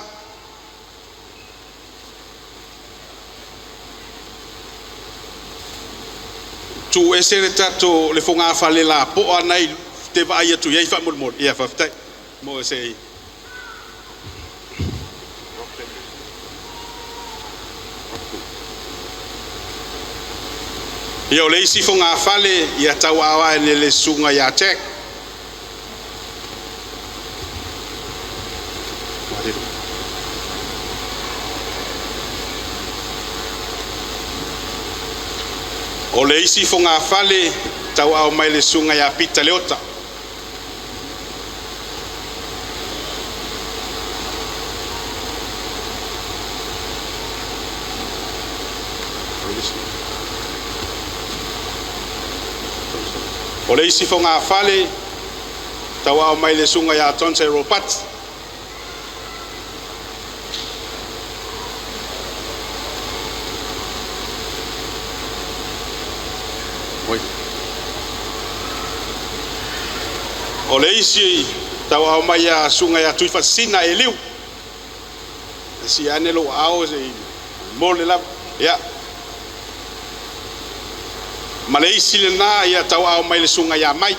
Tu ese le tatou le fogafale lapoa nai te vaai atu i ai faamolemole. Ia faafetai. Mo se Ia o le isi fogafale ia tauaao e le susuga ia Jack. O le isi fogafale tauaao mai le susuga ia Pita Leota. O le isi fogafale tauaao mai le susuga ia Tonse Robert. O le isi tauaao mai ia susuga ia Tuifasina Eliu. Si ane lo ao se mo le lava. Ia. Ma le isi lena ia tauaao mai le susuga ia Mike.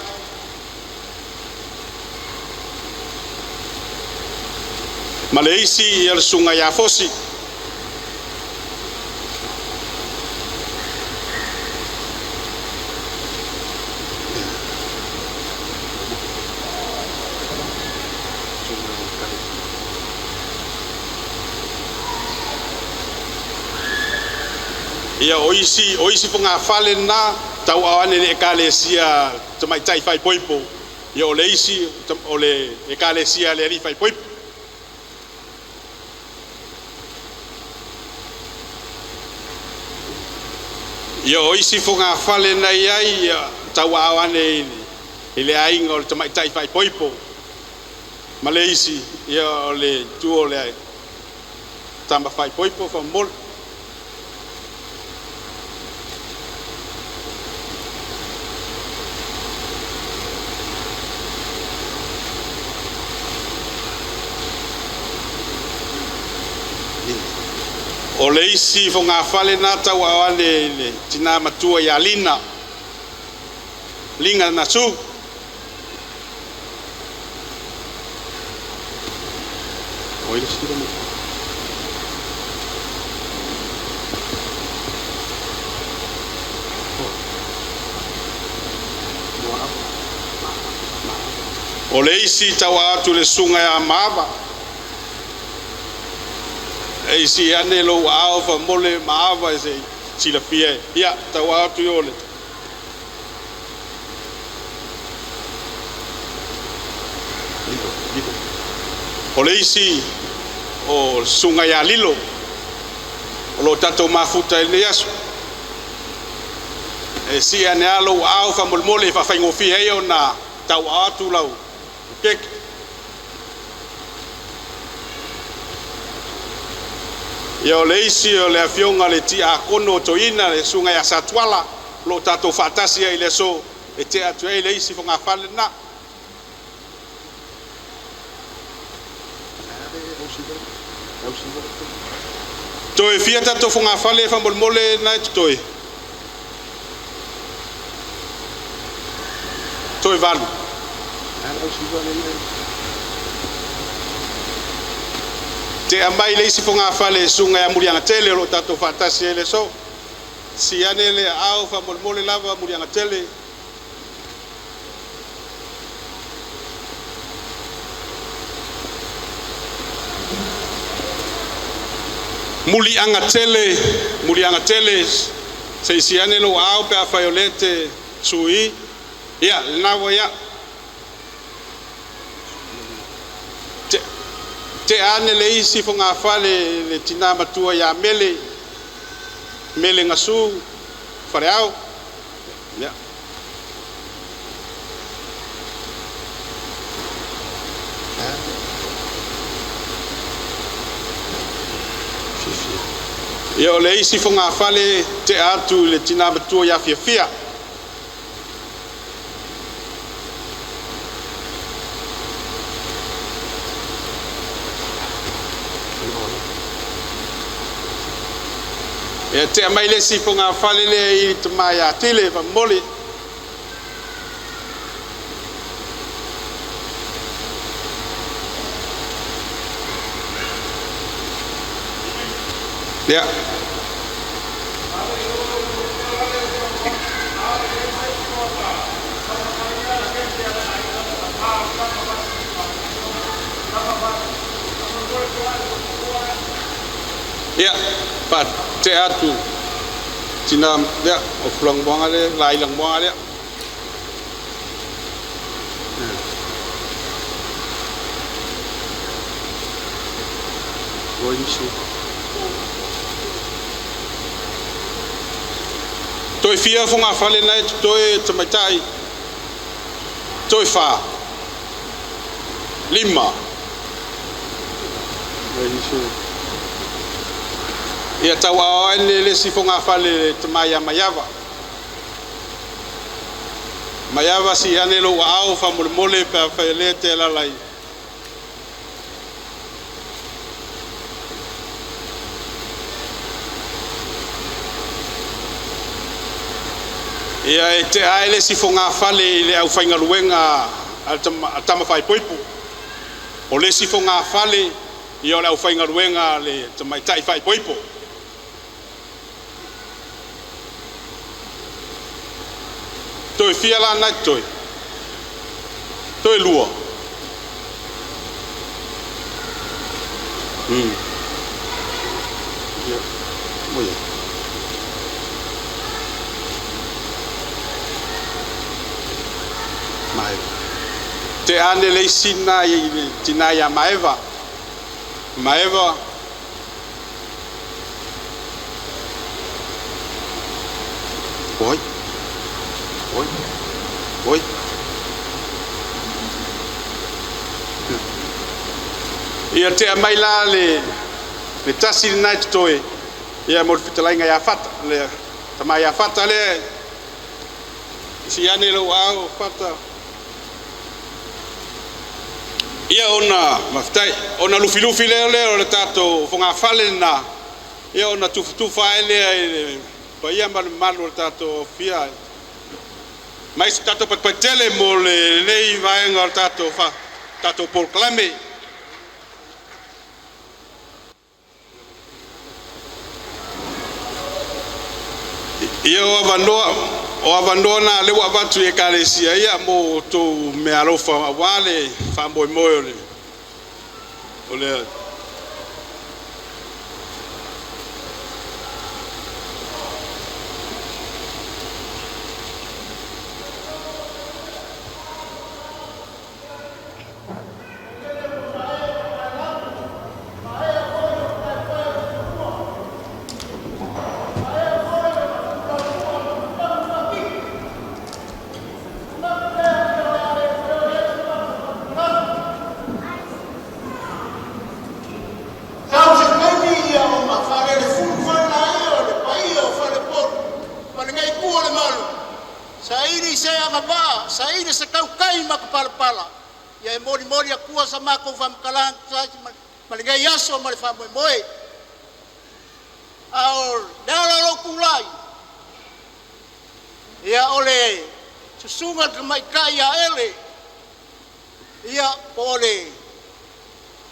Ma le isi ia le susuga ia Fosi. Ia o isi fogafale na tauaao ane le ekalesia tamaitai faaipoipo. Ia o le isi o le ekalesia le alii faaipoipo. Ia o isi fogafale na iai ia tauaao ane i le aiga o le tamaitai faaipoipo. Ma le isi ia o le tu o le tama faaipoipo faamole. O le isi fogafale na tauaao ane i le tina matua ia Lina, Linga Nasu. O le isi tau'a atu le susuga ia Maava. E isi ane lou aao faamole Maava e se silafia e. Ia, tau'a atu i o le. O le isi o le susuga ia Lilo, o lo o tatou mafuta i lenei aso. E sii ane lava lou aao faamolemole e faafaigofie ai ona tauaao atu lau keke. Ia o le isi o le afioga le Tiakono Toeaina le susuga ia Satuala, o lo o tatou faatasi ai i le aso e tea atu ai le isi fogafale lena. Toe fia tatou fogafale faamolemole na e totoe? Toe valu. Tea mai le isi fogafale susuga ia Muliagatele o lo o tatou faatasi ai i le aso. Si ane le aao faamolemole lava Muliagatele. Muliagatele, Muliagatele, se i si ane lou aao pe afai o lea e te sui. Ia, lena ua ia. Tea ane le isi fogafale le tina matua ia Mele, Mele Gasu, Faleao. Ia. Ia o le isi fogafale tea atu i le tina matua ia Fiafia. Ia tea mai le isi fogafale lea i le tama ia Tile faamomoli. Ia. Ia, faatea atu tina, ia, o Fulanumoaga lea, Laailanumoaga lea. Toe fia fogafale na e totoe tamaitai. Toe fa. Lima. Ia tauaao ane le isi fogafale le tama ia Maiava. Maiava si ane lou aao faamolemole pe afai o lea e te alaala i. Ia e tea ai le isi fogafale i le aufaigaluega a le tama faaipoipo. O le isi fogafale ia o le aufaigaluega a le tamaitai faaipoipo. Toe fia la na toe. Toe lua. Ia. Moia. Maeva. Te ane le isi na i le tina ia Maeva. Maeva. Oi. Oi. Oi. Ia tea mai la le tasi lena e totoe. Ia mo le fetalaiga ia Fata. Le tama ia Fata lea. Si ane lou aao Fata. Ia ona mafetai, ona lufilufi lea lea o le tatou fogafale lena. Ia ona tufatufa ai lea i le paia ma le mamalu o le tatou fia. Mai se tatou patupatele mo lenei vaega o le tatou polokalame. Ia o avanoa o avanoa na le ua avatu i ekalesia ia mo tou meaalofa auā le faamoemoe o le o le Sau se taimi ia o mafale le fulu fana ia o le paia o falepolu ma lenei itu o le malu. Saili se agavaa, saili se tautai ma ka palapala. Ia e molimoli atua sa matou faamatalaga tusa ai ma lenei aso ma le faamoemoe. A o le ala o lou tulai, ia o le susuga i le tamaitai ia Ele, ia po o le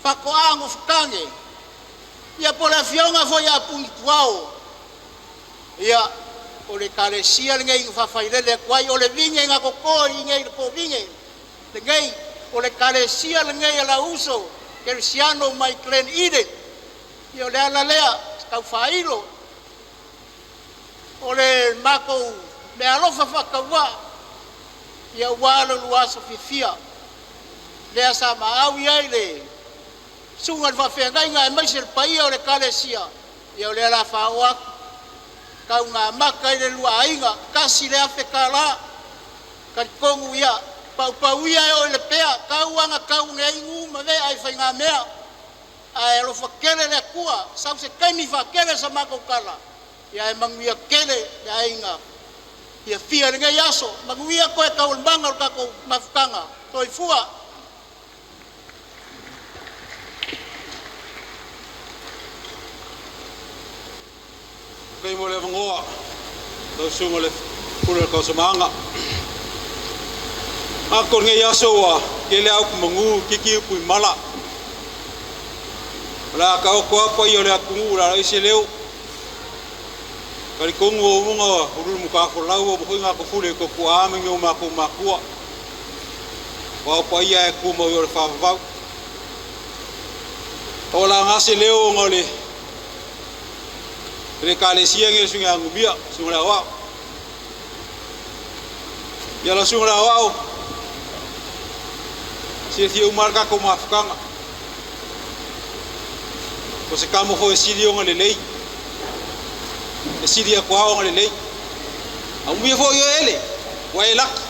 faatoaga nofotane, ia po o le afioga foi ia Pugituao, ia o le ekalesia lenei na faafailele atu ai, o le vine na toto i inei i le kovine lenei, o le ekalesia lenei a lau uso Kerisiano mai Glen Eden. Ia o le ala lea tau faailo o le matou meaalofa faatauvaa, ia ua lo lua aso fiafia lea sa maau i ai le susuga i le faafeagaiga aemaise le paia o le ekalesia. Ia o lea la faaoo atu taugamata i le lua aiga $1,000 talitonu ia paupauia e oo i le pea tau aga tau ina ai ma vea i faigamea ae alofa tele le Atua sau se taimi faatele sa matou tala ia e manuia tele le aiga fiafia i lenei aso. Manuia toe taualumaga o le tatou mafutaga. Soifua. Faafetai mo le avanoa lau susuga i le Pule o le Tausamaaga. Manatu o lenei aso ua tele lava upu manu itiiti upu i mala. O le a taoto lava paia o le atunuu o le a leai se leo. Talitonu ua uma ona ululu mutafolau ua uma foi ona atofule i totuaa ma ni o matou matua. Aua o paia e tumau i o le faavavau. A ua laga se leo ona o le Ekalesia lenei o le Susuga ia Numia, Susuga i le Aoao. Ia lau Susuga i le Aoao, silafia uma lava le tatou mafutaga. O se kamo foi e sili ona lelei, e sili atu lava ona lelei. Aumia foi oe ele, ua e laki.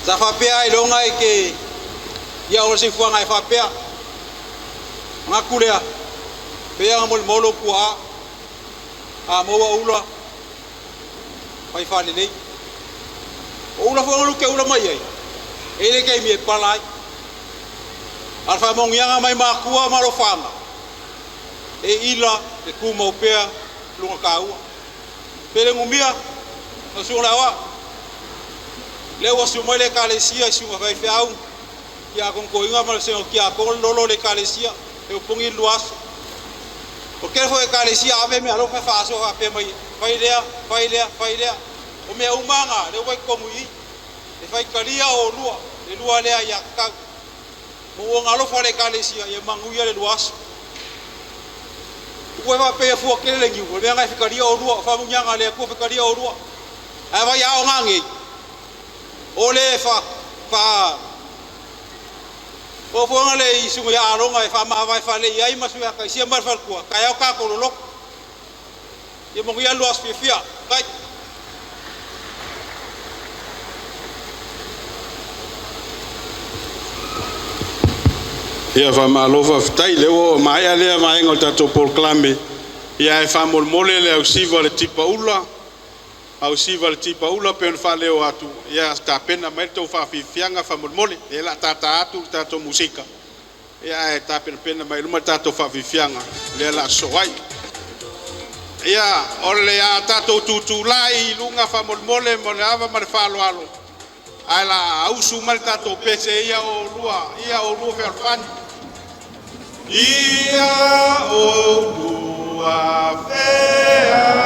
Sa faapea ailoga e te ia o le soifuaga e faapea. Manatu lea, pei ona molimau lou tuaa, a maua ula, fai faalelei. O ula foi na luke ula mai ai, e i ai le taimi e pala ai. A o le faamanuiaga mai matua ma alofaga, e ila le tumau pea luga taua. Pe le numia, lau susuga i le Aoao, lea ua susu mai le Ekalesia i susuga faifeau, tiakono toeaina ma le vasega o tiakono le lolo o le Ekalesia, e opogi le lua aso. O le tele foi o Ekalesia ave meaalofa e faasoa faapea mai, fai lea, fai lea, fai lea. O mea uma lava na, lea ua i totonu i i, e faitalia oulua, le lua lea aiatatau. Mo uaga alofa le Ekalesia, ia manuia le lua aso. Ua faapea fua tele le niu, o le mea lena e fetalia oulua, o faamanuiaga a le Atua fetalia oulua. Ae vai aoga nei, o le fa fa o fuaga le i susuga ia Aloga e faamavae faalei ai ma susuga ia Taisia ma le faletua, taeao tatou loloto. Ia manuia le lua aso fiafia. Faafetai. Ia faamalo faafetai, lea ua maea lea vaega o le tatou polokalame. Ia ae faamolemole le ausiva o le tipa ula, ausiva le tipa ula pei ona faaleo atu, ia tapena mai le tou faafiafiaga faamolemole. Lea o le a tātā atu le tatou musika, ia ae tapenapena mai i luma le tatou faafiafiaga lea o le a sosoo ai. Ia o le a tatou tutulai i luga faamolemole ma le ava ma le faaaloalo, ae la ausu mai le tatou pese ia oulua, ia oulua fealofani. Ia oulua fealofani.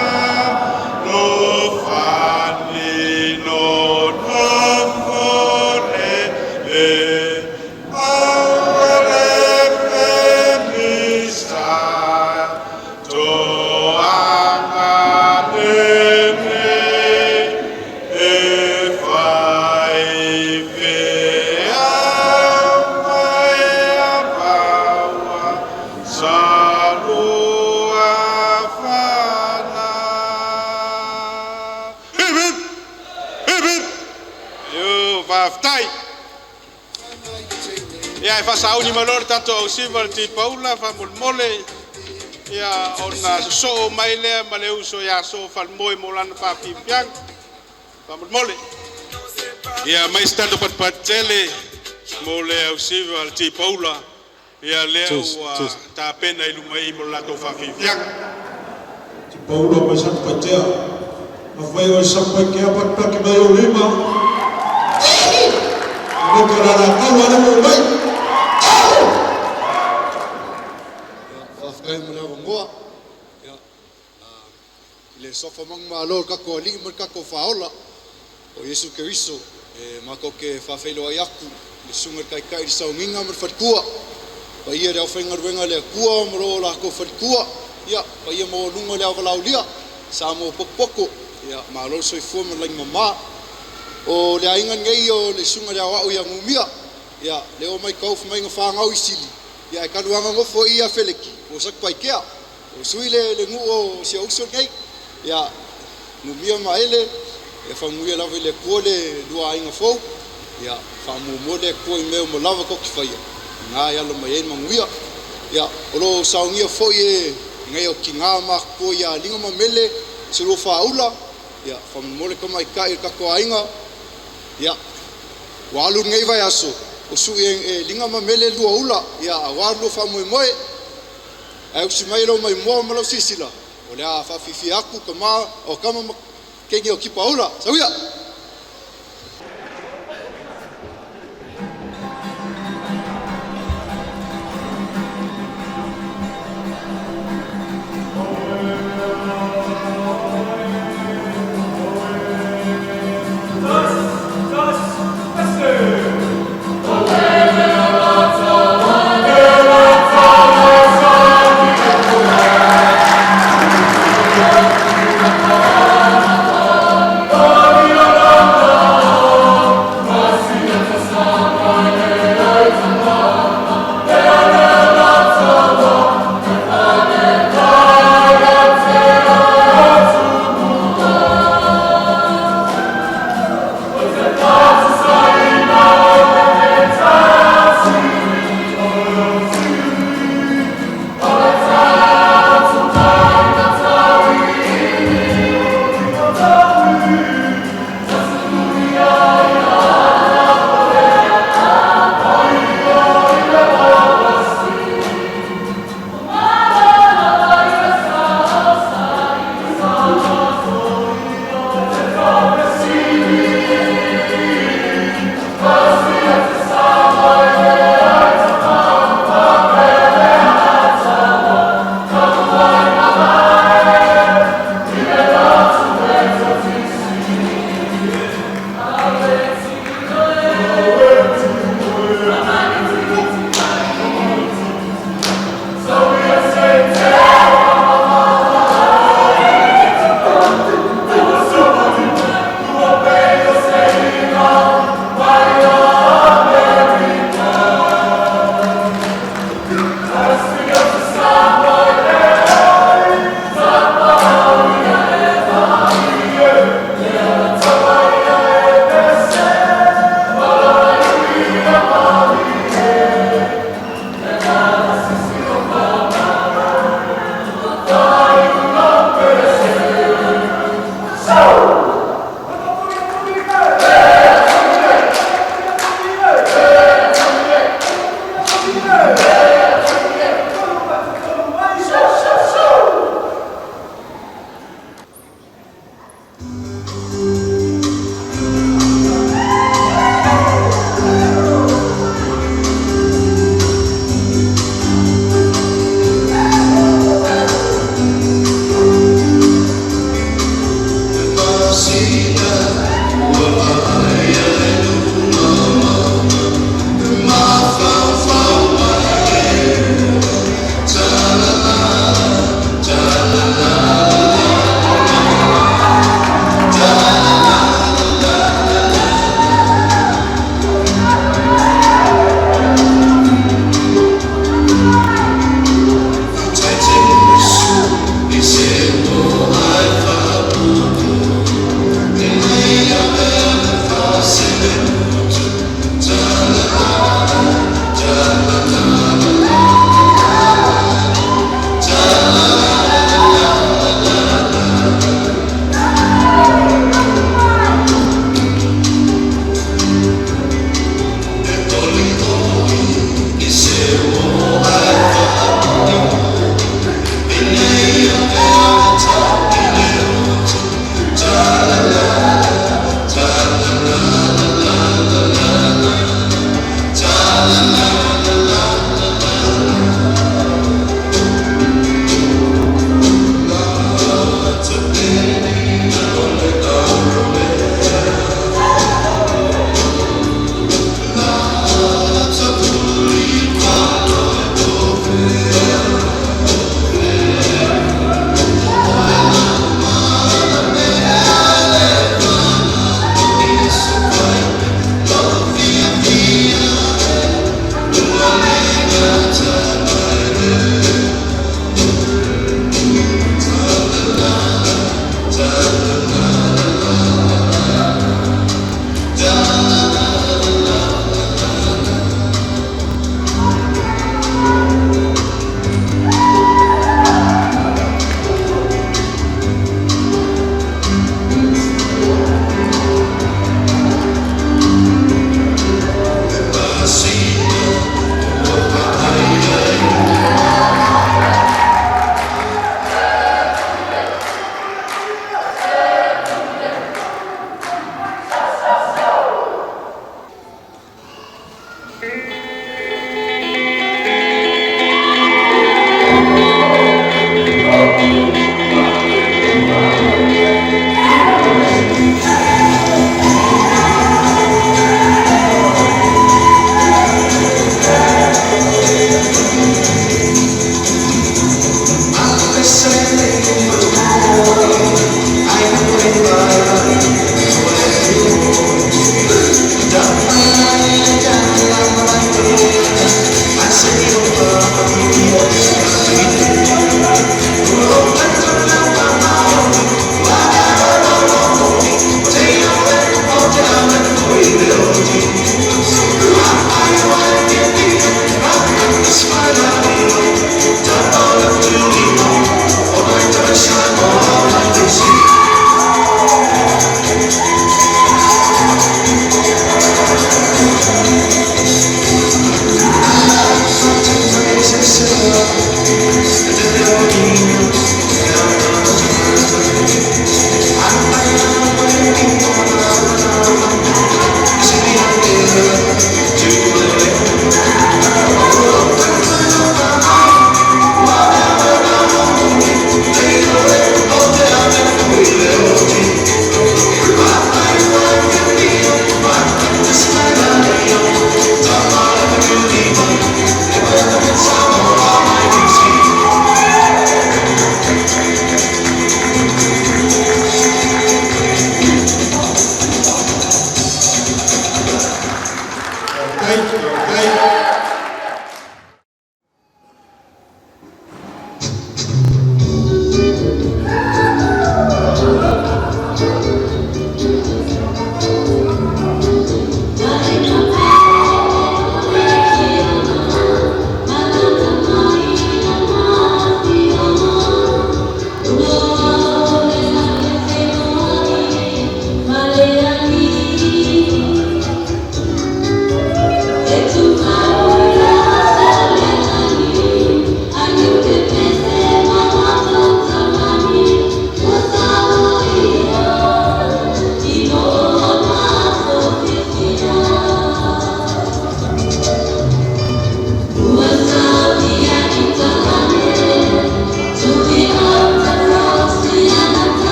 Ia e faasauni mai loa le tatou ausiva le tipaula faamolemole ia ona sosoo mai lea ma le uso ia so falemoe mo lana faafiafiaga faamolemole. Ia mai se tatou patupatu mo le ausiva le tipaula ia lea ua tapena i luma i mo le latou faafiafiaga. Paula mai Satupaitea. Afai o Satupaitea patupatu mai o lima. O ke rara kau ale mo mai. Faafetai mo le avanoa. Ia, i le sofa manumalo o le tatou Alii ma le tatou Faaola o Iesu Keriso, e matou te faafeiloai atu i le susuga i le Taitai i le Sauniga ma le Faletua, paia i le aufaigaluega a le Atua ma lo latou faletua, ia, paia maualuga o le aovalaulia, Samoa potopoto, ia, malo le soifua ma le lagi mama. O le aiga lenei o le susuga i le Aoao ia Numia, ia, lea ua matau fai mai na fanau i Sili, ia ae talu lava nofo i ia Feleki, o Satupaitea, o sui le nuu o si ou uso lenei, ia, Numia ma Ele, ia faamanuia lava i le Atua le lua aiga fou, ia, faamuamua le Atua i mea uma lava tou te faia, ina e ala mai ai le manuia. Ia, o lo o saunia foi e nai o tina matutua ia Liga ma Mele, se lua faaula, ia, faamolemole tamaitai o le tatou aiga, ia, ua alu lenei vaiaso, o sui e Liga ma Mele lua ula, ia, aua lua faamoemoe, ae usi mai lau maimoa ma lau silasila, o le a faafifia atu tama o kama ma keiki o Kipaula. Sauia! Amen.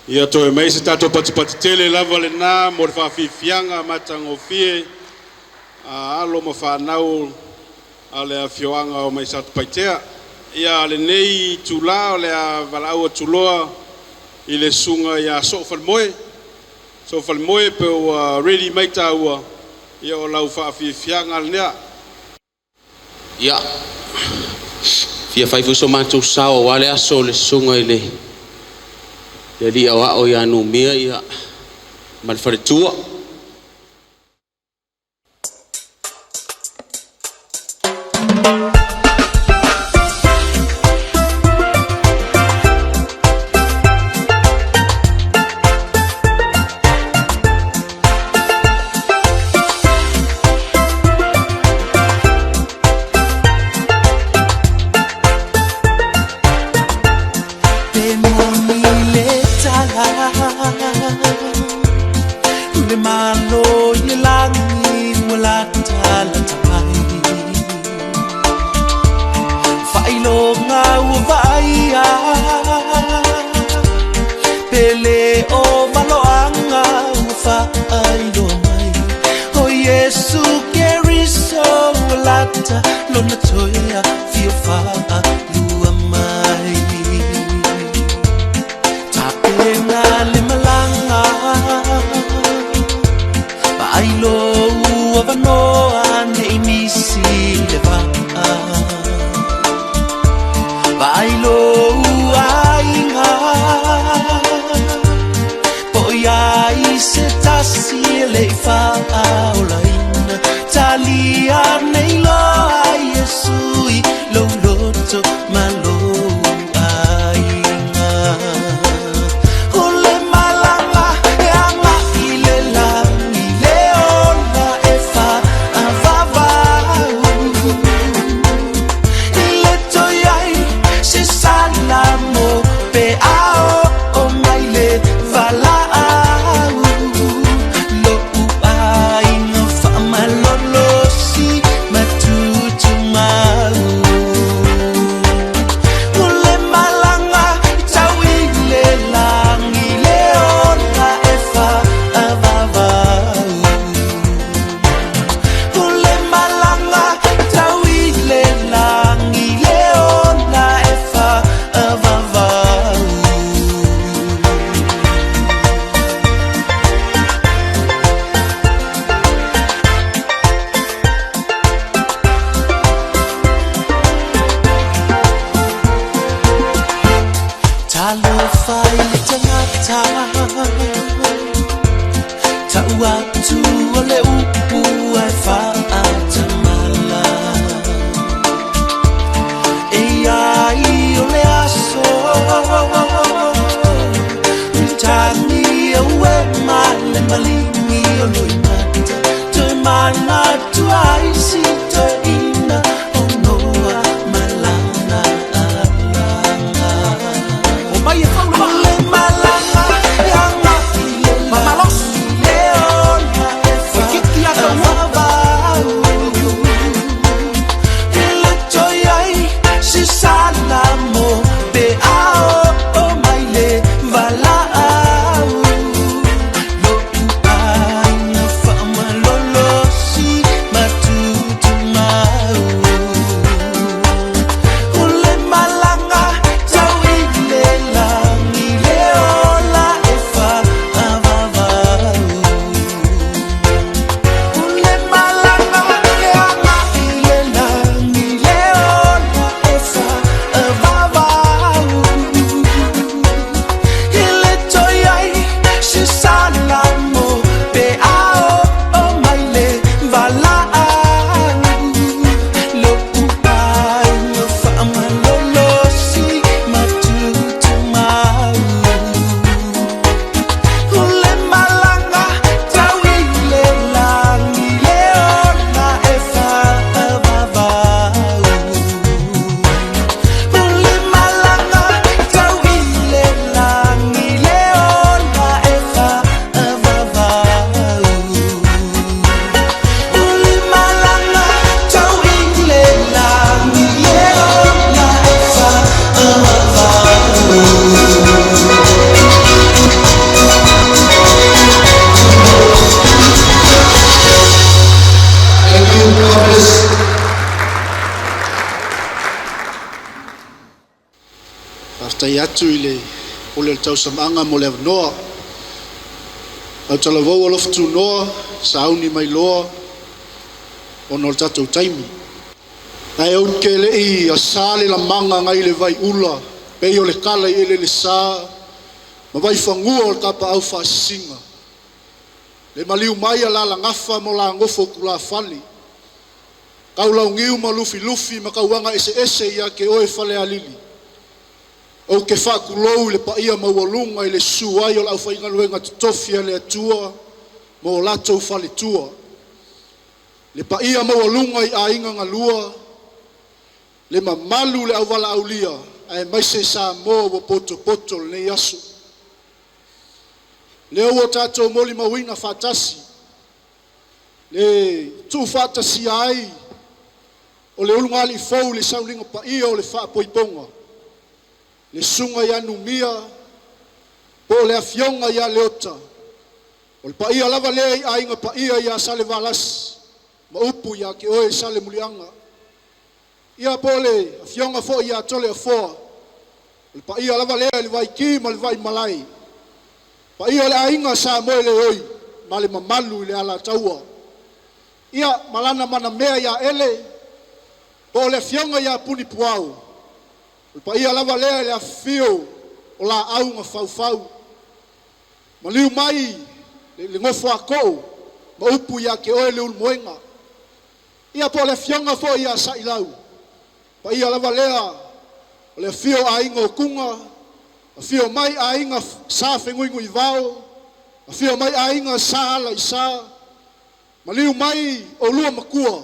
Ia toe mai se tatou patipati tele lava lenā mo le faafiafiaga matagofie a alo ma fanau a le afioaga o mai Satupaitea. Ia lenei itulā o le a valaau atu loa i le Susuga ia Soofalemoe. Soofalemoe pe ua ready mai taua, ia o lau faafiafiaga lenea. Ia, fia fai foi so matou sao aua le aso o le susuga i le alii aoao ia Numia ia ma le faletua. Pe moni le tala le malo i le lagi ua latalata mai faailoga ua vaaia pe lē o maloaga ua faailoa mai o Iesu Keriso ua lata lona toe afio faalua mai. Tapena le malaga vaailo ua vanoa nei misi le vaa vaailo aiga po o i ai se tasi e le i faaolaina talia nei loa Iesu i lou loto ma lou aiga. O le malaga e agai le lagi le ola e faavavau i le toe ai se salamo pe a oo mai le valaau lo'u aiga faamalolosi matutumau. Faafetai atu i le pule o le tausamaaga mo le avanoa. Autalavou alofa tunoa, sauni mai loa ona o le tatou taimi. Ae ou te le'i asā le lamaga nai le vaiula pei o le tala i eleelesā ma vaifanua o le tapaau faasisina. Le maliu mai a lalagafa ma o la nofo tulafale. Taulauniu ma lufilufi ma tauaga eseese ia te oe Falealili. Ou te faatulou i le paia maualuga i le susu ai o le aufaigaluega totofi a le Atua ma o latou faletua. Le paia maualuga i aiga na lua, le mamalu i le auvalaaulia, aemaise Samoa ua potopoto i lenei aso. Lea ua tatou molimauina faatasi, le tuufaatasia ai o le ulugalii fou i le sauniga paia o le faapoipoga, le susuga ia Numia po o le afioga ia Leota, o le paia lava lea i aiga paia ia Salevalasi ma upu ia te oe Salemuliaga. Ia po o le afioga foi ia Toleafoa, o le paia lava lea i le Vaiti ma le Vaimalae, paia o le aiga Sa Moeleoi ma le mamalu i le Alataua. Ia ma lana manamea ia Ele, po o le afioga ia Punipuao, o le paia lava lea i le afifio o laau na faufau, maliu mai le nofo a too ma upu ia te oe Leulumoega. Ia po o le afioga foi ia Sailau, paia lava lea o le afio o aiga o Tuna, afio mai aiga Sa Fenuinuivao, afio mai aiga Sa Alaisa, maliu mai oulua matua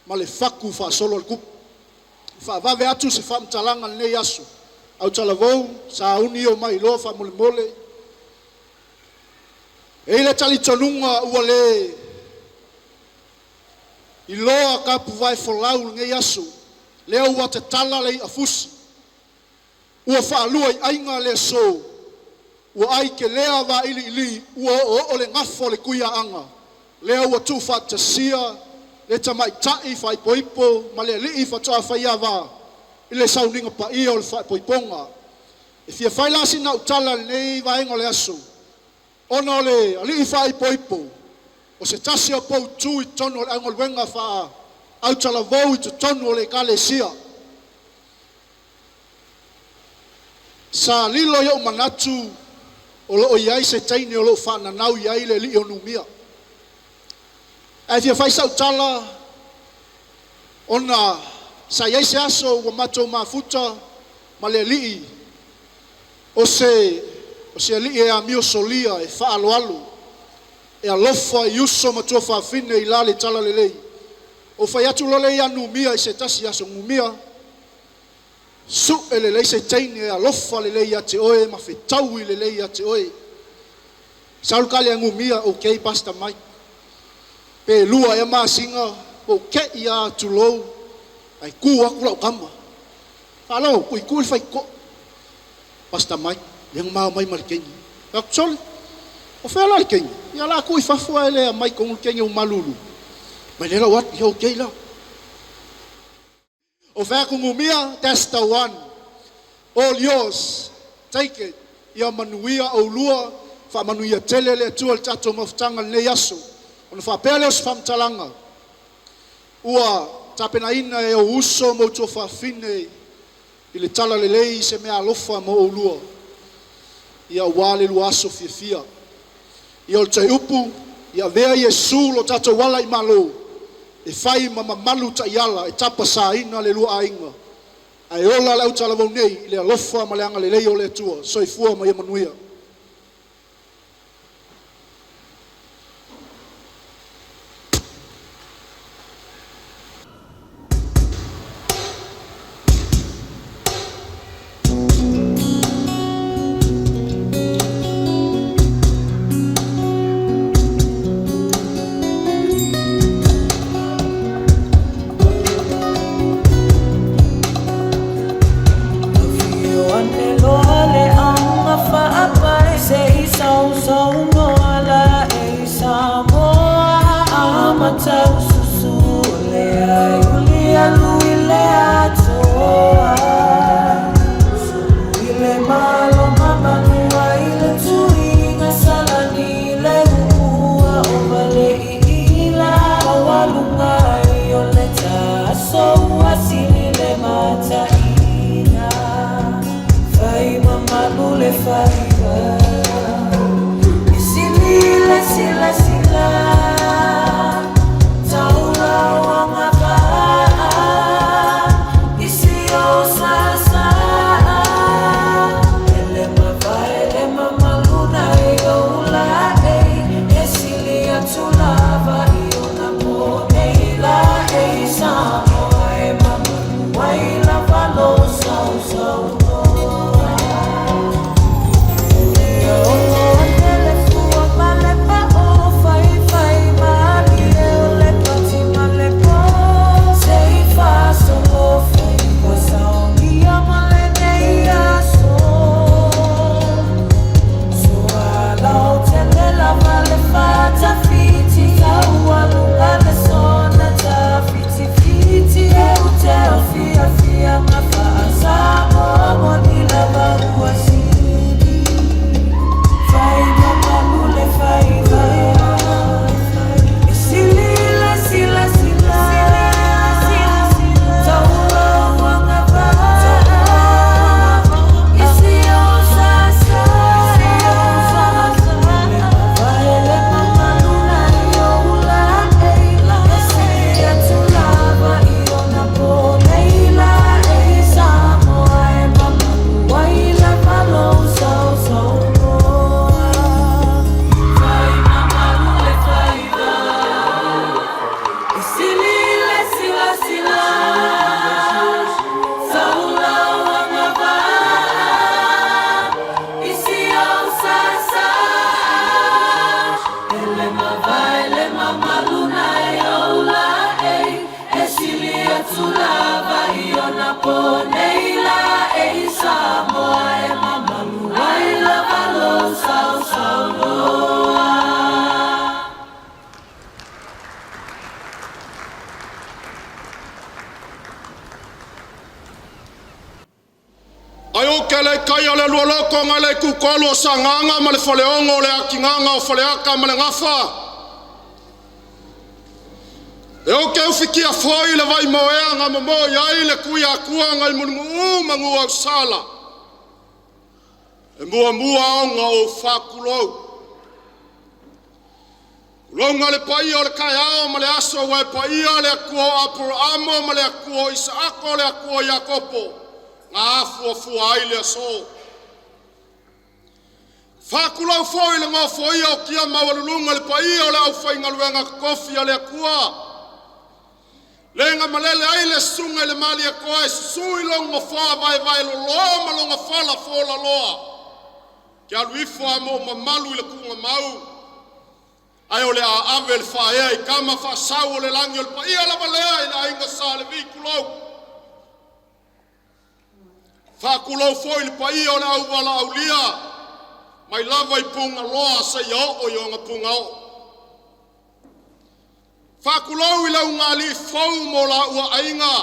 ma le fatu faasolo a le tupu. Faavave atu se faamatalaga i lenei aso, autalavou, sauni o mai iloa faamolemole. E i ai le talitonuga ua le iloa tapuvae folau i lenei aso, lea ua tatala le iafusi, ua faalua i aiga le aso, ua ai telea vailiili, ua oooo le gafa o le Tuiaana, lea ua tuufaatasia le tamaitai faaipoipo ma le alii faatoa faiava i le sauniga paia o le faapoipoga. E fia fai la sina au tala i lenei vaega o le aso, ona o le alii faaipoipo, o se tasi o poutu i totonu o le augaluega faa-autalavou i totonu o le ekalesia. Sa lilo i ou manatu o lo o i ai se teine o lo o faananau i ai le alii o Numia. Ae fia fai sau tala ona sa i ai se aso ua matou mafuta ma le alii o se alii e amio solia, e faaaloalo, e alofa i uso ma tuafafine i la le talalelei. Ou fai atu loa lea ia Numia i se tasi aso, Numia, sue lelei se teine e alofa lelei ia te oe ma fetaui lelei ia te oe. Sau le tali a Numia, okay Pastor Mike. Pe lua ea masina, ua ou tei lava tulou, ae tu atu lau tama. Faalogo, tuitui le faitotoa. Pastor Mike, lea na ma omai ma le teine. Fai atu, sole, o fea la le teine? Ia la tuu i fafo ae le aumai i totonu le teine ua malulu. Mai lea la ua atu, ia okay la. O fai atu Numia, that's the one. All yours. Take it. Ia manuia oulua, faamanuia tele le Atua i le tatou mafutaga i lenei aso. Ona faapea lea o se faamatalaga, ua tapenaina e ou uso ma ou tuafafine i le talalelei se meaalofa mo oulua, ia aua le lua aso fiafia. Ia o le toe upu, ia avea Iesu lo tatou ala i Malo, e fai ma mamalu taiala e tapasaina le lua aiga, ae ola le autalavou nei i le alofa ma le agalelei o le Atua. Soifua ma ia manuia. Afio ane loa le auga. so ua sili le mataina fai mamalu le faiva e sili le silasila taula o agavaa isi o sasa ele mavae le mamalu nai ou laei e sili atu lava i ona po nei laei Samoa e mamalu ai lava lou sausaunoa. Ia ono ane le fua ma le pao faifai malie o le pati ma le po se i faasolo faiva saogia ma lenei aso. Sualautele lava le fatafiti taualuga le sona tafitifiti e ute o fiafiaga faasamoa moni lava ua sili fai mamalu le faiva e sili le silasila taula o agavaa isi o sasa le mavae le mamalu nai ou laei e sili atu lava i ona po nei laei Samoa e mamalu ai lava lou sausaunoa fai mamalu le faiva e sili le silasila taula o agavaa isi o sasa ele mavae le mamalu nai ou laei e sili atu lava i ona po nei laei Samoa e mamalu ai lava lou sausaunoa. Ai o ke le kai o le lualoko ngai le kukolu o sanganga ma le faleongo o le akinganga o faleaka ma le gafa. E o ke ufikia foi le vai moea nga momo i ai le kui akua ngai munungu mangu au sala. E mua mua onga o whakulou. Kulonga le paia o le kaeao ma le aso ua e paia le akua o Aperamo ma le akua o Isaako le akua o Iakopo. Ngā afuafua ai le aso. Whakulau foi le ngofoia o kia maualulunga le paia o le au whaingaluenga kofi a le akua. Lenga malele ai le sunga i le mali a koa e susui longa foa vai vai loloa ma longa fala fola loa. Ke alu ifo a mo mamalu i le kunga mau. Ai o le a ave le whaea i kama whaasau o le langi o le paia lava lea i le ainga sa le vikulou. Whakulou foi le paia o le au wala aulia. Mai lava i punga loa sa ia o i onga punga o. Whakulou i lau ngali fau mo la ua ainga.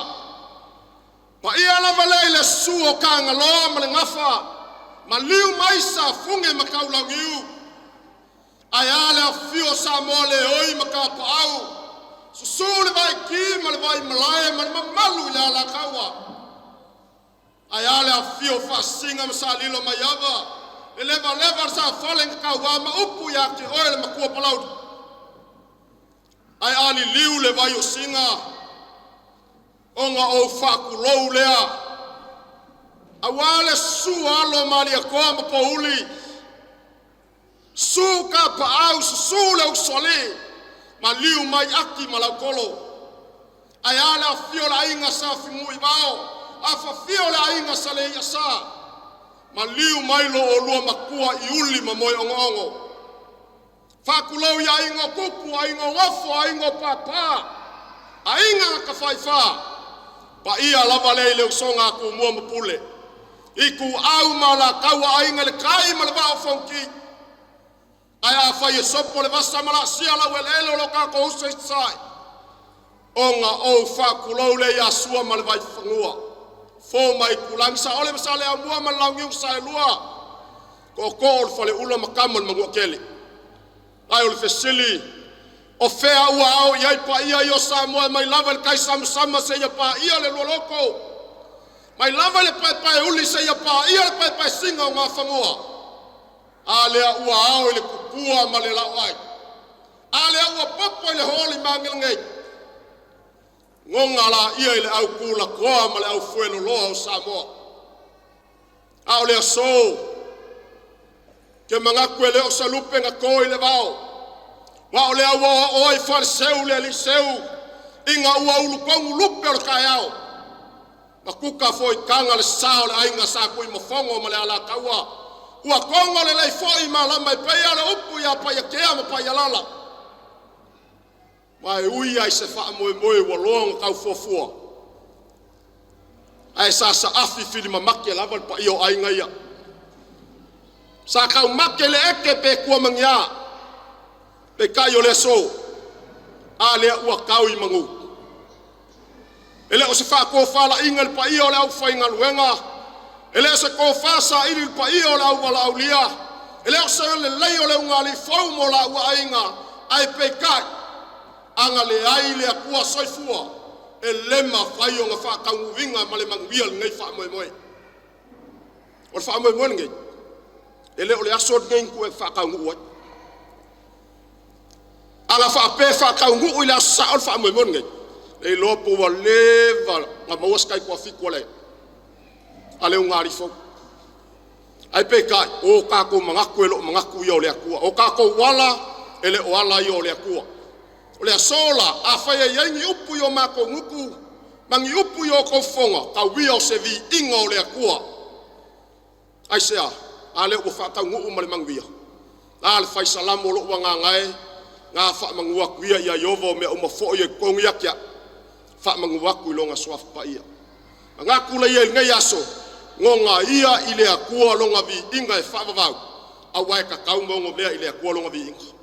Paia lava lea i le su o kānga loa ma le ngafa. Ma liu mai sa funge ma kaulangiu. Ai a le afio sa moa le oi ma ka paau. Susu le vai ki ma le vai malae ma le mamalu i le alakaua. Ai a le afio whasinga ma sa lilo mai ava. Le leva leva sa fale nga kaua ma upu ia te oe le makua palaudi. Ai ali liu le vai o singa. Onga o whakulou lea. Awa le su alo malia koa ma pauli. Su ka paau susu le usole. Ma liu mai aki ma laukolo. Ai ale a fio la inga sa fimu i vao. A fa fio la inga sa le ia sa. Ma liu mai lo o lua makua i uli ma moe ongo ongo. Whakulou ia ingo kupu, a ingo ngofo, a ingo pāpā. A inga ka whaiwhā. Pa ia lava le i le usonga aku mua mapule. I ku au ma la kaua a inga le kai ma le vao fonki. Ai a whai e sopo le vasa ma la sia la uele ele o lo kako usa i sai. Onga o whakulou le ia sua ma le vai whangua. Fō mai kulangi sa ole masa le amua ma lau ngiu sa e lua. Ko ko o le whale ula makama le mangua kele. Ai o le fesili. O fea ua ao i ai paia i o Samoa e mai lava i le taisamasama seia paia le lualoko, mai lava i le paepaeuli seia paia le paepaesiga o Gafagoa. A lea ua ao i le tupua ma le laoai, a lea ua popo i le hoolimagelgei, goga laia i le au tulatoa ma le au fueloloa o Samoa. A o le aso, te manatu e le o se lupe na to i le vao, ma o lea ua oo ai faleseu le alii seu ina ua ulutonu lupe o le taeao, ma tuta foi taga le sa o le aiga sa Tuimafono ma le Alataua, ua togo lelei foi malama e pei le upu ia Paiatea ma Paialala. Ma e ui lava i se faamoemoe ua loa ona tau fuafua, ae sa saafi filimamate lava le paia o aiga ia. Sa taumate le eke pe tua ma ni a, peitai o le aso, a lea ua tau i manu. E le o se faatofalaiga i le paia o le aufaigaluega, e le o se tofa saili i le paia o le auvalaaulia, e le o se lelei o le ugaliifou mo laua aiga, ae peitai, ana leai le Atua Soifua, e le mafai ona faataunuuina ma le manuia lenei faamoemoe. O le faamoemoe lenei, e le o le aso lenei na tu e faataunuu ai. A na faapea e faataunuu i le aso sao le faamoemoe lenei, e iloa po ua leva na maua se taitoafitu a le ulugalii fou. Ae peitai, o tatou manatu e le o manatu ia o le Atua. O tatou ala e le o ala ia o le Atua. O le aso la, afai e i ai ni upu i o matou gutu ma ni upu i o outou fofoga, tau ia o se viiga o le Atua. Aisea? A lea ua faataunuu ma le manuia. A le fai salamo o lou agaga e, na faamanu atu ia ia Ieova o mea uma foi e totonu ia te au, faamanu atu i lona suafa paia. Manatu la ia i lenei aso, goga ia i le Atua lona viiga e faavavau, aua e tatau ma onomea i le Atua lona viiga.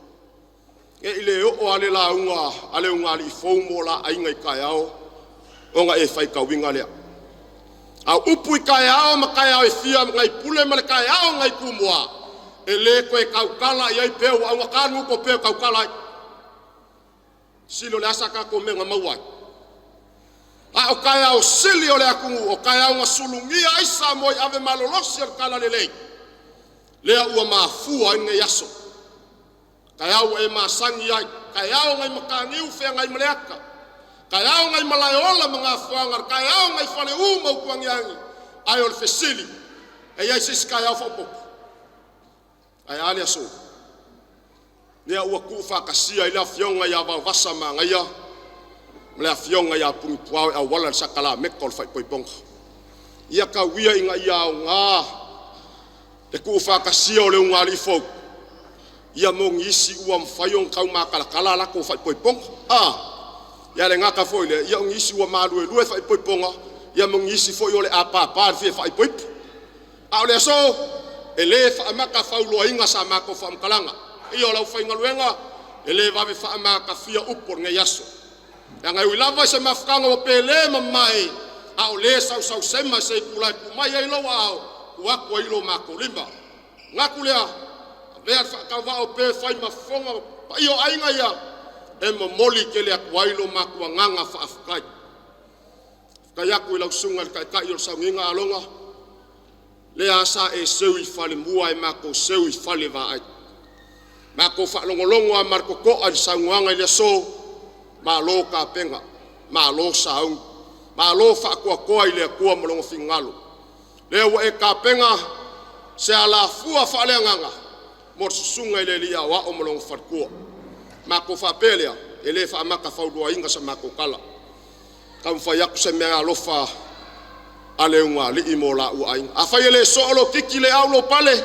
E i le oo a le lauga a le ulugalii fou mo la aiga i taeao, ona e faitauina lea. A upu i taeao ma taeao e fia nai pule ma le taeao nai tumua, e le toe tautala i ai pe ua augata nuto pe tautala ai. Sili o le asa tatou mea na maua ai. A o taeao sili o le atunuu, o taeao na sulugia ai Samoa i ave malolosi o le talalelei, lea ua mafua ai lenei aso. Taeao ua e masani ai, taeao nai mataniu feagai ma le ata, taeao nai malaeola ma gafuaga, taeao nai faleu ma utuagiagi. Ai o le fesili, e iai se isi taeao faaopoopo? Ae a le aso? Lea ua tuufaatasia ai le afioga ia Vaovasa Magaia ma le afioga ia Pugipuao e auala le sakalameta o le faaipoipoga. Ia tauia ina ia aoga le tuufaatasia o le ulugalii fou, ia mo nisi ua mafai ona taumatalatala a latou faaipoipoga. Ia le gata foi lea, ia o nisi ua maluelue faaipoipoga, ia mo nisi foi o le apapa i le fia faaipoipo. A o le aso, e le faamata fauloaina sa matou faamatalaga. Ia o lau faigaluega, e le vave faamatafia upu o lenei aso. Leaga e ui lava i se mafutaga ua pele ma mamae, a o le sausausema se itula e tuu mai ai lou aao, tuu atu ai lo matou lima. Manatu lea, avea le faatauvaa o pe fai ma fofoga paia o aiga ia, e momoli tele atu ai lo matou agaga faafetai. Faafetai atu i lau susuga i le Taitai o le Sauniga Aloga, lea sa e seu i falemua e matou seu i falevaai. Matou faalogologo lava ma le totoa i le saunoaga i le aso, malo tapena, malo sauni, malo faatoatoa i le Atua ma lona finagalo. Lea ua e tapena se alafua faaleagaga mo le susuga i le Alii Aoao ma lona faletua. Matou faapea lea, e le faamatafauloaina sa matou tala. Taumafai atu se meaalofa a le ulugalii mo laua aiga. Afai e le soo lou titi le au lou pale,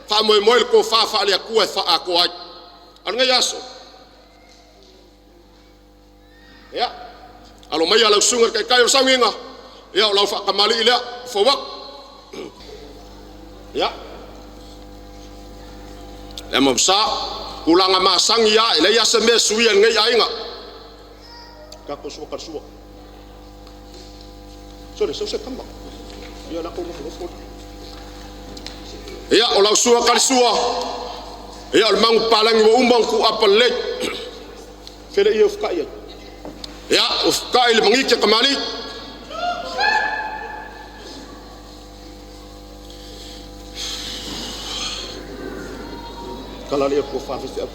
faamoemoe le tofa faale-Atua e faaatoa ai. A o lenei aso, ia, alo maia lau susuga i le Taitai o le Sauniga, ia o lau faatamalii lea, fou atu. Ia, le amamsa, tulaga masani lava, e leai lava se mea e suia i lenei aiga. Tatou sua talasua. Sole, sau se tama. Ia, la kou nofonofo. Ia, o lau sua talisua, ia o le manupapalagi ua uma ona tuuapa lelei. Fele ia ufukai ai. Ia, ufukai le mangike kamali. Kala le ko fa fe.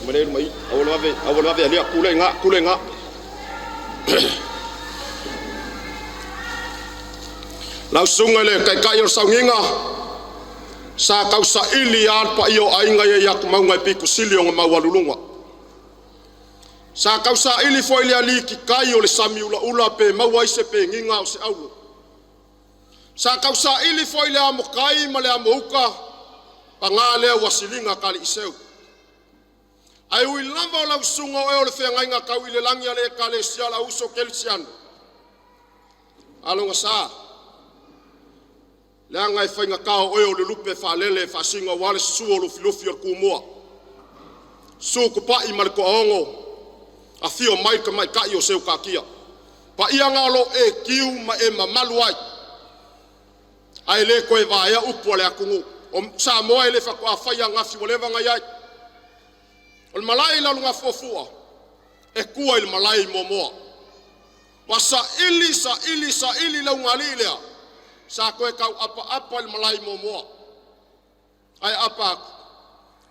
Male mai awal ave alia kule nga. Lau sunga le kai kai o saunginga sa kau sa ili al pa io ainga ia ia maunga e piku sili o mau alulunga. Sa kau sa ili fo ili ali ki kai o le sami ula ula pe mau ai se pe nginga o se aulo. Sa kau sa ili fo ili amo kai ma le amo uka pa ngā lea wasilinga kali iseu. Ai ui lava o lau sunga o e o le whengainga kau i le langi ale e kale sia la uso kelisiano. Alonga sa. Leanga e whainga kao oe o le lupe whalele whasinga wale suo lufi lufi o kumoa. Su kupai ma le koaongo a fio mai ka mai kai o seu kakia. Pa ia ngā lo e kiu ma e mamalu ai. Ai le koe vaea upu ale akungu. O sa moa e le whakoa whaia ngawhi walewa ngai ai. O le malai la lunga fuafua, e kua i le malai momoa. Wa sa ili, sa ili, sa ili lau ngali lea. Sa koe kau apa apa i le malai momoa. Ai apa aku,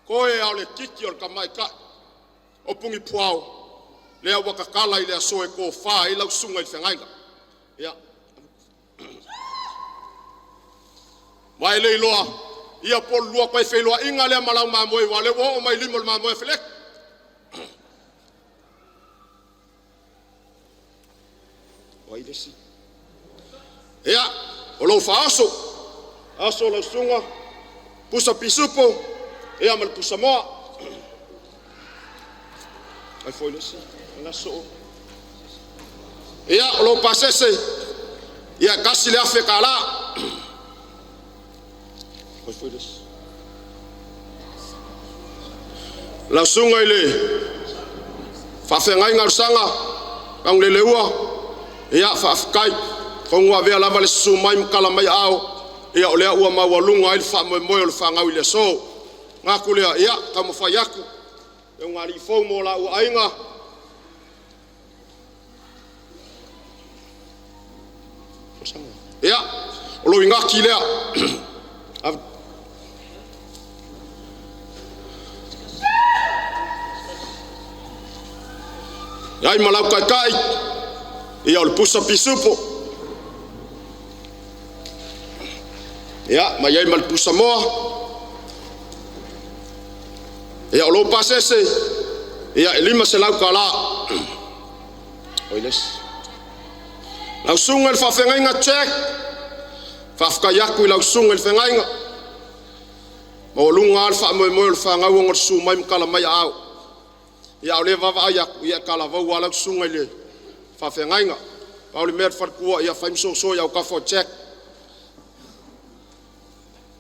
koe au le kiki o le kamai kai. O pungi puao, lea wakakala i lea soe ko wha i lau sunga i whengainga. Ia. Mai le iloa, ia polu lua koe whenua inga lea malau mamoe wa le o mai limo le mamoe felek. Oi lesi. Ia, o lou whaaso. Aso lau sunga, pusa pisupo, ia ma le pusa moa. Ai foi lesi, ngaso. Ia, o lou pasese, ia kasi le afe ka la. Ai foi lesi. Lau sunga i le whawhengai ngā kang le leua, ia whaafkai, kongua vea lava le susu mai mkala mai ao, ia o lea ua maualunga ai le whaamoemoe o le whangau i le aso. Ngā kulea, ia, taumawhai aku, e ngā rifou mō la ua ainga. Ia, o lo ingaki lea. Ia i malau kai kai, ia o le pusa pisupo. Ia, mai ai ma le pusa moa. Ia o lo pasese, ia e 500 ka la. Oi les. Lau sunga le whawhengainga check. Whawhakai aku i lau sunga le whengainga. Ma o lunga le whaamoemoe o le whangau o le su mai mkala mai au. Ia o le wawa ai aku, ia kala vau a lau sunga i le whawhengainga. Pau le mea wharkua, ia whaimso so ia o kafo check.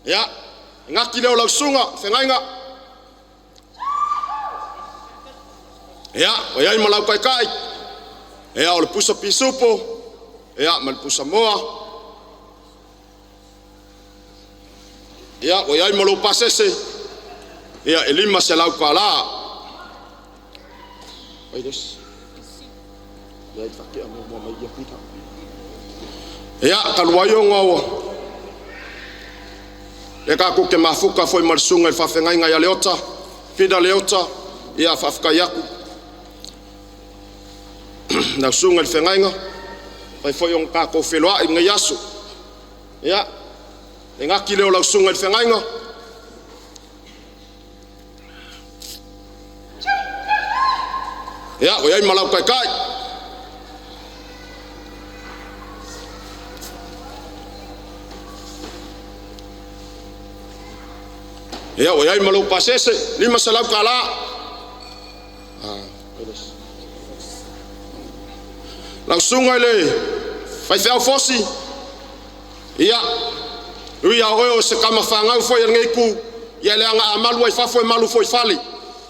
Ia, ngaki leo lau sunga, whengainga. Ia, o iai ma lau kai kai. Ia, o le pusa pisupo. Ia, ma le pusa moa. Ia, o iai ma lau pasese. Ia, e 500 ka la. Ai des. Ia, i whakea mua mai ia pita. Ia, kaluai o ngā E ka kuke mafuka foi malsunga i whawhengainga ia leota, pida leota, ia whawhakai aku. Nau sunga i whengainga, whai foi o ngā kō wheloa i ngai aso. Ia, e ngaki leo lau sunga i whengainga. Ia, o iai malau kai kai. Ia, o iai malau pasese, 500 ka la. Lau sunga i le whaiwheau fosi. Ia, ui a oe o se kama whangau foi a ngei ku. Ia le anga a malu ai fafo e malu foi fale.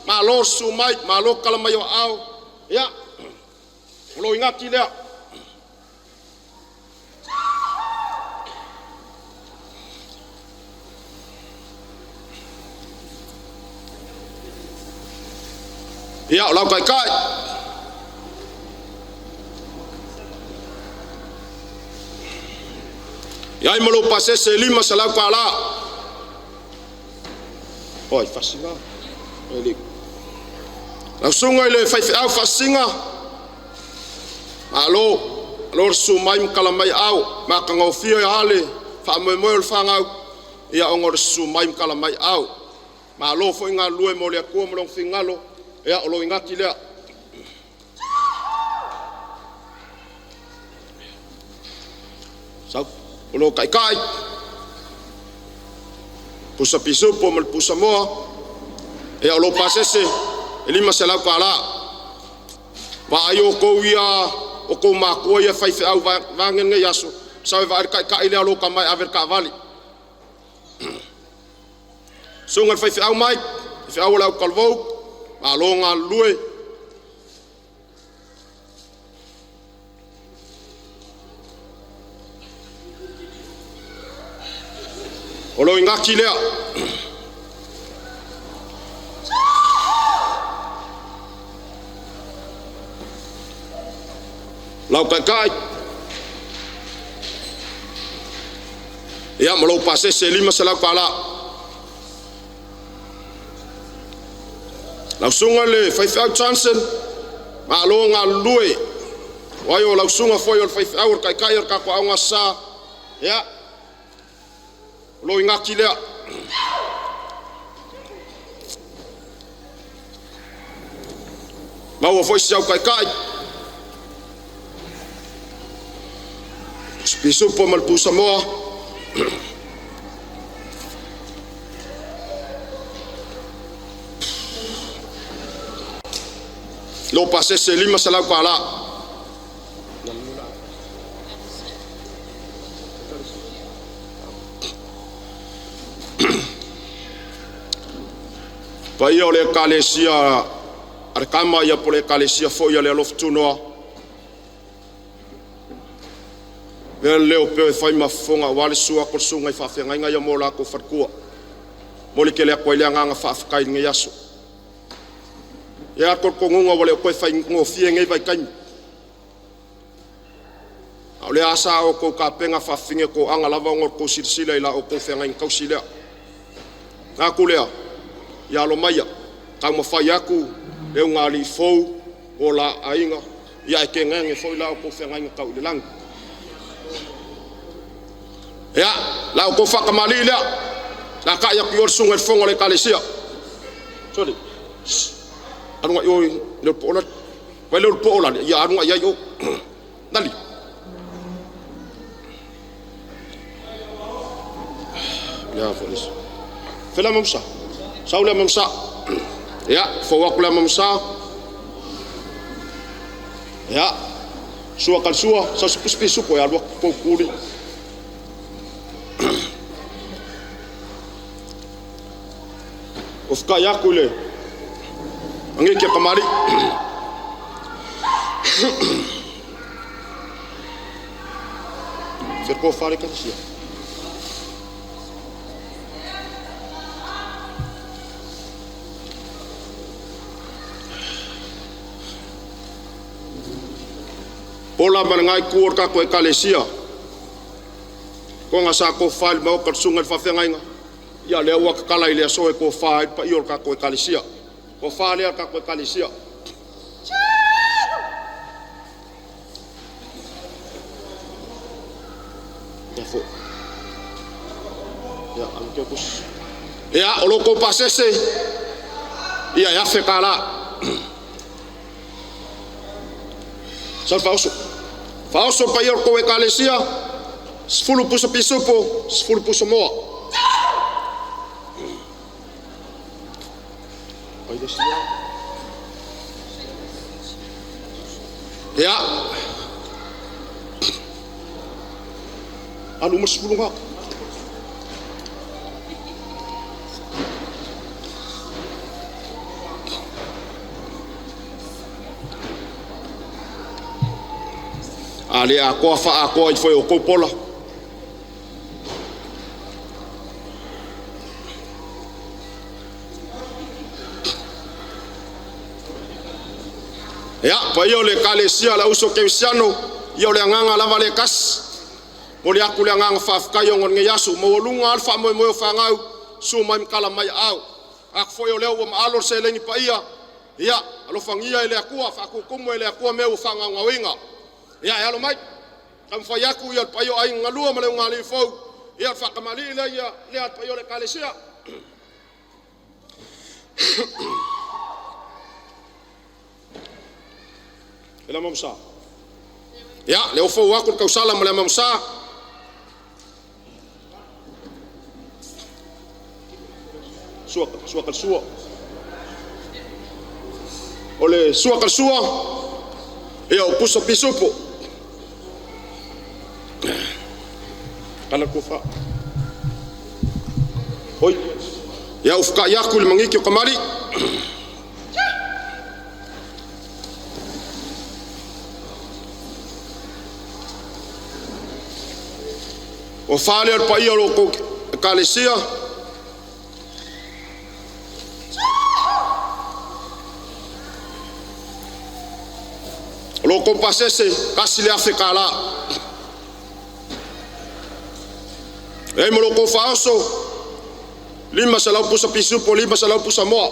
Ma lo su mai, ma lo kala mai o ao. Ia, o lo ingaki lea. Ia o lau kaikai. Ia ai malo pasese 5 salau kala. Oi fasinga. Eli. Lau sunga i le faifeau fasinga. Malo, alo su mai makala mai au, makangofia ia ale, faamoemoe o le fagau, ia ongo le su mai makala mai au. Malo foi ngā lue mo le akua mo long fingalo, ia o lo ingati lea. Sau, o lo kaikai. Pusa pisupo ma le pusa moa, ia o lo pasese, e 5 selau kālā. Wa ai o kou ia, o kou mākua ia whaiwheau vangen ngai aso, sawe wa ari kai kai lea lo ka mai aver ka vali. Sunga le whaiwheau mai, whaiwheau o le au kalvau, ma lo ngā lue. O lo ingaki lea. Lau kaikai. Ia ma lou pasese 5 selau kālā. Lau sunga le faifeau Johnson, ma lo ngā lue. Wai o lau sunga foi o le faifeau o le kaikai o le kako au ngā sa. Ia, o lo ingaki lea. Maua foi si au kaikai. Pisupo ma le pusa moa. Lo pasese 5 selau kālā. Paia o le ekalesia a le kama ia po le ekalesia foi a le alofa tunoa. Vea leo peo e whai mafonga wale sua ko sunga i whaawhengainga ia mō lākou wharkua. Moli ke lea koe lea nganga whaawhakai ngai aso. Ia ko kongunga wale o koe whai ngōfie ngai vai kaimi. A o le asa o kou ka penga whaawhinge ko anga lava ngor kou silisila i la o kou whengainga kausi lea. Ngā kulea, ia alo maia, kau mawhai aku, leo ngā li fou, o la ainga, ia e ke ngange foi la o kou whengainga kau i le langi. Ia, la o kou whakamali lea, la ka ia kui o le sunga i le fonga o le ekalesia. Sorry. Arunga i oi, leo po ola, vai leo po ola, ia arunga ia i o. Nali. Ia, folis. Fela mamsa. Sau lea mamsa. Ia, fau aku lea mamsa. Ia, sua kal sua, sau se puspi supo ia lua pou kuli. O whakai aku le ange kia kamari. Whirko whare katasia. Pola mana ngai kuor ka koe ekalesia. Ko ngā sa ko whail mau ka sunga i whawhengainga. Ia lea ua kakala i lea soe ko whail pa i o ka koe ekalesia. Ko whalea ka koe ekalesia. Ia fo. Ia, anu kia kus. Ia, o loko pasese. Ia, ia wheka la. Sal whaoso. Whaoso pa i o koe ekalesia. 10 pusa pisupo, 10 pusa moa. Ia. Alu mas 10 ngā. A le a koa wha a koa i whai o koupola. Ia, paia o le ekalesia le auso kerisiano, ia o le agaga lava le tasi. Momoli atu le agaga faafetai ona o lenei aso, ua maualuga lava le faamoemoe o fanau, susu mai ma tala mai aao. Manatu foi o lea ua maalo le seleni paia, ia alofagia e le Atua, faatutumu e le Atua mea ua faagaogaoina. Ia e alo mai, taumafai atu ia le paia o Aiga na Lua ma le ulugalii fou, ia o le faatamalii lea ia lea le paia o le Ekalesia. Le Amamusa. Ia, le ofou atu le tausala ma le Amamusa. Sua, sua sua. O le sua sua, ia o pusa pisupo. Kala kufa. Oi. Ia ufuka iaku le mangiki o kamari. O fale o le paia o lo kou ekalesia. O lo kou pasese, kasi le afe ka la. E mo lo kou whaoso, 500 pusa pisupo, 500 pusa moa.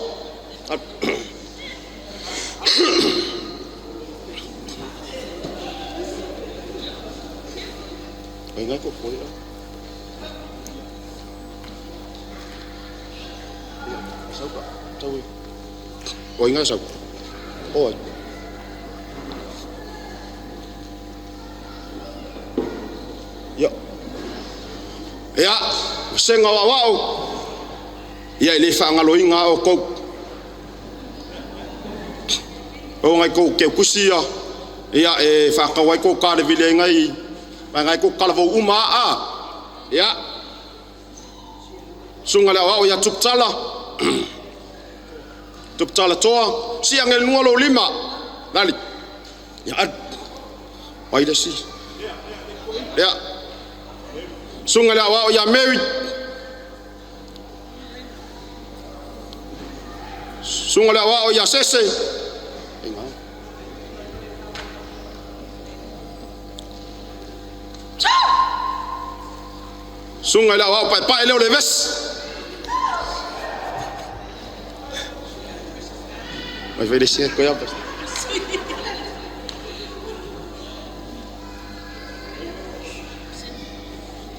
Ai ngai ko foi a. Sauka, tau. O inga sauka. Oi. Ia. Ia, senga wa wao. Ia ile whaangaloinga o kou. O ngai kou ke kusia. Ia e whakawai kou ka le vile ngai. Ma ngai kou kalavou uma a. Ia. Sunga le wao ia tuptala. Tuptala toa. Si angel nua lo lima. Lali. Ia ad. Pai le si. Ia. Sunga le wao ia Mary. Sunga le wao ia Sese. Sunga le wao pai pai leo le ves. Vai ver esse coisa.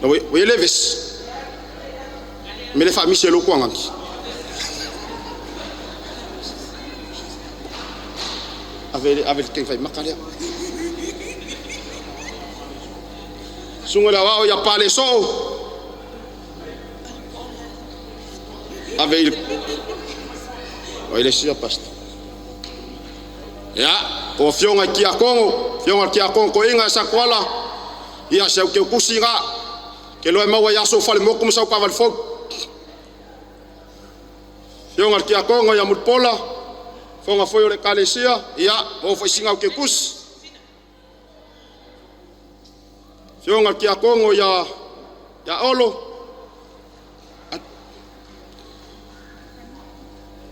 No we leves. Me le fa mise lo kwanga. Ave ave te fai makalia. Sunga la wao ya pale so. Ave il. Oi le sia pasta. Ya, ko fionga ki a Kongo, fionga ki a Kongo ko inga sa kwala. Ia se ke kusi nga. Ke loe maua ia so fale moku msa ka fo. Fionga ki a Kongo ia mutpola. Fonga foi o le kalesia, ia o foi singa ke kusi. Fionga ki a Kongo ia ia olo.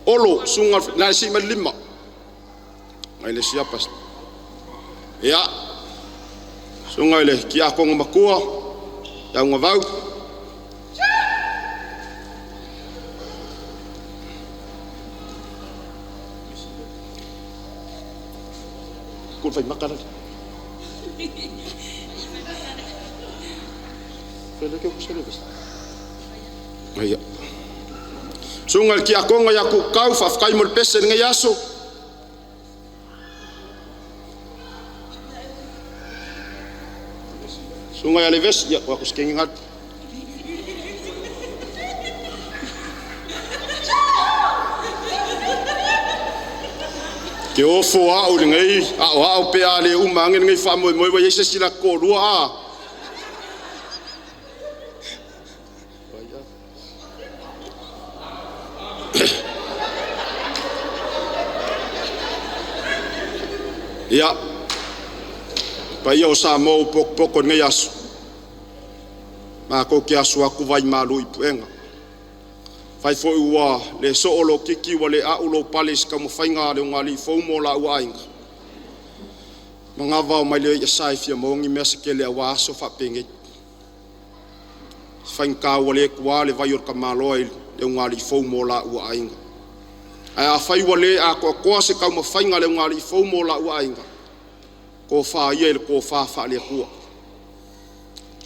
Olo sunga na si lima. Ai le sia pas. Ia. Sunga le ki a Kongo makua. Ia unga vau. Kul fai makala. Fele ke kusele ves. Ai. Sunga ki a Kongo ia ku kau fa fkai mo le pese ngai aso. Sunga ya leves ya wa kuskengi ngat. Ke ofo a o ngai a o a o pe a le uma ngai ngai fa mo mo wa yese sila ko lua a. Ia. Paia o sa mo pok pok ngai aso. Ma ko ke aso aku vai malu i puenga. Fai foi ua le so o lo kiki ua le a ulo pale si ka mawhainga le unga li faumo la ua ainga. Magava o mai lea ia sa e fia maongi mea se kele aua aso faapenei. Faigata ua le tuā le vai o le tamaloa i le ulugalii fou mo laua aiga. Ae afai ua le atoatoa se taumafaiga a le ulugalii fou mo laua aiga, tofa ia i le tofa faale-Atua. O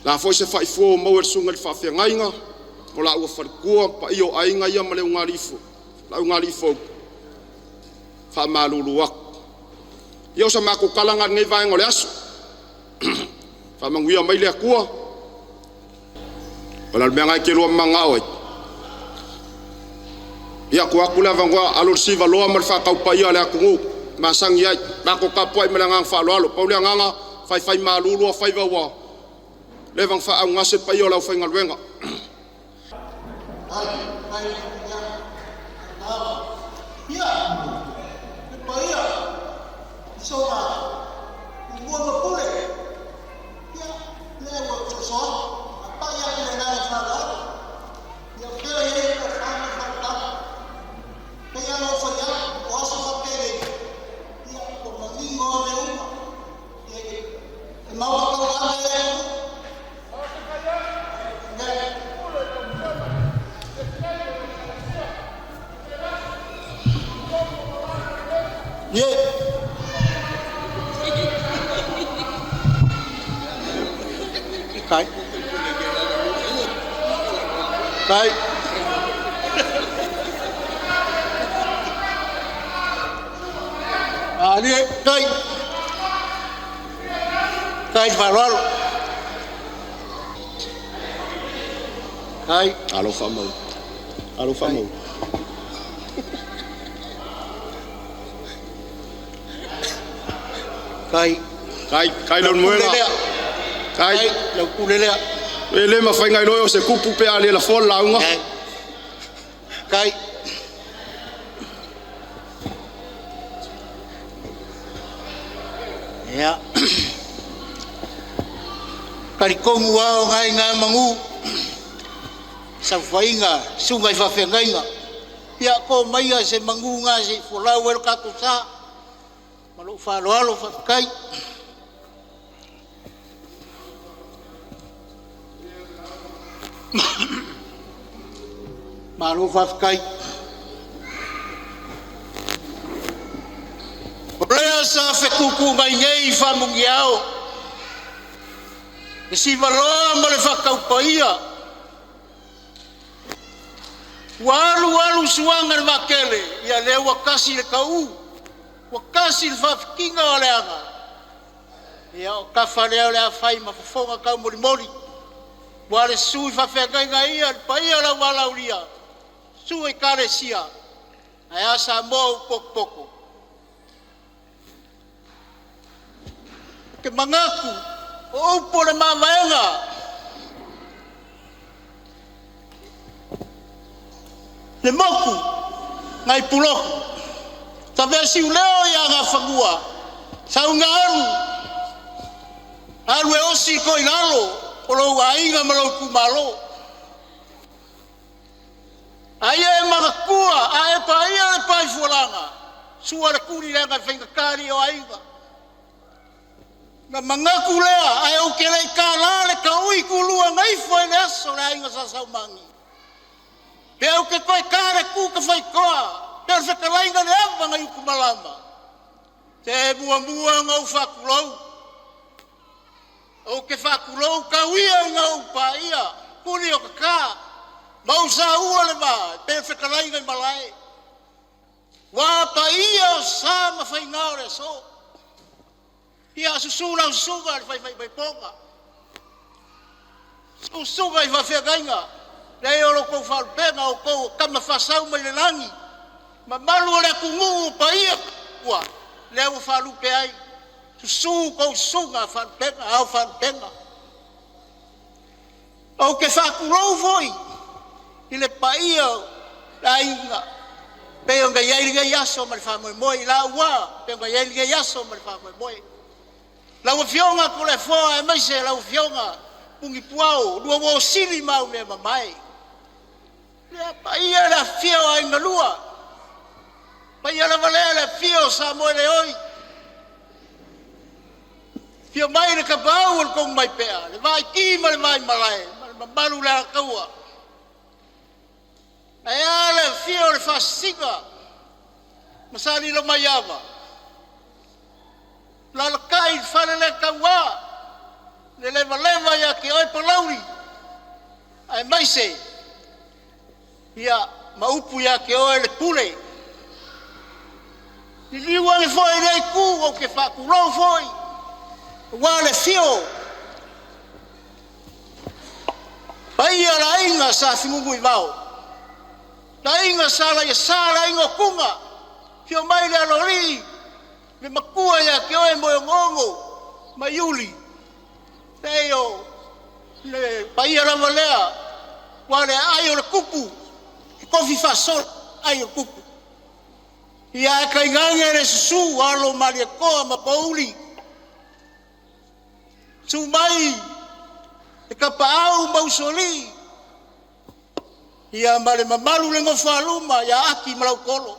le a foi se faifua ua maua e le susuga i le faafeagaiga o laua faletua ma paia o aiga ia ma le ulugalii fou, faamalulu atu. Ia o se matou tala lena i lenei vaega o le aso. Faamanuia mai le Atua. O le mea lena e te lua mananao ai? Ia, tuu atu le avanoa, alo i le sivaloa ma le faataupaia a le atunuu masani ai. Matou tapuai ma le agaga faaaloalo. Pau le agaga, faifaimalu lua faiva ua leva ona faaaaogagase le paia o le aufaigaluega. Ia, le paia, usoga, Tumua ma Pule, ia, lea ua sosoa, apai atu le agaga faaaloalo. Ia pea i ai le tofa ma le faautaga. Pei lava ona ou fai atu, o aso faapenei, ia, ua manino lava mea uma. Ia, e maua tauave ai le atunuu. Yeah. Kai. Kai. Ali, kai. Kai faaaloalo. Kai. Alo faamau. Alo faamau. Kai. Kai, kai lau moega. Kai. Lau pule lea. E le mafai nai loe o se kupu pe a le lafoa le lauga. Kai. Ia. Talitonu lava o nai ngā manu, saofaiga, susuga i faafeagaiga. Ia ko maia se manu ngā se i folau ai lo tatou sa. Ma lou faaaloalo faafetai. Malo faafetai. O lea sa fetuutuunai nei i faamuniao, le sivaloa ma le faataupaia. Ua alu alu suaga le vaatele, ia lea ua tasi le tau, ua tasi le faafitiga o le aga. Ia o tafa lea o le a fai ma fofoga taumolimoli. Ua le susu i faafeagaiga ia, le paia o le auvalaulia, susu i Ekalesia, ae a Samoa ua potopoto. Ou te manatu o upu o le mavaega, le motu nai Pulotu, tavea siuleo ia Gafanua, sauga alu, alu e osi ko i lalo o lou aiga ma lou itumalo. Aia e manatua, a e paia le paifualaga, sua le tuli leaga e faigata o aiga. Na manatu lea, ae ou te le i tālā le taui kulua gaifo i le aso le aiga sa saumagi. Pe au ke toe tā le kū ka whaikoa, pe o le whekalaiga le ava ngai uku malama. Te mua mua ngau whakulou. O ke whakulou kauia i ngau paia, kuli o kaka, mau sa ua le vā, pe o whekalaiga i malae. Wā paia o sa ma whainga o le aso. Ia susu lau susuga le whai whai whai ponga. Susuga i whawhiagaiga. Lei o lo kou whalupenga o kou kama whasau mai le langi. Mamalu o le atunuu o paia ua. Lea ua whalupe ai. Susu kou susuga whalupenga, au whalupenga. O ke whakulou foi i le paia o le aiga. Pe o ngai ai le aso ma le whamoemoe i la ua. Pe o ngai ai le aso ma le whamoemoe. Lau afioga ko le foa e maise lau afioga pungi puao, lua wo sili mau mea mamae. Lea paia le afio o aiga lua. Paia lava lea le afio o Samoa le oi. Fia mai le kapau o le kong mai pea, le vai ki ma le vai malae, ma le mamalu le alakaua. Ae a le afio o le faasisiga, ma sa lilo mai ava. Lalakai i le fale le tauā, le levaleva ia te oe Palauli, ae maise, ia ma upu ia te oe le pule. Liliu ane foi i lea itu ou te faatulou foi, aua le afio paia o le aiga Sa Fenunuivao, le aiga Sa Alaiasa, le aiga o Tuna, afio mai le Aloalii, le matua ia te oe Moeogoogo ma Iuli, leai o le paia lava lea, ua le aai o le tupu, e tofi faasola ai o le tupu. Ia ae tainane le susu alo o Malietoa ma Pouli, susu mai le Tapaau ma Usoalii, ia ma le mamalu le nofo a luma ia Ati ma Lautolo.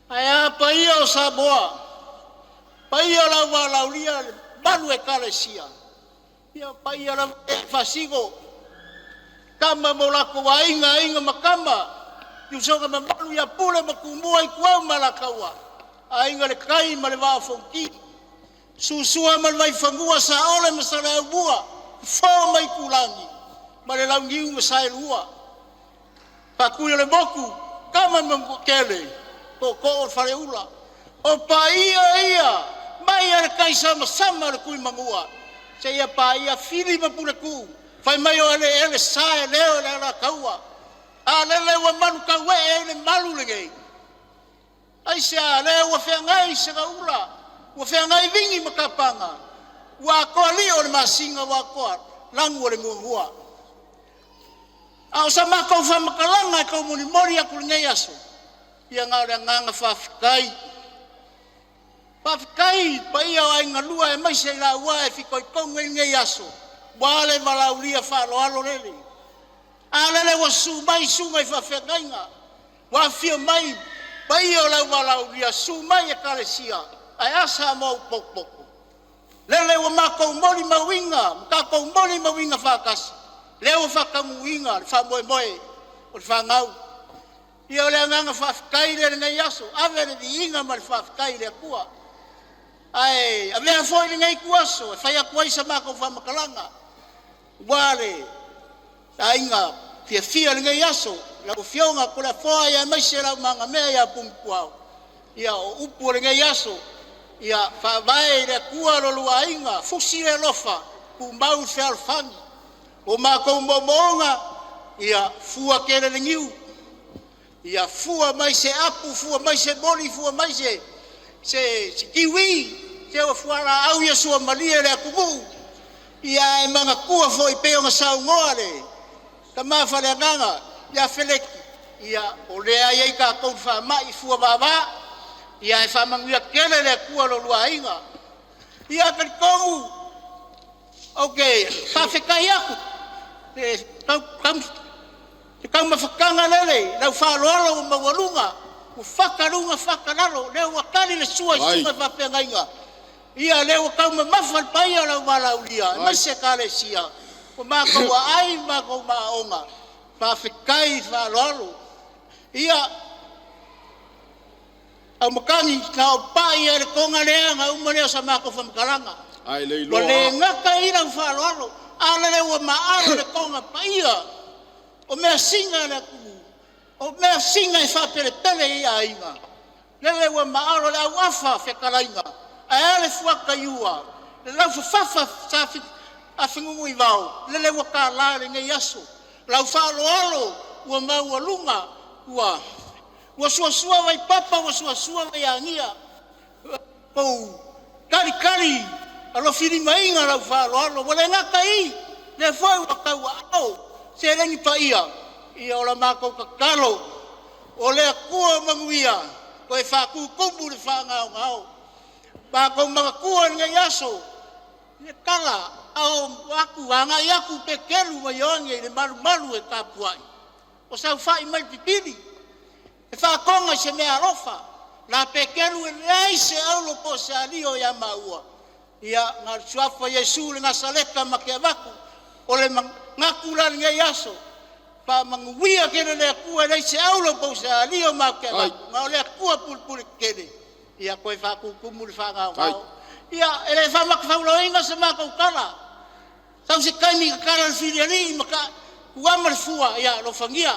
Ae a paia o Samoa, paia o le auvalaaulia, le mamalu o Ekalesia, ia paia lava e faasino, tama ma o latou aiga, aiga ma tama, usoga mamalu ia Pule ma Tumua, Ituau ma Alataua, Aiga i le Tai ma le Vaa o Fonoti, Susua ma le Vaifanua, Saole ma Saleaaumua, Fofo ma Aitulagi, ma le Launiu na Saelua, Faatui o le Motu, Tama ma Manuatele, Tootoo o le Faleula. O paia ia mai lava i le taisamasama o le Tuimanua seia paia Fili ma Puletuu, fai mai o eleele sa e leo e le Alataua. A lele ua manutauee ai le malu lenei. Aisea lea ua feagai segaula, ua feagai vigi ma tapaga, ua atoa lio o le masina ua atoa lanu o le nuanua. A o sa matou faamatalaga e taumolimoli atu i lenei aso, ia na o le agaga faafetai. Faafetai i le paia o aiga lua aemaise i laua e fitoitonu i ai lenei aso, ua le valaaulia faaaloalo lele. A lele ua susu mai susuga i faafeagaiga, ua afifio mai paia o le auvalaaulia, susu mai ekalesia, ae a Samoa ua potopoto? Lele ua matou molimauina ma tatou molimauina faatasi, lea ua faataunuuina le faamoemoe o le fanau. Ia o le agaga faafetai lea i lenei aso, ave le viiga ma le faafetai i le Atua. Ae avea foi lenei ituaso e fai atu ai sa matou faamatalaga, aua le aiga fiafia i lenei aso, lau Afioga Toleafoa aemaise lau magamea ia Pugituao. Ia o upu o lenei aso, ia faavae i le Atua lo oulua aiga, fusi le alofa, tumau le fealofani. O matou moomooga, ia fua tele le niu, ia fua mai se apu, fua mai se moli, fua mai se kiwi, se o fualaau ia suamalie i le atunuu, ia ae manatua foi pei ona saunoa le tama faaleagaga ia Feleki, ia o lea e i ai tatou i le faamai fua vava, ia ae faamanuia tele le Atua i lo oulua aiga. Ia talitonu ou te faafetai atu i le taumafataga lele i lau faaaloalo ua maualuga, ua fata luga fata lalo, lea ua tali le sua i susuga i faafeagaiga, ia lea ua taumamafa le paia o le auvalaaulia aemaise Ekalesia, ua matou aai ma matou maaoga, faafetai faaaloalo. Ia, Aumakani, na ou pai lava i le toga lea ona uma lea o sa matou faamatalaga. Ae le Ua iloa. le gata i lau faaaloalo, a lele ua maalo le toga paia o measina a le atunuu, o measina e faapelepele i aiga. Lele ua maalo le auafa fetalaiga, ae a le fuataiua, le laufafafa sa Afenunuivao, lele ua tala i lenei aso. Lau faaaloalo ua maualuga, ua ua suasua vaipapa, ua suasua vaiagia, ua talitali alofilimaina lau faaaloalo. Ua le gata i, lea foi ua tauaao seleni paia, ia o la matou tatalo, o le Atua manuia toe faatutumu le faagaogao. Matou manatua i lenei aso le tala a o atu agai atu Peteru ma Ioane i le malumalu e tapuai, o saofai mai le pipili e faatoga i se meaalofa. La Peteru e leai se aulo po o se alio ia maua, Ia na o le suafa o Iesu le Nasaleta ma te avatu o le manatu la lenei aso faamanuia tele le Atua e leai se aulo po o se alia o matou te avatu na o le Atua pulepule tetele ia toe faatutumu le faagaogao. Ia e le faamatafauloaina se matou tala sau se taimi tatala le filialii ma tuama le fua ia alofagia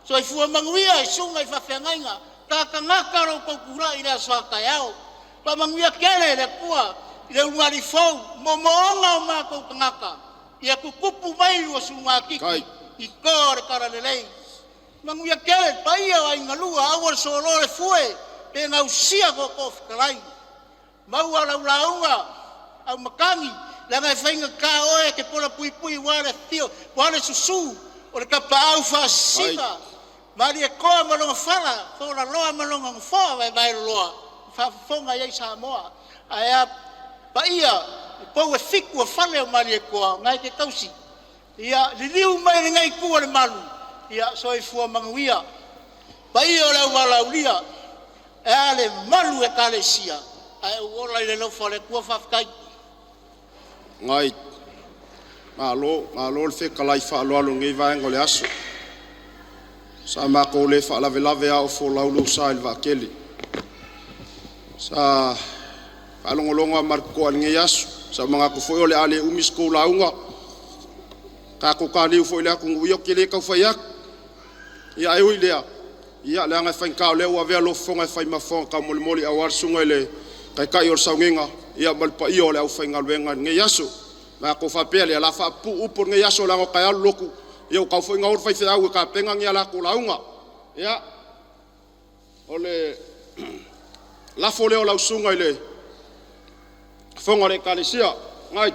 soifua manuia i susuga i faafeagaiga tagatagata lo outou tulai i le aso a taeao. Faamanuia tele le Atua i le ulugalii fou moomooga o matou tagata ia tutupu mai ua sugatiti i toa o le talalelei. Manuia tele le paia o aiga lua aua le soloa le fue pe gausia tootoo fetalai. Maua lau lauga au matagi leaga e faigata oe e te pola puipui ua le afio ua le susu o le tapaau faasisiga Malietoa ma lona fala Folaloa ma lona nofoa vaevaeloloa faafofoga i ai Samoa. Ae a paia i pou e fitu o fale o Malietoa na e te tausi ia liliu mai i lenei itu o le malu ia soifua manuia. Paia o le auvalaaulia e a le malu o Ekalesia ae ou ola i le alofa o le Atua. Faafetai. Ngai, malo, malo le fetalai faaaloalo i lenei vaega o le aso. Sa matou le faalavelave a o folau lou sa i le vaatele. Sa faalogologo lava ma le totoa i lenei aso. Sa ou manatu foi o le a le umi se tou lauga, tatou taliu foi i le atunuu, ia ou te le tau fai atu. Ia ae ui i lea, ia leaga e faigata o lea ua avea lou fofoga e fai ma fofoga taumolimoli aua le susuga i le Taitai o le Sauniga ma le paia o le aufaigaluega i lenei aso. Ona matou faapea lea, o le a faapupuu upu o lenei aso leaga o taeao le lotu, ia ua tatau foi ona o le faifeau e tapena ni a latou lauga. Ia, o le lafo lea o lau susuga i le Fofoga o le Ekalesia. Ngai.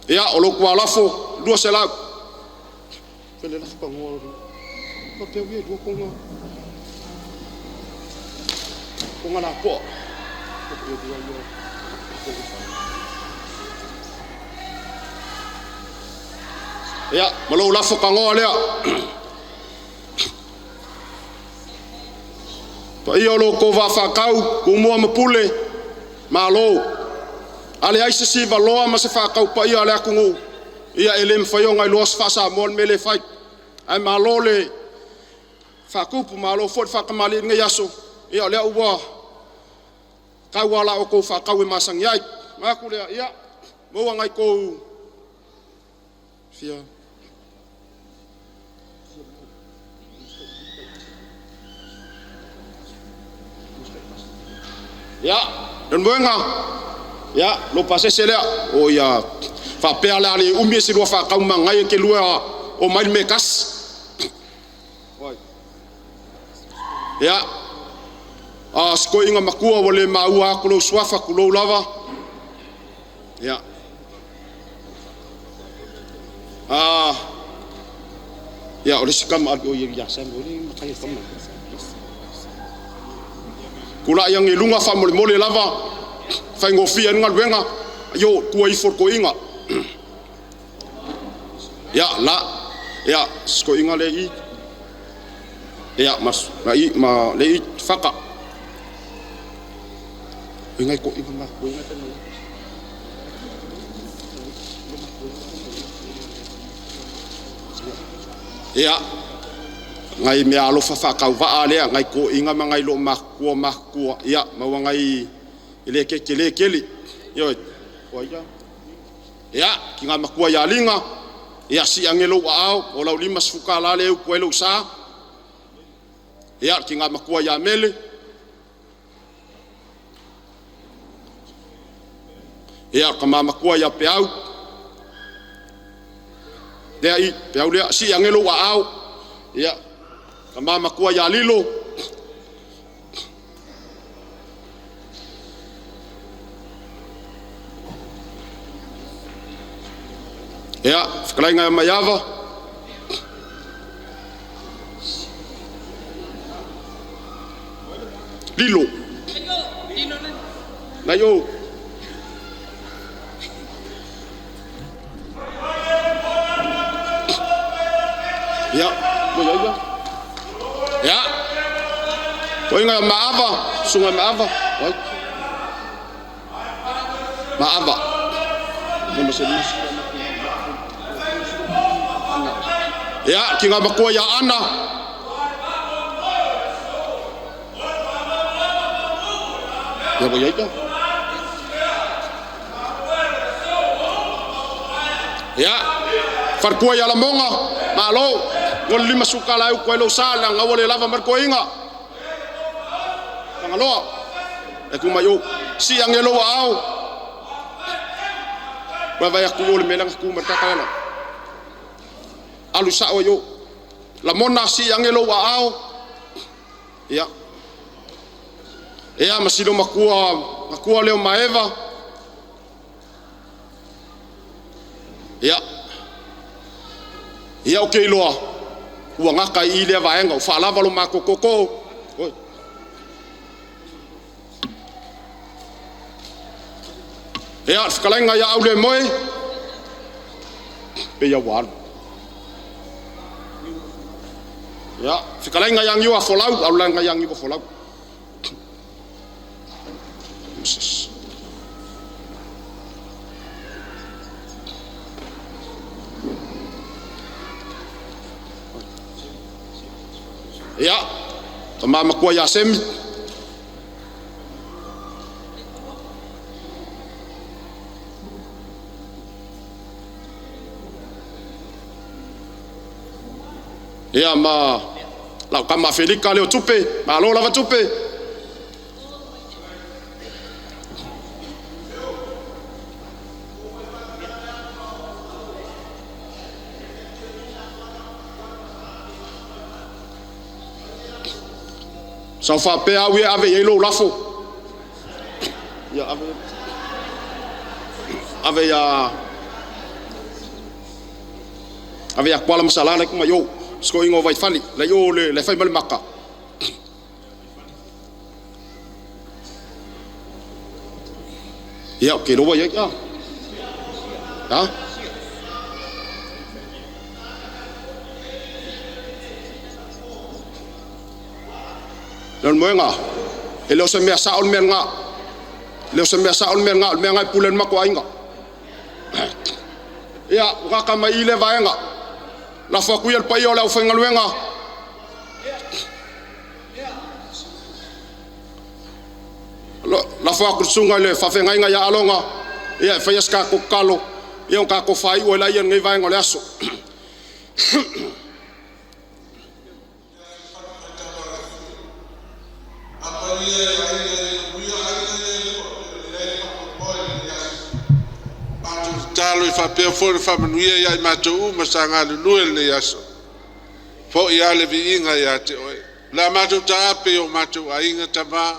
Ia, o lou tualafo 200. Fele lafo kagoa o le lua konga konga lapoa. Ia, ma lou lafo kagoa lea. Paia o lo outou vafaatau, Tumua ma Pule, malo. A leai se sivaloa ma se faataupaia a le atunuu, ia e le mafai ona iloa se faa-Samoa le mea lea e fai. Ae malo le faatupu, malo foi le faatamalii i lenei aso, ia o lea ua tau lava la outou faatau e masani ai. Manatu lea, ia, maua nai tou fia. Ia, Leulumoega, ia, lou pasese lea, o ia faapea le a le umi e se lua faatau manaia ke lua o mai le mea e tasi. Ia, a se toeaina matua ua le maua atu lou suafa, tulou lava. Ia, a ia o le isi tama o ia Samuel o le matai tama. Tulai ane i luga faamolemole lava, faigofie ai le galuega, io tua ifo le toeaina. Ia, la, ia, si toeaina le i, ia, mas, ma i, ma le i, faka. O ngai toeaina ma toeaina tana. Ia, ngai mea alofa faatauvaa lea, ngai toeaina ma ngai loo makutua makutua, ia, maua ngai e le ke tele tele. Ia, ia, ki ngā matua ia linga, ia si ange lou aao, o lau lima sifuka la le upu ai lou sa. Ia, ki ngā matua ia mele. Ia, ka mā matua ia peau. Lea i, peau lea, si ange lou aao. Ia, ka mā matua ia lilo. Ia, fetalaiga ia Maiava. Lilo. Nai o. Ia, mo ia ia. Ia. Toinga maava, sunga maava. Oi. Maava. Ia, ki ngā makua ia Ana. Ia wa iaita. Ia, farkua ia lamonga, malo, ngol lima suka la eu koe lo sa la ngawa le lava mar koinga. Tangaloa, e kuma yo, si angelo wa au. Wa vai aku yo le melanga ku mar kakala. Alu sa o yo. La mona si angelo wa au. Ia. Ia masilo makua, makua leo maeva. Ia. Ia o ke iloa. Ua ngaka i lea vaenga, o whaalava lo mako koko. Oi. Ia, whakalainga ia au le moe. Pe ia walu. Ia, whakalainga ia ngiwa folau, au langa ia ngiwa folau. Jesus. Ia, ka mama kua ia semi. Ia ma lau kama Felika leo tupe, ma lo lava tupe. Sau whapea au e ave i lo lafo. Ia ave. Ave ia. Ave ia kuala masala lai kuma yo. Sko ingo vai fali. Lai yo le le fai male maka. Ia ke loa ia ia. Ha? Le moenga, e leo se mea sa o le mea ngā. Leo se mea sa o le mea ngā, le mea ngai pule mako ainga. Ia, waka mai i le vaenga. La fua kuia le pai o le au whaingaluenga. La fua kusunga le whawhengainga ia alonga. Ia, e whai aska ko kalo. Ia, ka ko whai ua la ia ngai vaenga o le aso. Talo i whapea fo le whamanuia ia i mātou u ma sa ngā lulue le nei aso. Fo i ale vi inga ia te oe. La mātou ta ape o mātou ainga tama,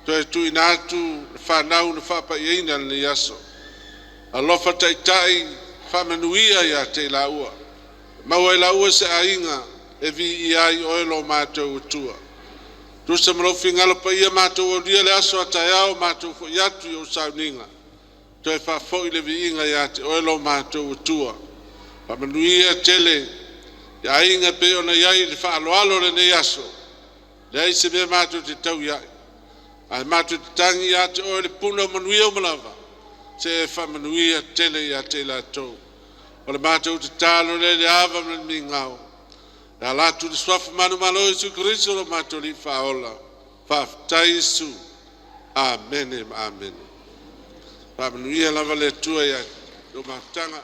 toe tu ina atu le whanau le whapa i eina le nei aso. Alofa taitai whamanuia ia te la ua. Maua i la ua se ainga e vi i ai oe lo mātou utua. Tusa malofi ngalo pa ia mātou o lia le aso ataiao mātou fo i atu i o sauninga. Toe whaafoi le viinga ia te oe lo mātou utua. Whamanuia tele, te ainga pe ona iai le whaaloalo le nei aso. Le ai se mea mātou te tau iai. Ai mātou te tangi ia te oe le puna o manuia o malava. Se e whamanuia tele ia te lātou. O le mātou te talo le le ava ma le mingao. Le alatu le swafu manu malo Isu Kristo lo mātou li whaola. Whaaftai Isu. Amene ma amene. Whamanuia lava le tua ia o mafutaga.